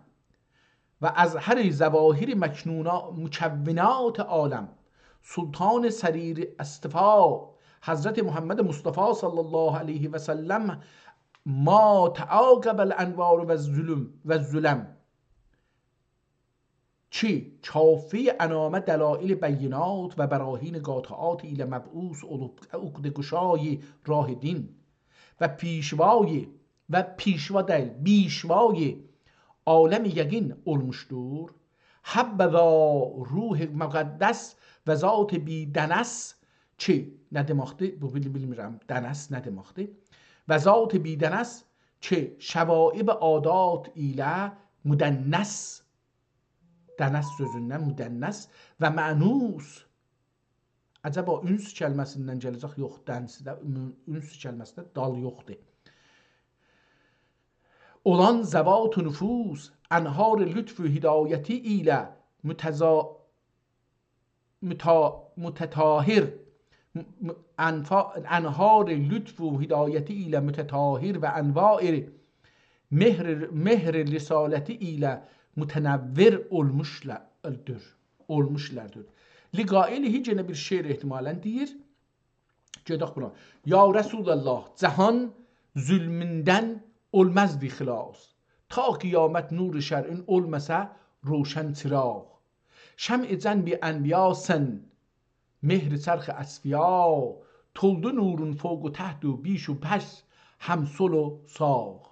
و از هر ظواهر مکنونا-، مکونات عالم، سلطان سریر اصطفا، حضرت محمد مصطفی صلی الله علیه و سلم، ما تعاقب الانوار و الظلم، و الظلم، کی کافی انامه دلایل بینات و براهین قاطعات ایله مبعوث اولوب، عقده‌گشای راه دین و پیشوای، و پیشوا دئییل، بیشوای عالم یقین اولموشدور. حبذا روح مقدس و ذات بی‌دنس، کی نه دئمکدیر؟ بو بیل-، بیلمیرم، دنس نه دئمکدیر؟ و ذات بی‌دنس، کی شوائب عادات ایله مدنس، دنس سؤزوندن مدنس و مأنوس. عجبا اونس کلمه‌سیندن گله‌جک؟ یوخ، دنسده، اونس کلمه‌سینده دال یوخدور. اولان ذوات و نفوس، انهار لطف و هدایتی ایله متضا-، متا-، متطهر، م-، م-، انفا-، انهار لطف و هدایتی ایله متطهر و انوار مهر، مهر رسالتی ایله متنور اولموشلادیر، اولموشلاردیر. لقائله یئنه بیر شعر احتمالاً دئییر. گئدک بونا. یا رسول الله، جهان ظلموندن اولمزدی خلاص، تا قیامت نور شرعین اولماسا روشن چراغ. شمع جنب انبیاسن، مهر چرخ اصفیا، تولدو نورون فوق و تحت و بیش و پس، هم سل و ساغ.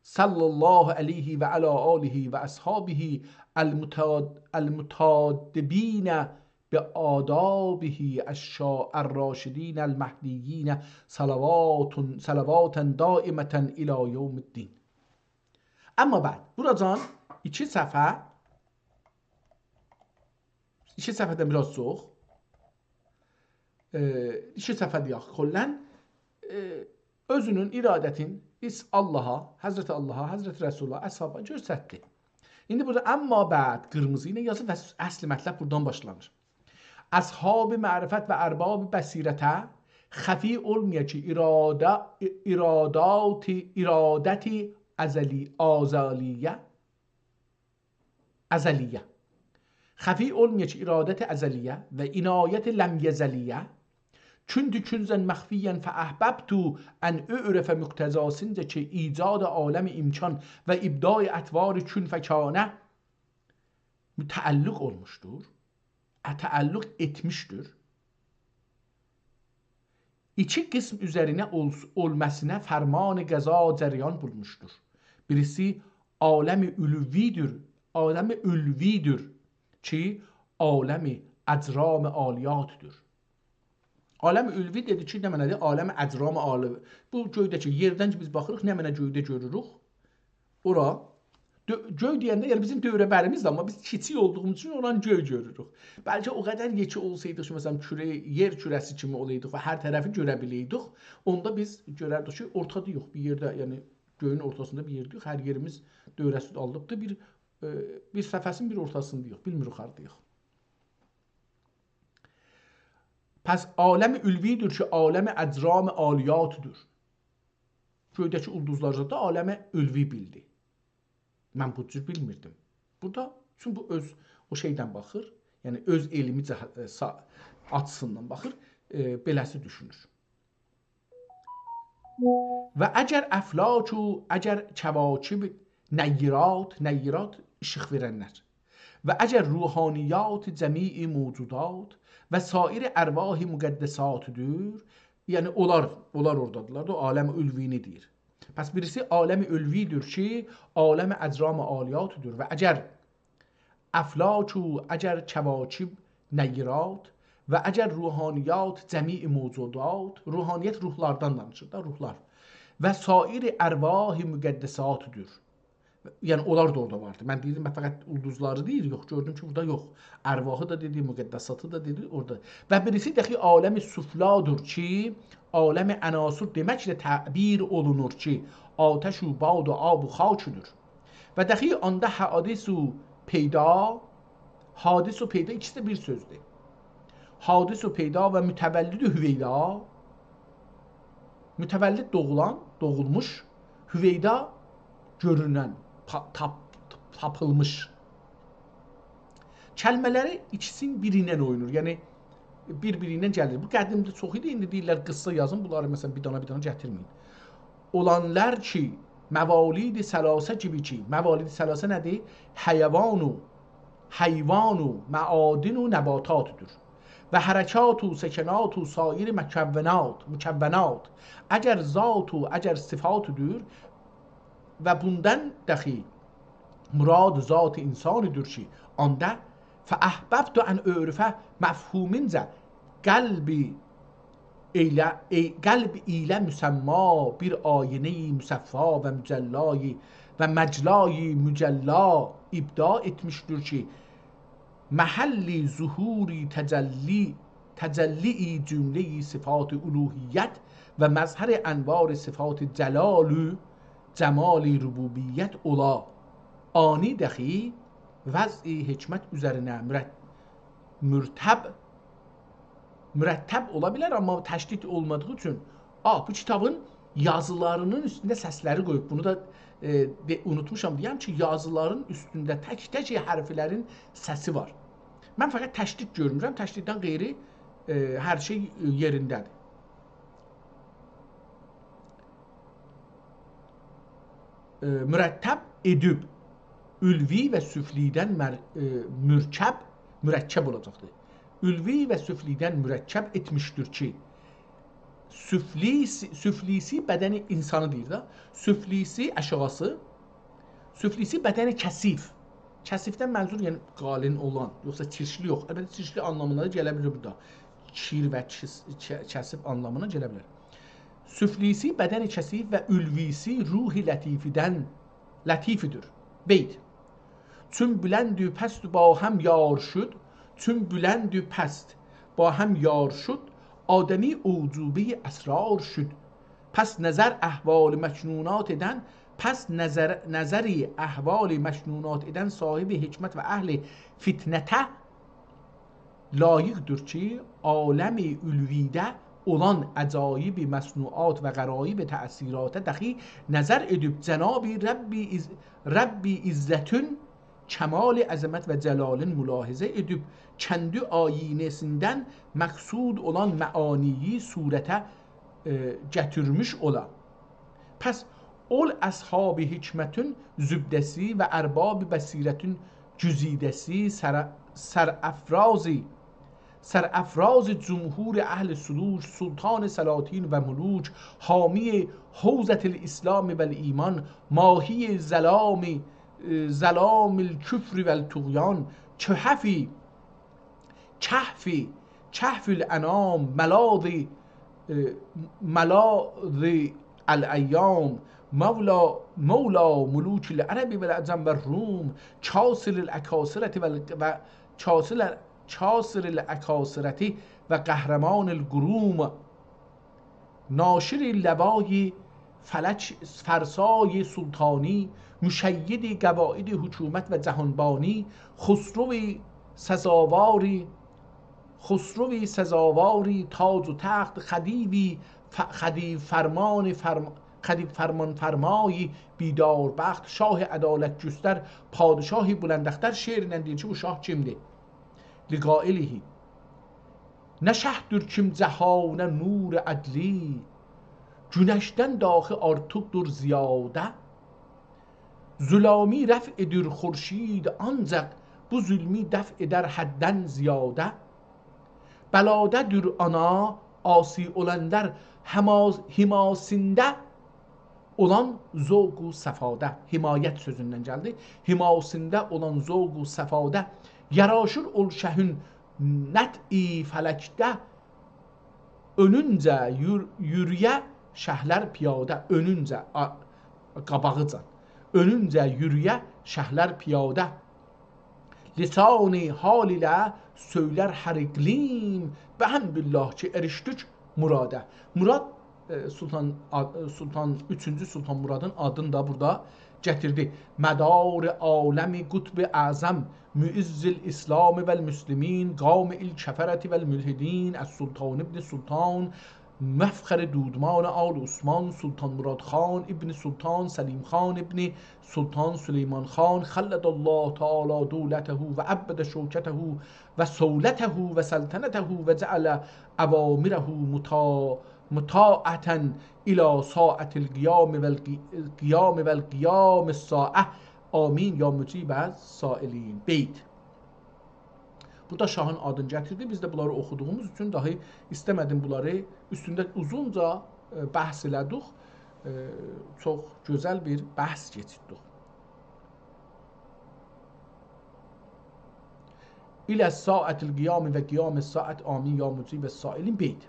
صلی الله علیه و علی آله و اصحابه المتاد-، المتادبین بآدابه الشا-، الراشدین المهدیین، صلوات، صلواتا دائمة الی یوم الدین. اما بعد، بوراجان ایکی صفحه، ایکی صفحه‌دن بیر آز چوخ، ائ، ایکی صفحه دئیک، کلاً، ائ، اؤزونون ارادتین ایس آللاها، حضرت آللاها، حضرت رسولا، اصحابا گؤستردی. ایندی بورادا «اما بعد» قیرمیزی ایله یازیب و اصل مطلب بورادان باشلانیر. اصحاب معرفت و ارباب بصیرته خفی اولمایا کی اراده، ارادات، ارادت ازلی، آزالیه، ازلیه. خفی اولمایا کی ارادت ازلیه و عنایت لم یزلیه، کنت کنزا مخفیا فاحببت ان اعرف مقتضاسینجا کی ایجاد عالم امکان و ابداع اطوار کن فکانه متعلق اولموشدور، ا، تعلق ائتمیشدیر. ایکی قسم اوزرینه اول-، اولماسینا فرمان قضا جریان بولموشدور. بیریسی عالم علوی‌دیر، عالم علوی‌دیر کی عالم اجرام عالیاتدیر. عالم علوی دئدی کی، نه معنادیر؟ عالم اجرام عالی. بو گؤیده کی، یئردن کی بیز باخیریق، نه معنی گؤیده گؤروروک؟ اورا. دؤ-، گؤی دئینده، یعنی بیزیم دؤوره‌بریمیزدیر، اما بیز کیچیک اولدوغوموز اوچون اورانی گؤی گؤروروک. بلکه او قدر یئکه اولسایدی کی، مثلاً، کوره، یئر کوره‌سی کیمی اولایدی و هر طرفی گؤره بیله‌یدیک، اوندا بیز گؤرردیک کی، اورتادا یوخ، بیر یئرده، یعنی گؤیون اورتاسیندا بیر یئرده‌ییک، هر یئریمیز دؤوره‌سی آلیبدیر، بیر، ائ، بیر صفحه‌سینین بیر اورتاسینداییق، بیلمیریک هارداییق. پس عالم علوی‌دیر کی، عالم اجرام عالیاتدیر. گؤیده‌کی اولدوزلار دا عالم علوی بیلدی. من بو جور بیلمیردیم. بورادا، چونکی بو اؤز او شئیدن باخیر، یعنی اؤز علمی جه-، ائ، سا-، آچیسیندان باخیر، ائ، بئله‌سی دوشونور. و اگر افلاک و اگر کواکب نیرات، نیرات ایشیق وئرنلر، و اگر روحانیات جمیع موجودات و سایر ارواح مقدساتدیر، یعنی اونلار، اونلار اورادادیرلار دا، او عالم علوینی دئییر. پس بیریسی عالم علوی‌دیر کی، عالم اجرام عالیاتدیر و اگر افلاک و اگر کواکب نیرات و اگر روحانیات جمیع موجودات، روحانیت روحلاردان دانیشیر دا، روحلار، و سایر ارواح مقدساتدیر. یعنی اونلار دا اورادا واردی. من دئییردیم، من فقط اولدوزلاری دئییر، یوخ، گؤردوم کی، بورادا یوخ. ارواحی دا دئدی، مقدساتی دا دئدی، اورادا. و بیریسی داخی عالم سفلادیر کی، عالم عناصر دئمکله تعبیر اولونور کی، آتش و باد و آب و خاکدیر. و داخی آندا حادث و پیدا، حادث و پیدا ایکیسی ده بیر سؤزدور. حادث و پیدا و متولد و هویدا. متولد دوغولان، دوغولموش، هویدا گؤرونن، تا-، تاپ-، تاپیلمیش. کلمه‌لری ایکیسینین بیری ایله اوینور. یعنی، بیر-بیری ایله گلیر. بو قدیمده چوخ ایدی، ایندی دئییرلر قیسسا یازین، بونلاری، مثلا، بیر دانا بیر دانا گتیرمه‌یین. اولانلار کی، موالید ثلاثه کیمی کی، موالید ثلاثه نه‌دیر؟ حیوان و، حیوان و معادن و نباتاتدیر. و حرکات و سکنات و سایر مکونات، مکونات. اگر ذات و اگر صفاتدیر، و بوندان داخی مراد ذات انسانی‌دیر کی، آندا فأحببت أن أعرف مفهومینجه قلبی ائیله، ای-، قلب ایله مسما بیر آینه‌ی مصفا و مجلای و مجلای مجلا ابداع ائتمیشدیر کی، محل ظهور تجلی، تجلی جمله‌ی صفات الوهیت و مظهر انوار صفات جلال و جمال ربوبیت اولا. آنی داخی وضع حکمت اوزرینه مرت-، مرتب، مرتب اولا بیلر، آمما تشدید اولمادیغی اوچون، آ، بو کیتابین یازیلارینین اوستونده سسلری قویوب. بونو دا، ائ، دئ-، اونوتموشام دئیم کی، یازیلارین اوستونده تک-تک حرفلرین سسی وار. من فقط تشدید گؤرمورم، تشدیددن غیری، ائ، هر شئی، ائ، یئرینده‌دیر. ائ، مرتب ائدیب، علوی و سفلی‌دن مر-، ائ، مرکب، مرکب اولاجاقدیر. علوی و سفلی‌دن مرکب ائتمیشدیر کی، سفلی‌سی، سفلی‌سی بدن انسانی دئییر ده، سفلی‌سی آشاغیسی، سفلی‌سی بدن کثیف. کثیفدن منظور، یعنی قالین اولان، یوخسا چیرکلی یوخ. البته، چیرکلی آنلامینا دا گله بیلیر بورادا. کیر و کث-، ک-، کثیف آنلامینا گله بیلر. سفلی‌سی بدن کثیف و علوی‌سی روح لطیفدن، لطیفدیر. بیت. چون بلند و پست با هم یار شد، چون بلند و پست با هم یار شد، آدمی اعجوبه‌ی اسرار شد. پس نظر احوال مکنونات ائدن، پس نظر، نظری احوال مکنونات ائدن صاحب حکمت و اهل فطنته لایقدیر کی، عالم علوی‌ده اولان عجایب مصنوعات و غرایب تأثیراته داخی نظر ائدیب جناب ربی عز-، ربی عزتین کمال عظمت و جلالین ملاحظه ائدیب، کندی آیینه‌سیندن مقصود اولان معانی‌یی صورته، ائ، گتیرمیش اولا. پس اول اصحاب حکمتین زبده‌سی و ارباب بصیرتین گزیده‌سی، سر-، سرافرازی، سرافراز جمهور اهل سلوک، سلطان سلاطین و ملوک، حامی حوزة الاسلام و الایمان، ماحی ظلام، ظلام الکفر و الطغیان، کهف، کهف، کهف الانام، ملاذ، ائ، ملاذ الایام، مولا، مولا ملوک العرب و العجم و الروم، کاسر الاکاسرة و ال-، و کاسر، کاسر الاکاسرة و قهرمان القروم، ناشر لوای فلک فرسای سلطانی، مشید قواعد حکومت و جهانبانی، خسرو سزاواری، خسرو سزاواری تاج و تخت، خدیوی ف-، خدیو فرمان فرم-، خدیو فرمان فرمای بیدار بخت، شاه عدالت گستر، پادشاه بلند اختر. شعرینن دئییر کی، بو شاه کیمدیر؟ لقائله. نه شه‌دیر کیم جهانه نور عدلی، گونشدن داخی آرتیقدیر زیاده. ظلامی رفع ائدیر خورشید آنجاق، بو ظلمی دفع ائدر حددن زیاده. بلاده‌دیر آنا عاصی اولانلار، حما-، حماسینده اولان ذوق و صفاده، حمایت سؤزوندن گلدی. حماسینده اولان ذوق و صفاده، یاراشیر اول شهین نطع فلکده. اؤنونجه یور-، یورویه شهلر پیاده، اؤنونجه، آ-، قاباغیجان. اؤنونجه یورویه شهلر پیاده. لسان حال ایله سؤیلر هر اقلیم، بحمدالله کی، ائریشدیک مراده. مراد، ائ، سلطان، آد-، سلطان، اوچونجو سلطان مرادین آدینی دا بورادا، گتیردی. مدار عالم قطب اعظم، معز الاسلام والمسلمین، قامع الکفرة والملحدین، السلطان ابن سلطان، مفخر دودمان آل عثمان، سلطان مراد خان ابن سلطان سلیم خان ابن سلطان سلیمان خان، خلد الله تعالی دولته و عبد شوکته و صولته و سلطنته و جعل اوامره مطا-، مطاعة الی ساعة القیام والقی-، القیام والقیام الساعة. آمین یا مجیب السائلین. بیت. بورادا شاهین آدینی گتیردی. بیز ده بونلاری اوخودوغوموز اوچون داها ایسته‌مه‌دیم بونلاری اوستونده اوزونجا، ائ، بحث ائله‌دیک. ائ، چوخ گؤزل بیر بحث کئچیردیک. الی ساعة القیام و قیام الساعة، آمین یا مجیب السائلین. بیت.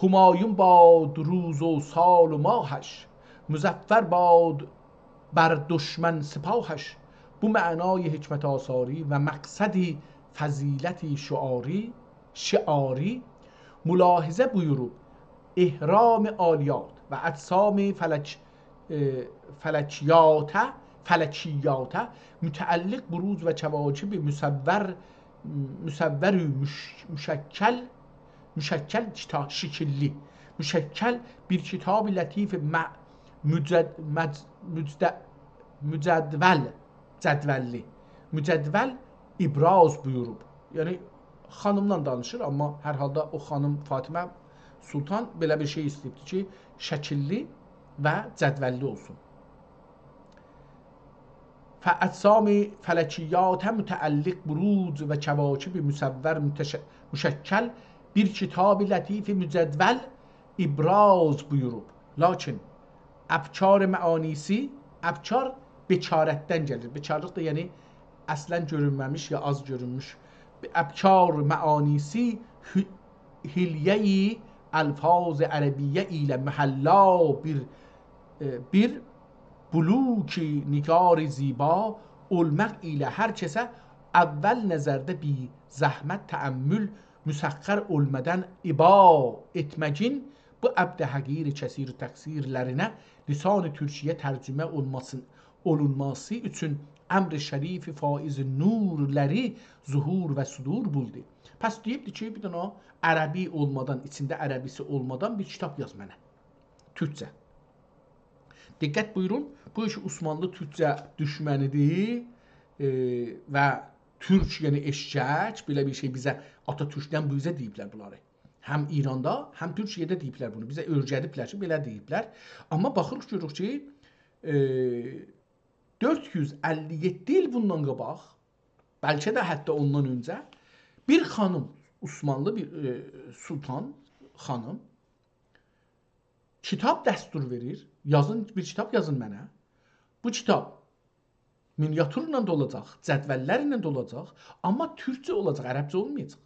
همایون باد روز و سال و ماهش، مظفر باد بر دشمن سپاهش. بو معنای حکمت‌آثاری و مقصد فضیلت شعاری، شعاری ملاحظه بویوروب، اهرام عالیات و اجسام فلک-، ائ، فلکیاته، فلکیاته متعلق بروج و کواکب مصور، مصور مش-، مشکل، مشکل کیتا-، شکیللی، مشکل بیر کتاب لطیف م-، مجد-، مج-، مجد-، مجدول، جدوللی، مجدول ابراز بویوروب. یعنی، خانیمدان دانیشیر، آمما هر حالدا او خانیم فاطمه سلطان بئله بیر شئی ایسته‌ییبدی کی، شکیللی و جدوللی اولسون. فاجسام فلکیاته متعلق بروج و کواکب مصور متش-، مشکل بیر کتاب لطیف مجدول ابراز بویوروب. لاکین ابکار معانیسی، ابکار بکارتدن گلیر. بکارلیق دا، یعنی، اصلاً گؤرونمه‌میش یا آز گؤرونموش. ابکار معانیسی حو-، حلیه‌ی الفاظ عربیه ایله محلا بیر، ائ، بیر بلوک نگار زیبا اولماق ایله هر کسه اول نظرده بیر زحمت تأمل مسخر اولمادان ابا ائتمه‌یین بو عبد حقیر کثیر تقصیرلرینه لسان تورکی‌یه ترجمه اولماسی، اولونماسی اوچون امر شریف فایض نورلری ظهور و صدور بولدو. پس دئییبدی کی، بیر دنه عربی اولمادان، ایچینده عربیسی اولمادان بیر کیتاب یاز منه. تورکجه. دقت بویورون، بو کی عثمانلی تورکجه دوشمنی‌دیر، ائ، و تورک، یعنی ائششک، بئله بیر شئی بیزه آتاتورکدن بو اوزه دئییبلر بونلاری. هم ایراندا، هم تورکیه‌ده دئییبلر بونو. بیزه اؤیره‌دیبلر کی، بئله دئییبلر. آمما باخیریق، گؤروروک کی، ائ، دؤرد یوز اللی یئددی ایل بوندان قاباق، بلکه ده حتی اوندان اؤنجه بیر خانیم، عثمانلی بیر، ائ، سلطان خانیم کیتاب دستور وئریر، یازین، بیر کیتاب یازین منه. بو کیتاب مینیاتورلا ده اولاجاق، جدوللرله ده اولاجاق، آمما تورکجه اولاجاق، عربجه اولمایاجاق.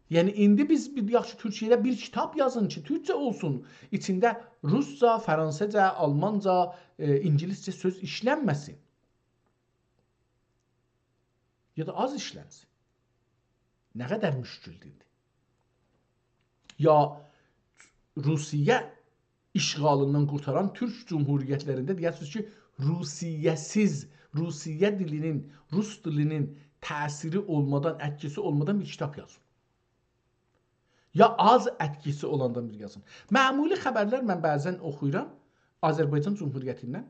یعنی، ایندی بیز بیر، یاخشی، تورکیه‌ده بیر کیتاب یازین کی، تورکجه اولسون. ایچینده روسجا، فرانسیزجا، آلمانجا، ائ، اینگیلیسجه سؤز ایشلنمه‌سین. یا دا آز ایشلنسین. نه قدر مشکلدور ایندی. یا روسیه اشغالیندان قورتاران تورک جمهوریتلرینده دئیه‌سینیز کی، روسیه‌سیز، روسیه دیلینین، روس دیلینین تأثیری اولمادان، ائتکیسی اولمادان بیر کیتاب یازین. یا آز ائتکیسی اولاندان بیر یازین. معمولی خبرلر من بعضاً اوخویورام آذربایجان جمهوریتیندن.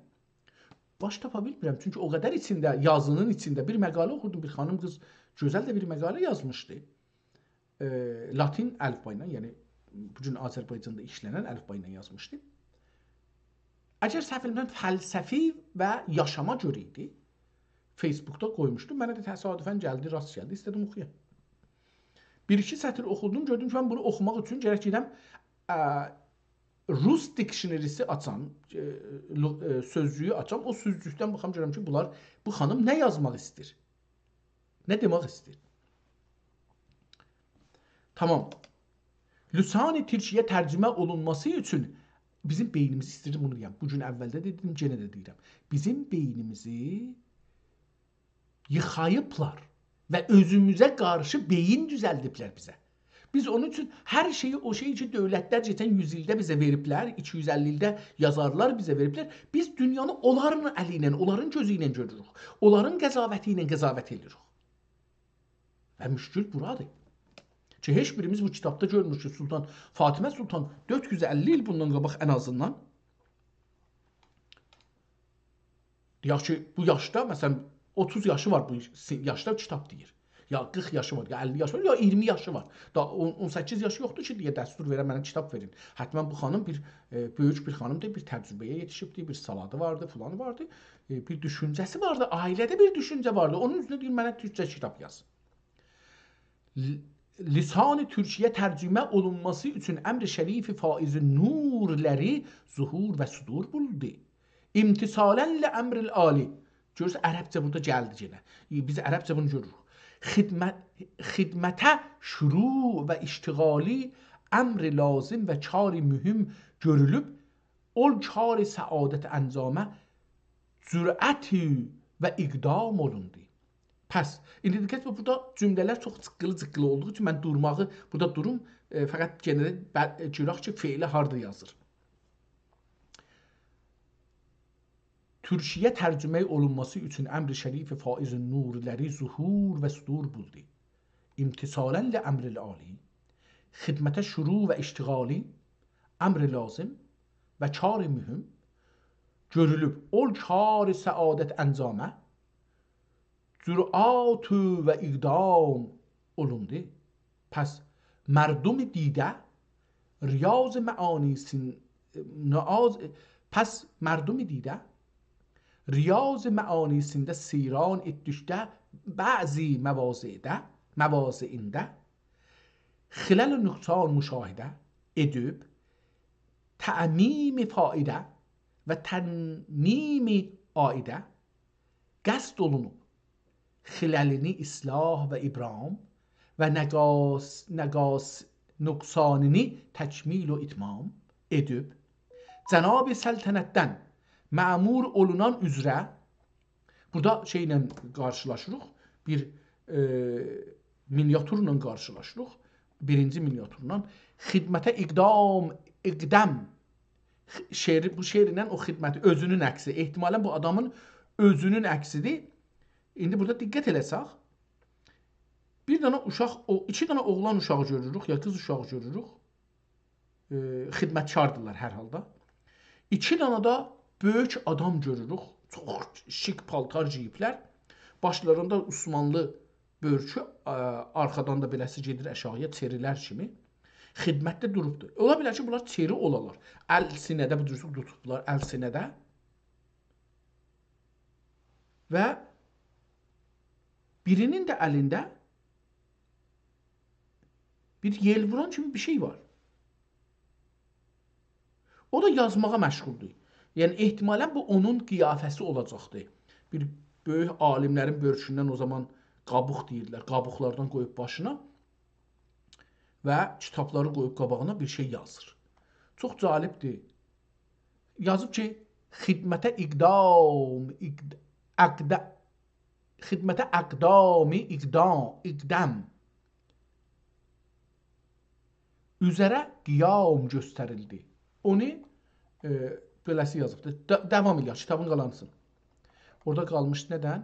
باش تاپا بیلمیرم، چونکی او قدر ایچینده، یازینین ایچینده بیر مقاله اوخوردوم، بیر خانیم قیز گؤزل ده بیر مقاله یازمیشدی. ائ، لاتین الفبا ایله، یعنی بو گون آذربایجاندا ایشلنن الفبا ایله یازمیشدی. اگر سهو ائله‌میرم، فلسفی و یاشاما گؤره ایدی. فیسبوکدا قویموشدو. منه ده تصادفاً گلدی، راست گلدی. ایسته‌دیم اوخویام. بیر-ایکی سطر اوخودوم، گؤردوم کی، من بونو اوخوماق اوچون گرک گئدم، ا، روس دیکشنری‌سی آچام، ائ، لو-، ائ، سؤزلویو آچام، او سؤزلوکدن باخام، گؤرم کی، بونلار، بو خانیم نه یازماق ایسته‌ییر؟ نه دئمک ایسته‌ییر؟ تامام. لسان تورکی‌یه ترجمه اولونماسی اوچون بیزیم بئینیمیزی، ایسته‌ییرم بونو دئیم. بو گون اولده ده دئدیم، یئنه ده دئییرم. بیزیم بئینیمیزی ییخاییبلار و اؤزوموزه قارشی بئیین دوزلدیبلر بیزه. بیز اونون اوچون هر شئیی، او شئی کی، دؤولتلر کئچن یوز ایلده بیزه وئریبلر، ایکی یوز اللی ایلده یازارلار بیزه وئریبلر، بیز دونیانی اونلارین الی ایله، اونلارین گؤزو ایله گؤروروک. اونلارین قضاوتی ایله قضاوت ائدیریک. و مشکل بورادیر. کی، هئچ بیریمیز بو کیتابدا گؤرمور کی، سلطان، فاطمه سلطان دؤرد یوز اللی ایل بوندان قاباق ان آزیندان، دئیک کی، بو یاشدا، مثلا، اوتوز یاشی وار بو سی-، یاشدا کیتاب دئییر. یا قیرخ یاشی وار، یا اللی یاشی وار، یا اییرمی یاشی وار. دا اون، اون سککیز یاشی یوخدور کی، دئیه دستور وئره، منه کیتاب وئرین. حتما بو خانیم بیر، ائ، بؤیوک بیر خانیمدیر، بیر تجربه‌یه یئتیشیبدیر، بیر سوادی واردیر، فلانی واردیر. ائ، بیر دوشونجه‌سی واردیر، عائله‌ده بیر دوشونجه واردیر. اونون اوزرونه دئییر، منه تورکجه کیتاب یاز. ل-، لسان تورکی‌یه ترجمه اولونماسی اوچون امر شریف فائض نورلری ظهور و صدور بولدو. امتثالاً لامر العالی. گؤرورسن، عربجه بورادا گلدی یئنه. ائ، بیز عربجه بونو گؤروروک. خدمت، خدمته شروع و اشتغالی امر لازم و کار مهم گؤرولوب، اول کار سعادت انجامه جرأت و اقدام اولوندو. پس، ایندی دقت بو، بورادا جمله‌لر چوخ جیققیلی-جیققیلی اولدوغو اوچون من دورماغی بورادا دوروم، ائ، فقط یئنه ده بل-، ائ، گؤرک کی، فعلی هاردا یازیر. تورکی‌یه ترجمه اولونماسی اوچون امر شریف فائض نورلری ظهور و صدور بولدو. امتثالاً لامر العالی، خدمته شروع و اشتغالی امر لازم و کار مهم گؤرولوب، اول کار سعادت انجامه جرأت و اقدام اولوندو. پس مردم دیده ریاض معانی سین-، ناز-، پس مردم دیده ریاض معانی سینده سیران ائتدیکده بعضی مواضعده، مواضعینده خلل و نقصان مشاهده ائدیب، تعمیم فایده و تنمیم عایده قصد اولونوب، خللینی اصلاح و ابرام و نقاص، نقاص، نقصانینی تکمیل و اتمام ائدیب، جناب سلطنتدن مأمور اولونان اوزره، بورادا شئیله قارشیلاشیریق، بیر، ائ، مینیاتورلا قارشیلاشیریق، بیرینجی مینیاتورلا. خدمته اقدام، اقدم، خ-، شعری، بو شعرینن او خدمتی، اؤزونون عکسی، احتمالاً بو آدامین اؤزونون عکسیدیر. ایندی بورادا دقت ائله‌سک، بیر دنه اوشاق، او، ایکی دنه اوغلان اوشاغی گؤروروک، یا قیز اوشاغی گؤروروک. ائ، خدمتکاردیلار هر حالدا. ایکی دنه ده بؤیوک آدام گؤروروک. چوخ شیک پالتار گئییبلر. باشلاریندا عثمانلی بؤرکو، ا، آرخادان دا بئله‌سی گئدیر آشاغییا، چئری‌لر کیمی. خدمتده دوروبدور. اولا بیلر کی، بونلار چئری اولالار. ال سینه‌ده، بو جور توتوبلار، ال سینه‌ده. و بیرینین ده الینده بیر یئل ووران کیمی بیر شئی وار. او دا یازماغا مشغولدور. یعنی، احتمالاً بو اونون قیافه‌سی اولاجاقدی. بیر بؤیوک عالیملرین بؤرکوندن او زامان قابیق دئییرلر، قابیقلاردان قویوب باشینا و کیتابلاری قویوب قاباغینا بیر شئی یازیر. چوخ جالبدیر. یازیب کی، خدمته اقدام، اقد-، اقد-، خدمته اقدام، اقدام، اقدم اوزره قیام گؤستریلدی. اونو، ائ، بئله‌سی یازیبدی. دا-، داوام ائله‌یک، کیتابین قالانیسینی. اورادا قالمیشدی ندن؟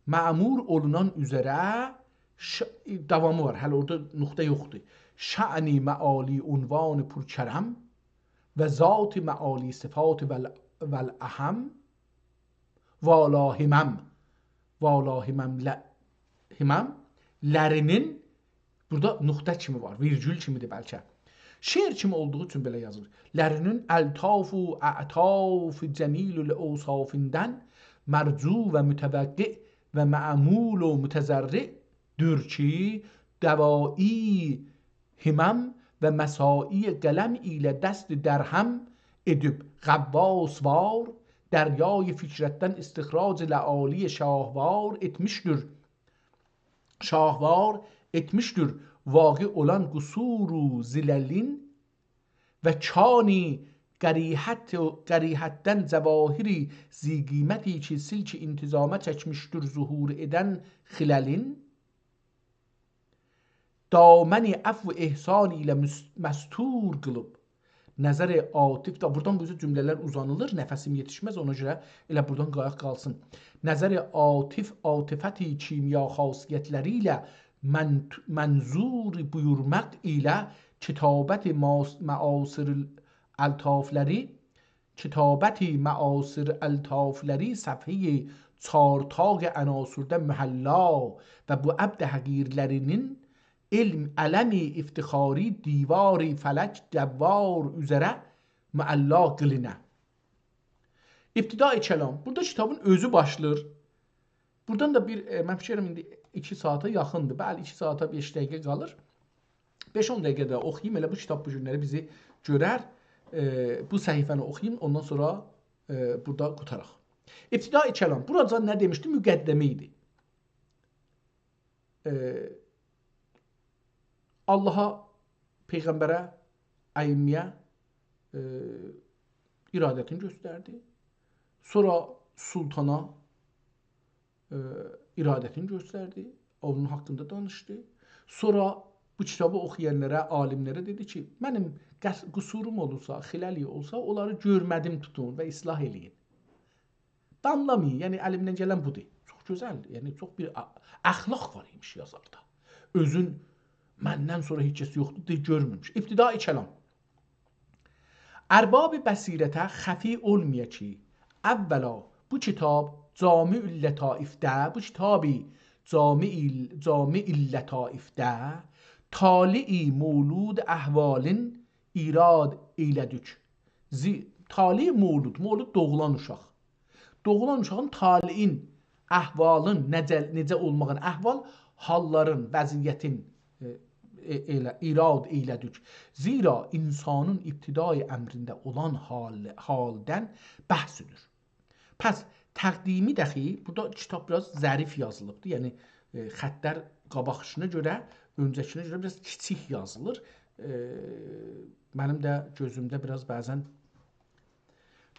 مأمور اولونان اوزره ش-، داوامی وار، هله اورادا نقطه یوخدور. شأن معالی عنوان پرکرم و ذات معالی صفات ول-، ولاهم، والاهمم. والاهمم ل-، همم لرینین، بورادا نقطه کیمی وار، ویرگول کیمیدیر بلکه. شعر کیمی اولدوغو اوچون بئله یازیر. لرینین الطاف و اعطاف جمیل الاوصافیندن مرجو و متوقع و مأمول و متضرع‌دور کی، دوایی همم و مساعی قلم ایله دست درهم ائدیب غواص‌وار، دریای فکرتدن استخراج لآلی شاهوار ائتمیشدیر. شاهوار ائتمیشدیر واقع اولان قصور و زللین و کان قریحت، قریحتدن جواهر ذی‌قیمتی کی، سلک انتظامه چکمیشدیر ظهور ائدن خللین. دامن عفو و احسان ایله مس-، مستور قیلیب. نظر عاطف ده، بورادان بو جور جمله‌لر اوزانیلیر، نفسیم یئتیشمز، اونا گؤره ائله بورادان قایاق قالسین. نظر عاطف، عاطفت کیمیا خاصیت‌لری ایله من-، منظور بویورماق ایله کتابت ماس-، معاصر الطاف‌لری، کتابت معاصر الطاف‌لری صفحهٔ چارتای عناصرده محلا و بو عبد حقیرلری‌نین علم، علم افتخاری دیوار فلک دوار اوزره معلا قیلینه. ابتدای کلام. بورادا کیتابین اؤزو باشلاییر. بورادان دا بیر، ائ، من فیکر ائلیرم ایندی ایکی ساعاتا یاخیندیر. بلی، ایکی ساعاتا بئش دقیقه قالیر. بئش-اون دقیقه ده اوخویوم، ائله بو کیتاب بو گونلری بیزی گؤرر. ائ، بو صفحه‌نی اوخویوم، اوندان سونرا، ائ، بورادا قوتاراق. ابتدای کلام. بورادا نه دئمیشدی؟ مقدمه ایدی. ائ، آللاها، پیغمبره، ائمه‌یه، ائ، ارادتینی گؤستردی. سونرا سلطانا، ائ، ارادتینی گؤستردی. اونون حاقیندا دانیشدی. سونرا بو کیتابی اوخویانلارا، عالیملره دئدی کی، منیم قص-، قصوروم اولسا، خللی اولسا، اونلاری گؤرمه‌دیم توتون و اصلاح ائله‌یین. دانلامایین، یعنی الیمدن گلن بودور. چوخ گؤزل، یعنی چوخ بیر ا-، اخلاق وار ایمیش یازاردا. اؤزون مندن سونرا هئچ کس یوخدور، دئ، گؤرمه‌میش. ابتدای کلام. ارباب بصیرته خفی اولمایا کی، اولا بو کیتاب جامع اللطایفده، بو کیتابی جامع ال-، جامع اللطایفده طالع مولود احوالین ایراد ائیله‌دیک. زی-، طالع مولود، مولود دوغولان اوشاق. دوغولان اوشاغین طالعین، احوالین، نئجه، نئجه اولماغین، احوال، حاللارین، وضعیتین، ائ، ائ، ائله، ایراد ائیله‌دیک. زیرا انسانین ابتدای امرینده اولان حال، حالدان بحث ائدیر. پس تقدیمی دخی، بورادا کیتاب بیر آز ظریف یازیلیبدیر. یعنی، ائ، خطلر قاباقکینا گؤره، اؤنجه‌کینه گؤره بیر آز کیچیک یازیلیر. ائ، منیم ده گؤزومده بیر آز بعضا.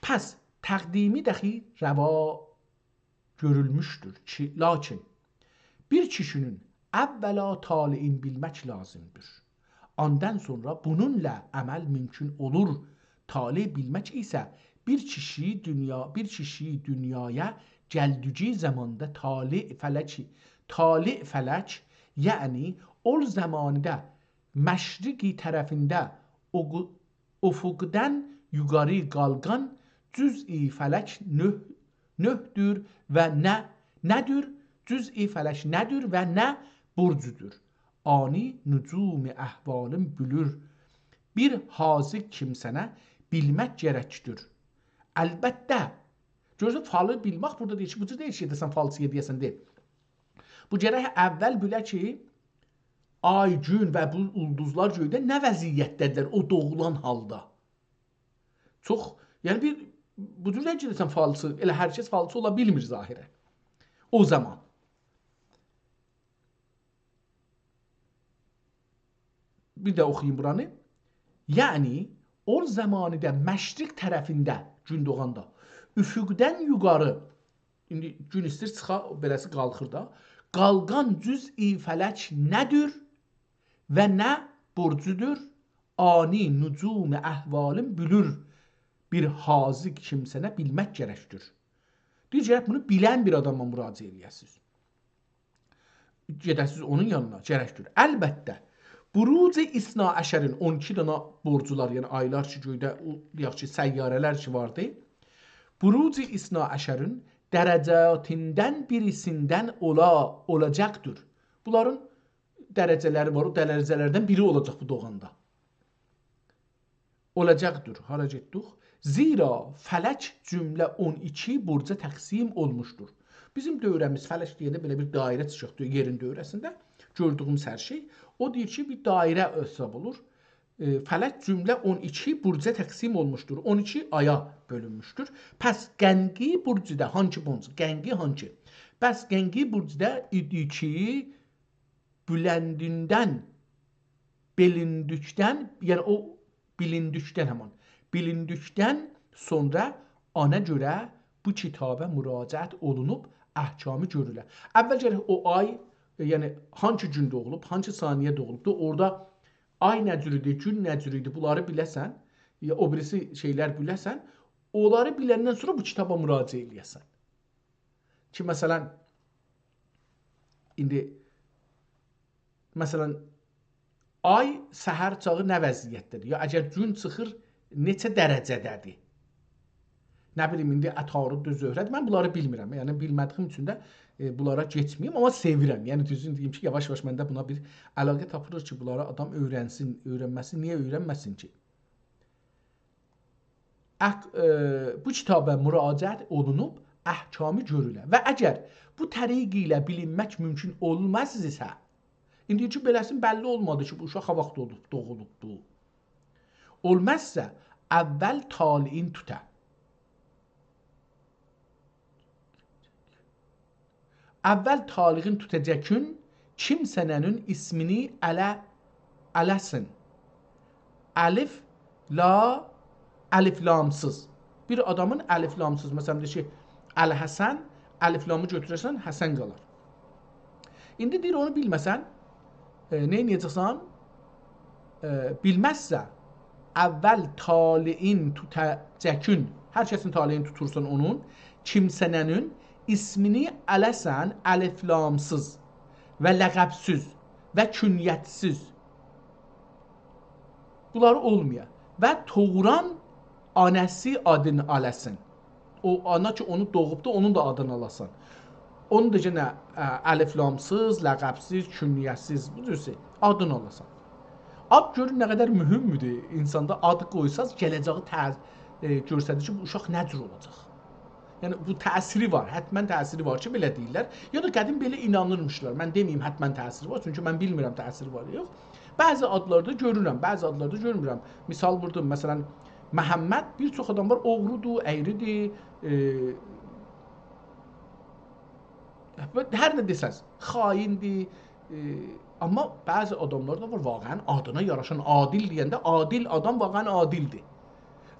پس تقدیمی دخی روا گؤرولموشدور کی، لاکین بیر کیشی‌نین اولا طالعین بیلمک لازیمدیر. آندان سونرا بونونلا عمل مومکون اولور. طالع بیلمک ایسه بیر کیشی دونیا، بیر کیشی دونیایا گلدیگی زاماندا طالع فلک، طالع فلک، یعنی او زاماندا مشرقی طرفینده او قو-، افقدن یوخاری قالقان جزئی فلک نه، نه‌دور و نه، نه‌دور؟ جزئی فلک نه‌دور و نه برجودور؟ آنی نجوم احوالین بیلیر بیر حاذق کیمسنه بیلمک گرکدیر. البته، گؤرورسن، فالی بیلمک بورادا دئییر کی، بو جور دئییر کی، دئسن فالچییا دئیه‌سن، دئ. بو گرک اول بیله کی، آی، گون و بو اولدوزلار گؤیده نه وضعیتده‌دیرلر او دوغولان حالدا. چوخ، یعنی بیر، بو جور نه گئدیرسن فالچی، ائله هر کس فالچی اولا بیلمیر ظاهرا. او زامان. بیر ده اوخویوم بورانی. یعنی، او زاماندا مشرق طرفینده، گون دوغاندا، افقدن یوخاری، ایندی گون ایستیر چیخا، بئله‌سی قالخیر دا. قالقان جزئی فلک نه‌دور و نه برجودور؟ آنی نجوم احوالین بیلیر بیر حاذق کیمسنه بیلمک گرکدیر. دئییر، گرک بونو بیلن بیر آداما مراجعه ائله‌یه‌سینیز. گئده‌سینیز اونون یانینا، گرکدیر. البته، بروج اثناعشرین، اون ایکی دنه برجلر، یعنی آیلار کی، گؤیده، او، دئیک کی، سیاره‌لر کی واردی. بروج اثناعشرین درجاتیندان بیریسیندن اولا، اولاجاقدیر. بونلارین درجه‌لری وار، او درجه‌لردن بیری اولاجاق بو دوغاندا. اولاجاقدیر، هارا گئتدیک؟ زیرا فلک جمله اون ایکی برجا تقسیم اولموشدور. بیزیم دؤوره‌میز، فلک دئینده بئله بیر دایره چیخیر یئرین دؤوره‌سینده. گؤردویوموز هر شئی. او دئییر کی، بیر دایره حساب اولور. ائ، فلک جمله اون ایکی برجا تقسیم اولموشدور. اون ایکی آیا بؤلونموشدور. پس قنقی برجو دا هانسی برج؟ قنقی هانسی؟ پس قنقی برجو دا ایدی کی، بلندیندن، بیلیندیکدن، یعنی او بیلیندیکدن همان. بیلیندیکدن سونرا آنا گؤره بو کیتابا مراجعت اولونوب احکامی گؤرورلر. اول گرک او آی، یعنی هانسی گون دوغولوب، هانسی ثانیه دوغولوبدور، اورادا آی نه جور ایدی، گون نه جور ایدی، بونلاری بیله‌سن، یا او بیریسی شئیلر بیله‌سن، اونلاری بیلندن سونرا بو کیتابا مراجعه ائله‌یه‌سن. کی، مثلا، ایندی، مثلا، آی سحر چاغی نه وضعیتده‌دیر؟ یا اگر گون چیخیر، نئچه درجه‌ده‌دیر؟ نه بیلیم، ایندی عطاردیر، زهره‌دیر. من بونلاری بیلمیرم. یعنی، بیلمه‌دیگیم اوچون ده، ائ، بونلارا کئچمه‌ییم، آمما سئویرم. یعنی، دوزون دئییم کی، یاواش-یاواش منده بونا بیر علاقه تاپیلیر کی، بونلاری آدام اؤیرنسین، اؤیرنمه‌سین. نییه اؤیرنمه‌سین کی؟ اق-، ائ، بو کیتابا مراجعت اولونوب احکامی گؤرورلر. و اگر بو طریق ایله بیلینمک مومکون اولماز ایسه، ایندی کی، بئله‌سین بللی اولمادی کی، بو اوشاق نه واخت اولوب، دوغولوبدو. اولمازسا، اول طالعین توته. اول طالعین توتاجاکون کیمسه‌نین ایسمینی اله-، اله‌سین. الف، لا، الف لامسیز. بیر آدامین الف لامسیز، مثلا، دئییر کی، الحسن، الف لامی گؤتوره‌سن، حسن قالار. ایندی دئییر، اونو بیلمه‌سن، ائ، نه ائده‌جکسن؟ ائ، بیلمزسه، اول طالعین توتاجاکون، هر کسین طالعینی توتورسان اونون، کیمسه‌نین ایسمینی اله‌سن، الف لامسیز و لقب‌سیز و کنیت‌سیز. بونلار اولمایا. و طوغران آناسی آدین آلاسین. او آنا کی، اونو دوغوبدو، اونون دا آدینی آلاسان. اونو دا یئنه، ا، الف لامسیز، لقب‌سیز، کنیت‌سیز، بو جور شئی، آدینی آلاسان. آد گؤرون نه قدر مهم‌دور اینساندا، آد قویساز، گله‌جه‌یی تأ-، ائ، گؤستریر کی، بو اوشاق نه جور اولاجاق. یعنی، بو تأثیری وار، حتما تأثیری وار کی، بئله دئییرلر. یا دا قدیم بئله اینانیرمیشلار. من دئمه‌ییم، حتما تأثیری وار، چونکی من بیلمیرم تأثیری وار یا یوخ. بعضی آدلاردا گؤرورم، بعضی آدلاردا گؤرمورم. مثال ووردوم، مثلا، محمد، بیر چوخ آدام وار، اوغرودور، اگری‌دیر، ائ، هر نه دئسز، خائن‌دیر، ائ، آمما بعضی آداملار دا وار، واقعا آدینا یاراشان، عادل دئینده عادل آدام واقعا عادل‌دیر.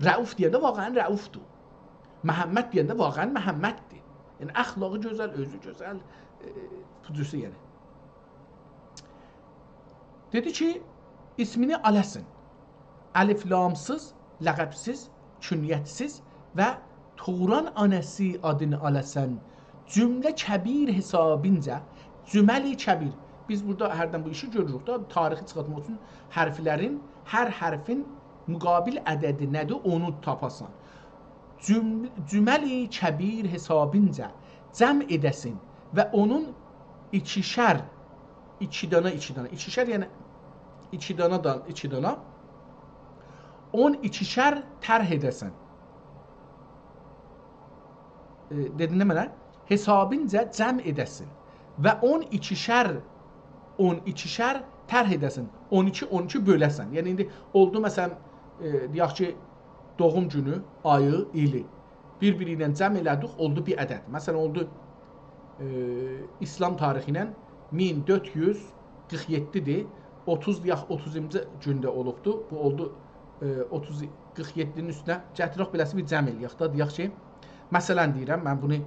رؤوف دئینده واقعا رؤوف‌دور. محمد دئینده واقعا محمددیر. یعنی، اخلاقی گؤزل، اؤزو گؤزل، ائ، بو جورسه یعنی. دئدی کی، ایسمینی آلاسین. الف لام‌سیز، لقب‌سیز، کنیت‌سیز و طوغران آناسی آدینی آلاسان، جمله کبیر حسابینجا، جمل کبیر. بیز بورادا هردن بو ایشی گؤروروک دا، تاریخی چیخارتماق اوچون حرفلرین، هر حرفین مقابل عددی نه‌دیر، اونو تاپاسان. جم-، جمل کبیر حسابینجا جمع ائده‌سین و اونون ایکیشر، ایکی دانا، ایکی دانا، ایکیشر، یعنی ایکی دانا دا، ایکی دانا، اون ایکیشر طرح ائده‌سن. ائ، دئدین نمنه؟ حسابینجا جمع ائده‌سین و اون ایکیشر، اون ایکیشر طرح ائده‌سین. اون ایکی، اون ایکی بؤله‌سن. یعنی، ایندی اولدو، مثلا، ائ، دئیک کی، دوغوم گونو، آیی، ایلی بیر-بیری ایله جمع ائله‌دیک، اولدو بیر عدد. مثلا، اولدو، ائ، ایسلام تاریخی ایله مین دؤرد یوز قیرخ یئددی‌دیر. اوتوز، دئیک، اوتوزونجو گونده اولوبدو. بو اولدو، ائ، اوتوز، قیرخ یئددی‌نین اوستونه گتیرک، بئله‌سی بیر جمع ائله‌یک دا. دئیک کی، مثلا دئییرم، من بونو، م،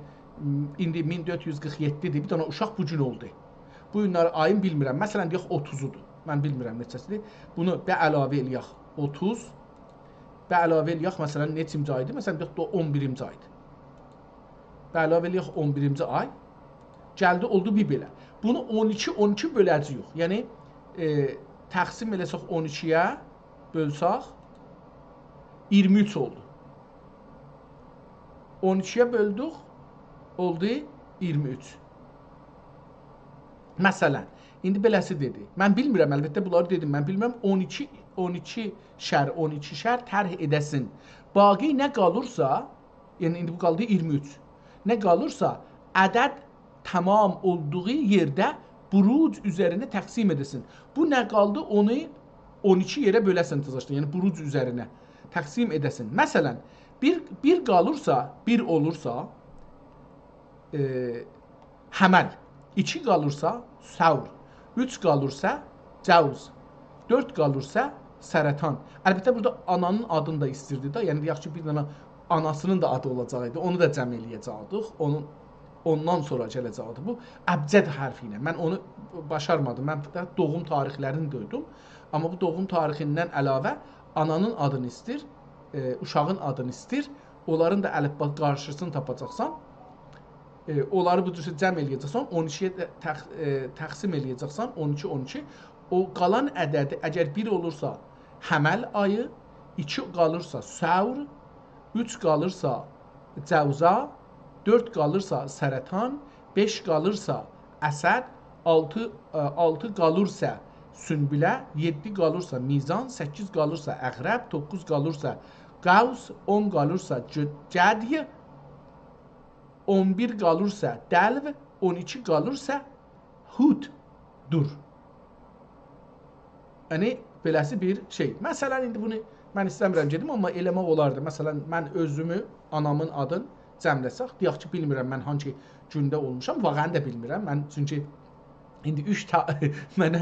ایندی مین دؤرد یوز قیرخ یئددی‌دیر، بیر دنه اوشاق بو گون اولدو. بو گونلری آیین بیلمیرم. مثلا، دئیک، اوتوزودور. من بیلمیرم نئچه‌سی‌دیر. بونو به علاوه ائله‌یک اوتوز. به علاوه ائله‌یک، مثلا، نئچینجی آیدیر؟ مثلا، دئیک، دو-، اون بیرینجی آیدیر. به علاوه ائله‌یک اون بیرینجی آی. گلدی، اولدو بیر بئله. بونو اون ایکی، اون ایکی بؤله‌جه‌ییک. یعنی، ائ، تقسیم ائله‌سک اون ایکی‌یه، بؤلسک، اییرمی اوچ اولدو. اون ایکی‌یه بؤلدوک، اولدو اییرمی اوچ. مثلا، ایندی بئله‌سی دئدی. من بیلمیرم، البته، بونلاری دئدیم، من بیلمیرم. اون ایکی، اون ایکی‌شر، اون ایکی‌شر طرح ائده‌سین. باقی نه قالیرسا، یعنی ایندی بو قالدی اییرمی اوچ. نه قالیرسا، عدد تمام اولدوغو یئرده بروج اوزرینه تقسیم ائده‌سین. بو نه قالدی، اونو اون ایکی یئره بؤله‌سن تزاشدا، یعنی بروج اوزرینه تقسیم ائده‌سین. مثلا، بیر، بیر قالیرسا، بیر اولورسا، ائ، حمل. ایکی قالیرسا، ثور. اوچ قالیرسا، جوز. دؤرد قالیرسا، سرطان. البته، بورادا آنانین آدینی دا ایستیردی ده. یعنی، دئیک کی، بیر دنه آناسینین دا آدی اولاجاق ایدی. اونو دا جمع ائله‌یه‌جکدیک. اونون اوندان سونرا گله‌جک آدی. بو ابجد حرفی ایله. من اونو باشارمادیم. من فقط دوغوم تاریخلرینی قویدوم. آمما بو دوغوم تاریخیندن علاوه آنانین آدینی ایستیر، ائ، اوشاغین آدینی ایستیر. اونلارین دا الفبا قارشیسینی تاپاجاقسان. ائ، اونلاری بو جور جمع ائله‌یه‌جکسن، اون ایکی‌یه ده تق-، ائ، تقسیم ائله‌یه‌جکسن، اون ایکی، اون ایکی. او قالان عددی، اگر بیر اولورسا حمل آیی، ایکی قالیرسا ثور، اوچ قالیرسا جوزا، دؤرد قالیرسا سرطان، بئش قالیرسا اسد، آلتی، ائ، آلتی قالیرسا سنبله، یئددی قالیرسا میزان، سککیز قالیرسا عقرب، دوققوز قالیرسا قوس، اون قالیرسا ج-، جدی، اون بیر قالیرسا دلو، اون ایکی قالیرسا حوت‌دور. یعنی، بئله‌سی بیر شئی. مثلا، ایندی بونو من ایسته‌میرم گئدیم، آمما ائله‌مک اولاردی. مثلا، من اؤزومو، آنامین آدین جمعله‌سک، دئیک کی، بیلمیرم من هانسی گونده اولموشام، واقعا دا بیلمیرم. من چونکی ایندی اوچ تا-، منه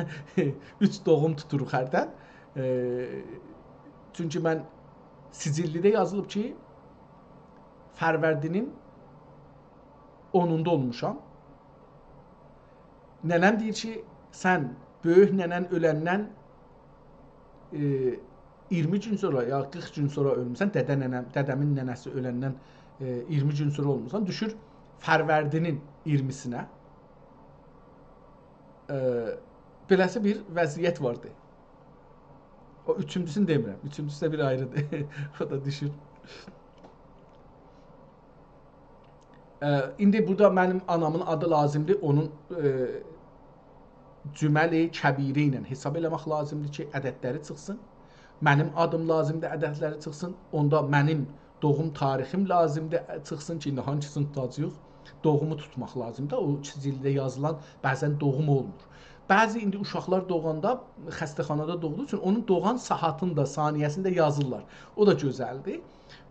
اوچ دوغوم توتوروق هردن. ائ، چونکی من سجللی‌ده یازیلیب کی، فروردینین اونوندا اولموشام. ننه‌م دئییر کی، سن بؤیوک ننه‌ن اؤلندن، ائ، اییرمی گون سونرا یا قیرخ گون سونرا اؤلموسن، دده ننه‌م، دده‌مین ننه‌سی اؤلندن، ائ، اییرمی گون سونرا اولموسان، دوشور فروردینین اییرمیسینه. ائ، بئله‌سی بیر وضعیت واردی. او اوچونجوسونو دئمیرم. اوچونجوسو ده بیر آیریدیر. او دا دوشور. ائ، ایندی بورادا منیم آنامین آدی لازیمدیر. اونون، ائ، جمل کبیره ایله حساب ائله‌مک لازیمدیر کی، عددلری چیخسین. منیم آدیم لازیمدیر، عددلری چیخسین. اوندا منیم دوغوم تاریخیم لازیمدیر، چیخسین کی، ایندی هانسینی توتاجاغیق؟ دوغومو توتماق لازیمدیر. او سجللی‌ده یازیلان بعضا دوغوم اولمور. بعضی ایندی اوشاقلار دوغاندا، خسته‌خانادا دوغدوغو اوچون اونون دوغان ساعاتینی دا، ثانیه‌سینی ده یازیرلار. او دا گؤزلدیر.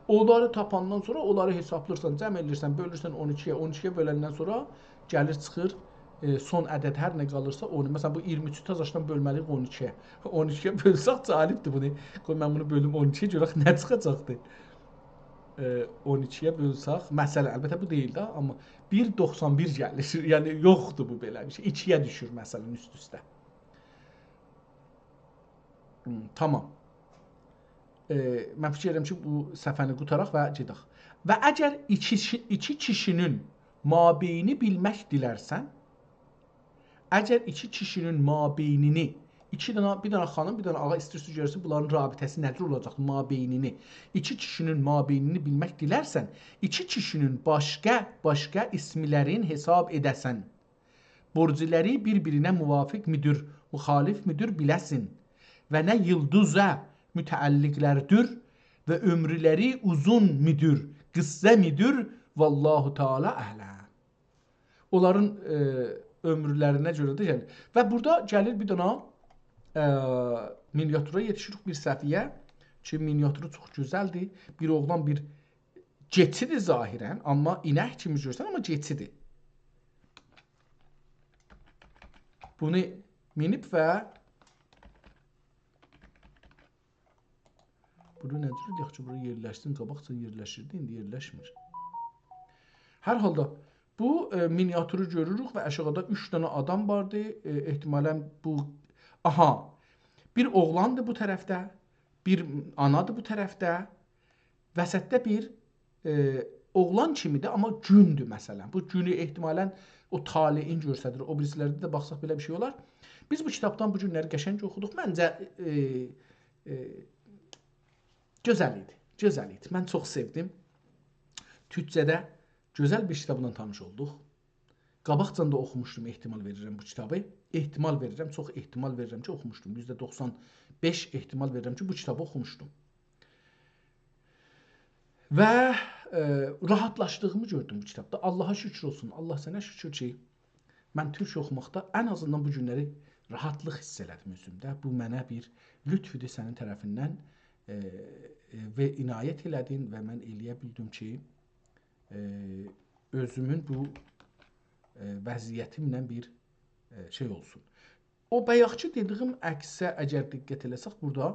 اونلاری تاپاندان سونرا اونلاری حسابلاییرسان، جمع ائدیرسن، بؤلورسن اون ایکی‌یه، اون ایکی‌یه بؤلندن سونرا گلیر چیخیر، ائ، سون عدد هر نه قالیرسا اونو. مثلا، بو اییرمی اوچو تازاشدان بؤلمه‌لی‌ییک اون ایکی‌یه. اون ایکی‌یه بؤلسک جالبدیر بونو. قوی من بونو بؤلوم اون ایکی‌یه، گؤرک نه چیخاجاقدیر. ائ، اون ایکی‌یه بؤلسک، مثلا، البته بو دئییل ده، آمما بیر دوخسان بیر گلیر. یعنی، یوخدور بو بئله بیر شئی. ایکی‌یه دوشور، مثلا، اوست-اوسته. هوم، تامام. ائ، من فیکیر ائدیرم کی، بو صفحه‌نی قوتاراق و گئدک. «و اگر ایکی، ایکی کیشی‌نین مابینی بیلمک دیلرسن»، اگر ایکی کیشی‌نین مابینینی، ایکی دنه، بیر دنه خانیم، بیر دنه آغا ایسته‌ییرسینیز گؤره‌سینیز، بونلارین رابطه‌سی نه‌دیر اولاجاق، مابینینی، ایکی کیشی‌نین مابینینی بیلمک دیلرسن، ایکی کیشی‌نین باشقا، باشقا اسملرین حساب ائده‌سن. برجلری بیر-بیرینه موافق می‌دیر، مخالف می‌دیر بیله‌سین و نه یولدوزا متعلقلردیر و عؤمورلری اوزون می‌دیر، قیسسا می‌دیر، والله تعالی اعلم. اونلارین، ائ، عؤمورلرینه گؤره ده گلیر. و بورادا گلیر بیر دنه، ائ، مینیاتورا یئتیشیریک، بیر صفحه‌یه کی، مینیاتورو چوخ گؤزلدیر. بیر اوغلان بیر کئچی‌دیر ظاهرا، آمما اینک کیمی گؤرسن، آمما کئچی‌دیر. بونو مینیب و بونو نه جور ائدک کی، بورا یئرلشسین؟ قاباقجا یئرلشیردی، ایندی یئرلشمیر. هر حالدا بو، ائ، مینیاتورو گؤروروک و آشاغیدا اوچ دنه آدام واردی. ائ، احتمالا بو، آها، بیر اوغلاندیر بو طرفده، بیر آنادیر بو طرفده، وسطده بیر، ائ، اوغلان کیمی‌دیر، آمما گوندور مثلا. بو گونو احتمالا او طالعین گؤستریر. او بیریسی‌لرده ده باخساق بئله بیر شئی اولار. بیز بو کیتابدان بو گونلری قشنگ اوخودوق. منجه، ائ، ائ، گؤزل ایدی. گؤزل ایدی. من چوخ سئودیم. تورکجه‌ده گؤزل بیر کیتابلا تانیش اولدوق. قاباقجان دا اوخوموشدوم، احتمال وئریرم بو کیتابی. احتمال وئریرم، چوخ احتمال وئریرم کی، اوخوموشدوم. یوزده دوخسان بئش احتمال وئریرم کی، بو کیتابی اوخوموشدوم. و، ائ، راحتلاشدیغیمی گؤردوم بو کیتابدا. آللاها شوکور اولسون. آللاه سنه شوکور کی، من تورکجه اوخوماقدا ان آزیندان بو گونلری راحتلیق حیس ائله‌دیم اؤزومده. بو منه بیر لطفودور سنین طرفیندن، ائ، ائ، و عنایت ائله‌دین و من ائله‌یه بیلدیم کی، ائ، اؤزومون بو، ائ، وضعیتیمله بیر، ائ، شئی اولسون. او بایاقکی دئدیگیم عکسه اگر دقت ائله‌سک بورادا،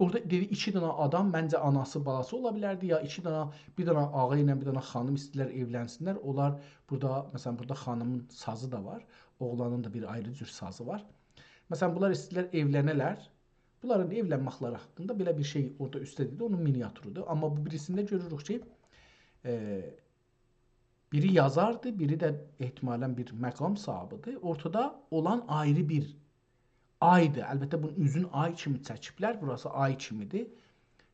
اورادا دئدی ایکی دنه آدام، منجه آناسی بالاسی اولا بیلردی، یا ایکی دنه، بیر دنه آقا ایله بیر دنه خانیم ایسته‌ییرلر ائولنسینلر. اونلار بورادا، مثلا، بورادا خانیمین سازی دا وار، اوغلانین دا بیر آیری جور سازی وار. مثلا، بونلار ایسته‌ییرلر ائولنه‌لر. بونلارین ائولنمک‌لری حاقیندا بئله بیر شئی اورادا اوسته دئدی، اونون مینیاتوروردور. آمما بو بیریسینده گؤروروک کی، ائ، بیری یازاردی، بیری ده احتمالا بیر مقام صاحیبیدیر. اورتادا اولان آیری بیر آیدیر. البته، بونون اوزون آی کیمی چکیبلر. بوراسی آی کیمیدیر.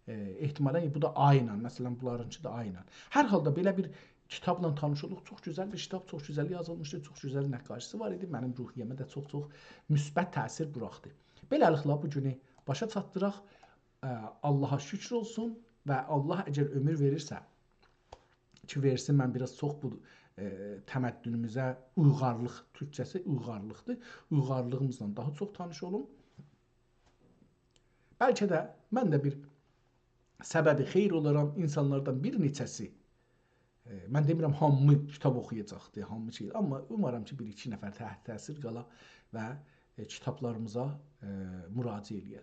ائ، احتمالا بو دا آی ایله، مثلا، بونلارینکی ده آی ایله. هر حالدا بئله بیر کیتابلا تانیش اولدوق. چوخ گؤزل بیر کیتاب، چوخ گؤزل یازیلمیشدی، چوخ گؤزل نقاشی‌سی وار ایدی. منیم روحیه‌مه ده چوخ-چوخ مثبت تأثیر بوراخدی. بئله‌لیکله، بو گونو باشا چاتدیراق. ائ، آللاها شوکور اولسون و آللاه اگر عؤمور وئریرسه، کی وئرسین، من بیر آز چوخ بو، ائ، تمدنوموزه اویغارلیق، تورکجه‌سی اویغارلیقدیر، اویغارلیغیمیزلا داها چوخ تانیش اولوم. بلکه ده من ده بیر سبب خیر اولارام، اینسانلاردان بیر نئچه‌سی، ائ، من دئمیرم هامی کیتاب اوخویاجاقدیر، هامی شئی، آمما اومارام کی، بیر-ایکی نفر تحت تأثیر قالا و، ائ، کیتابلاریمیزا، ائ، مراجعه ائله‌یه.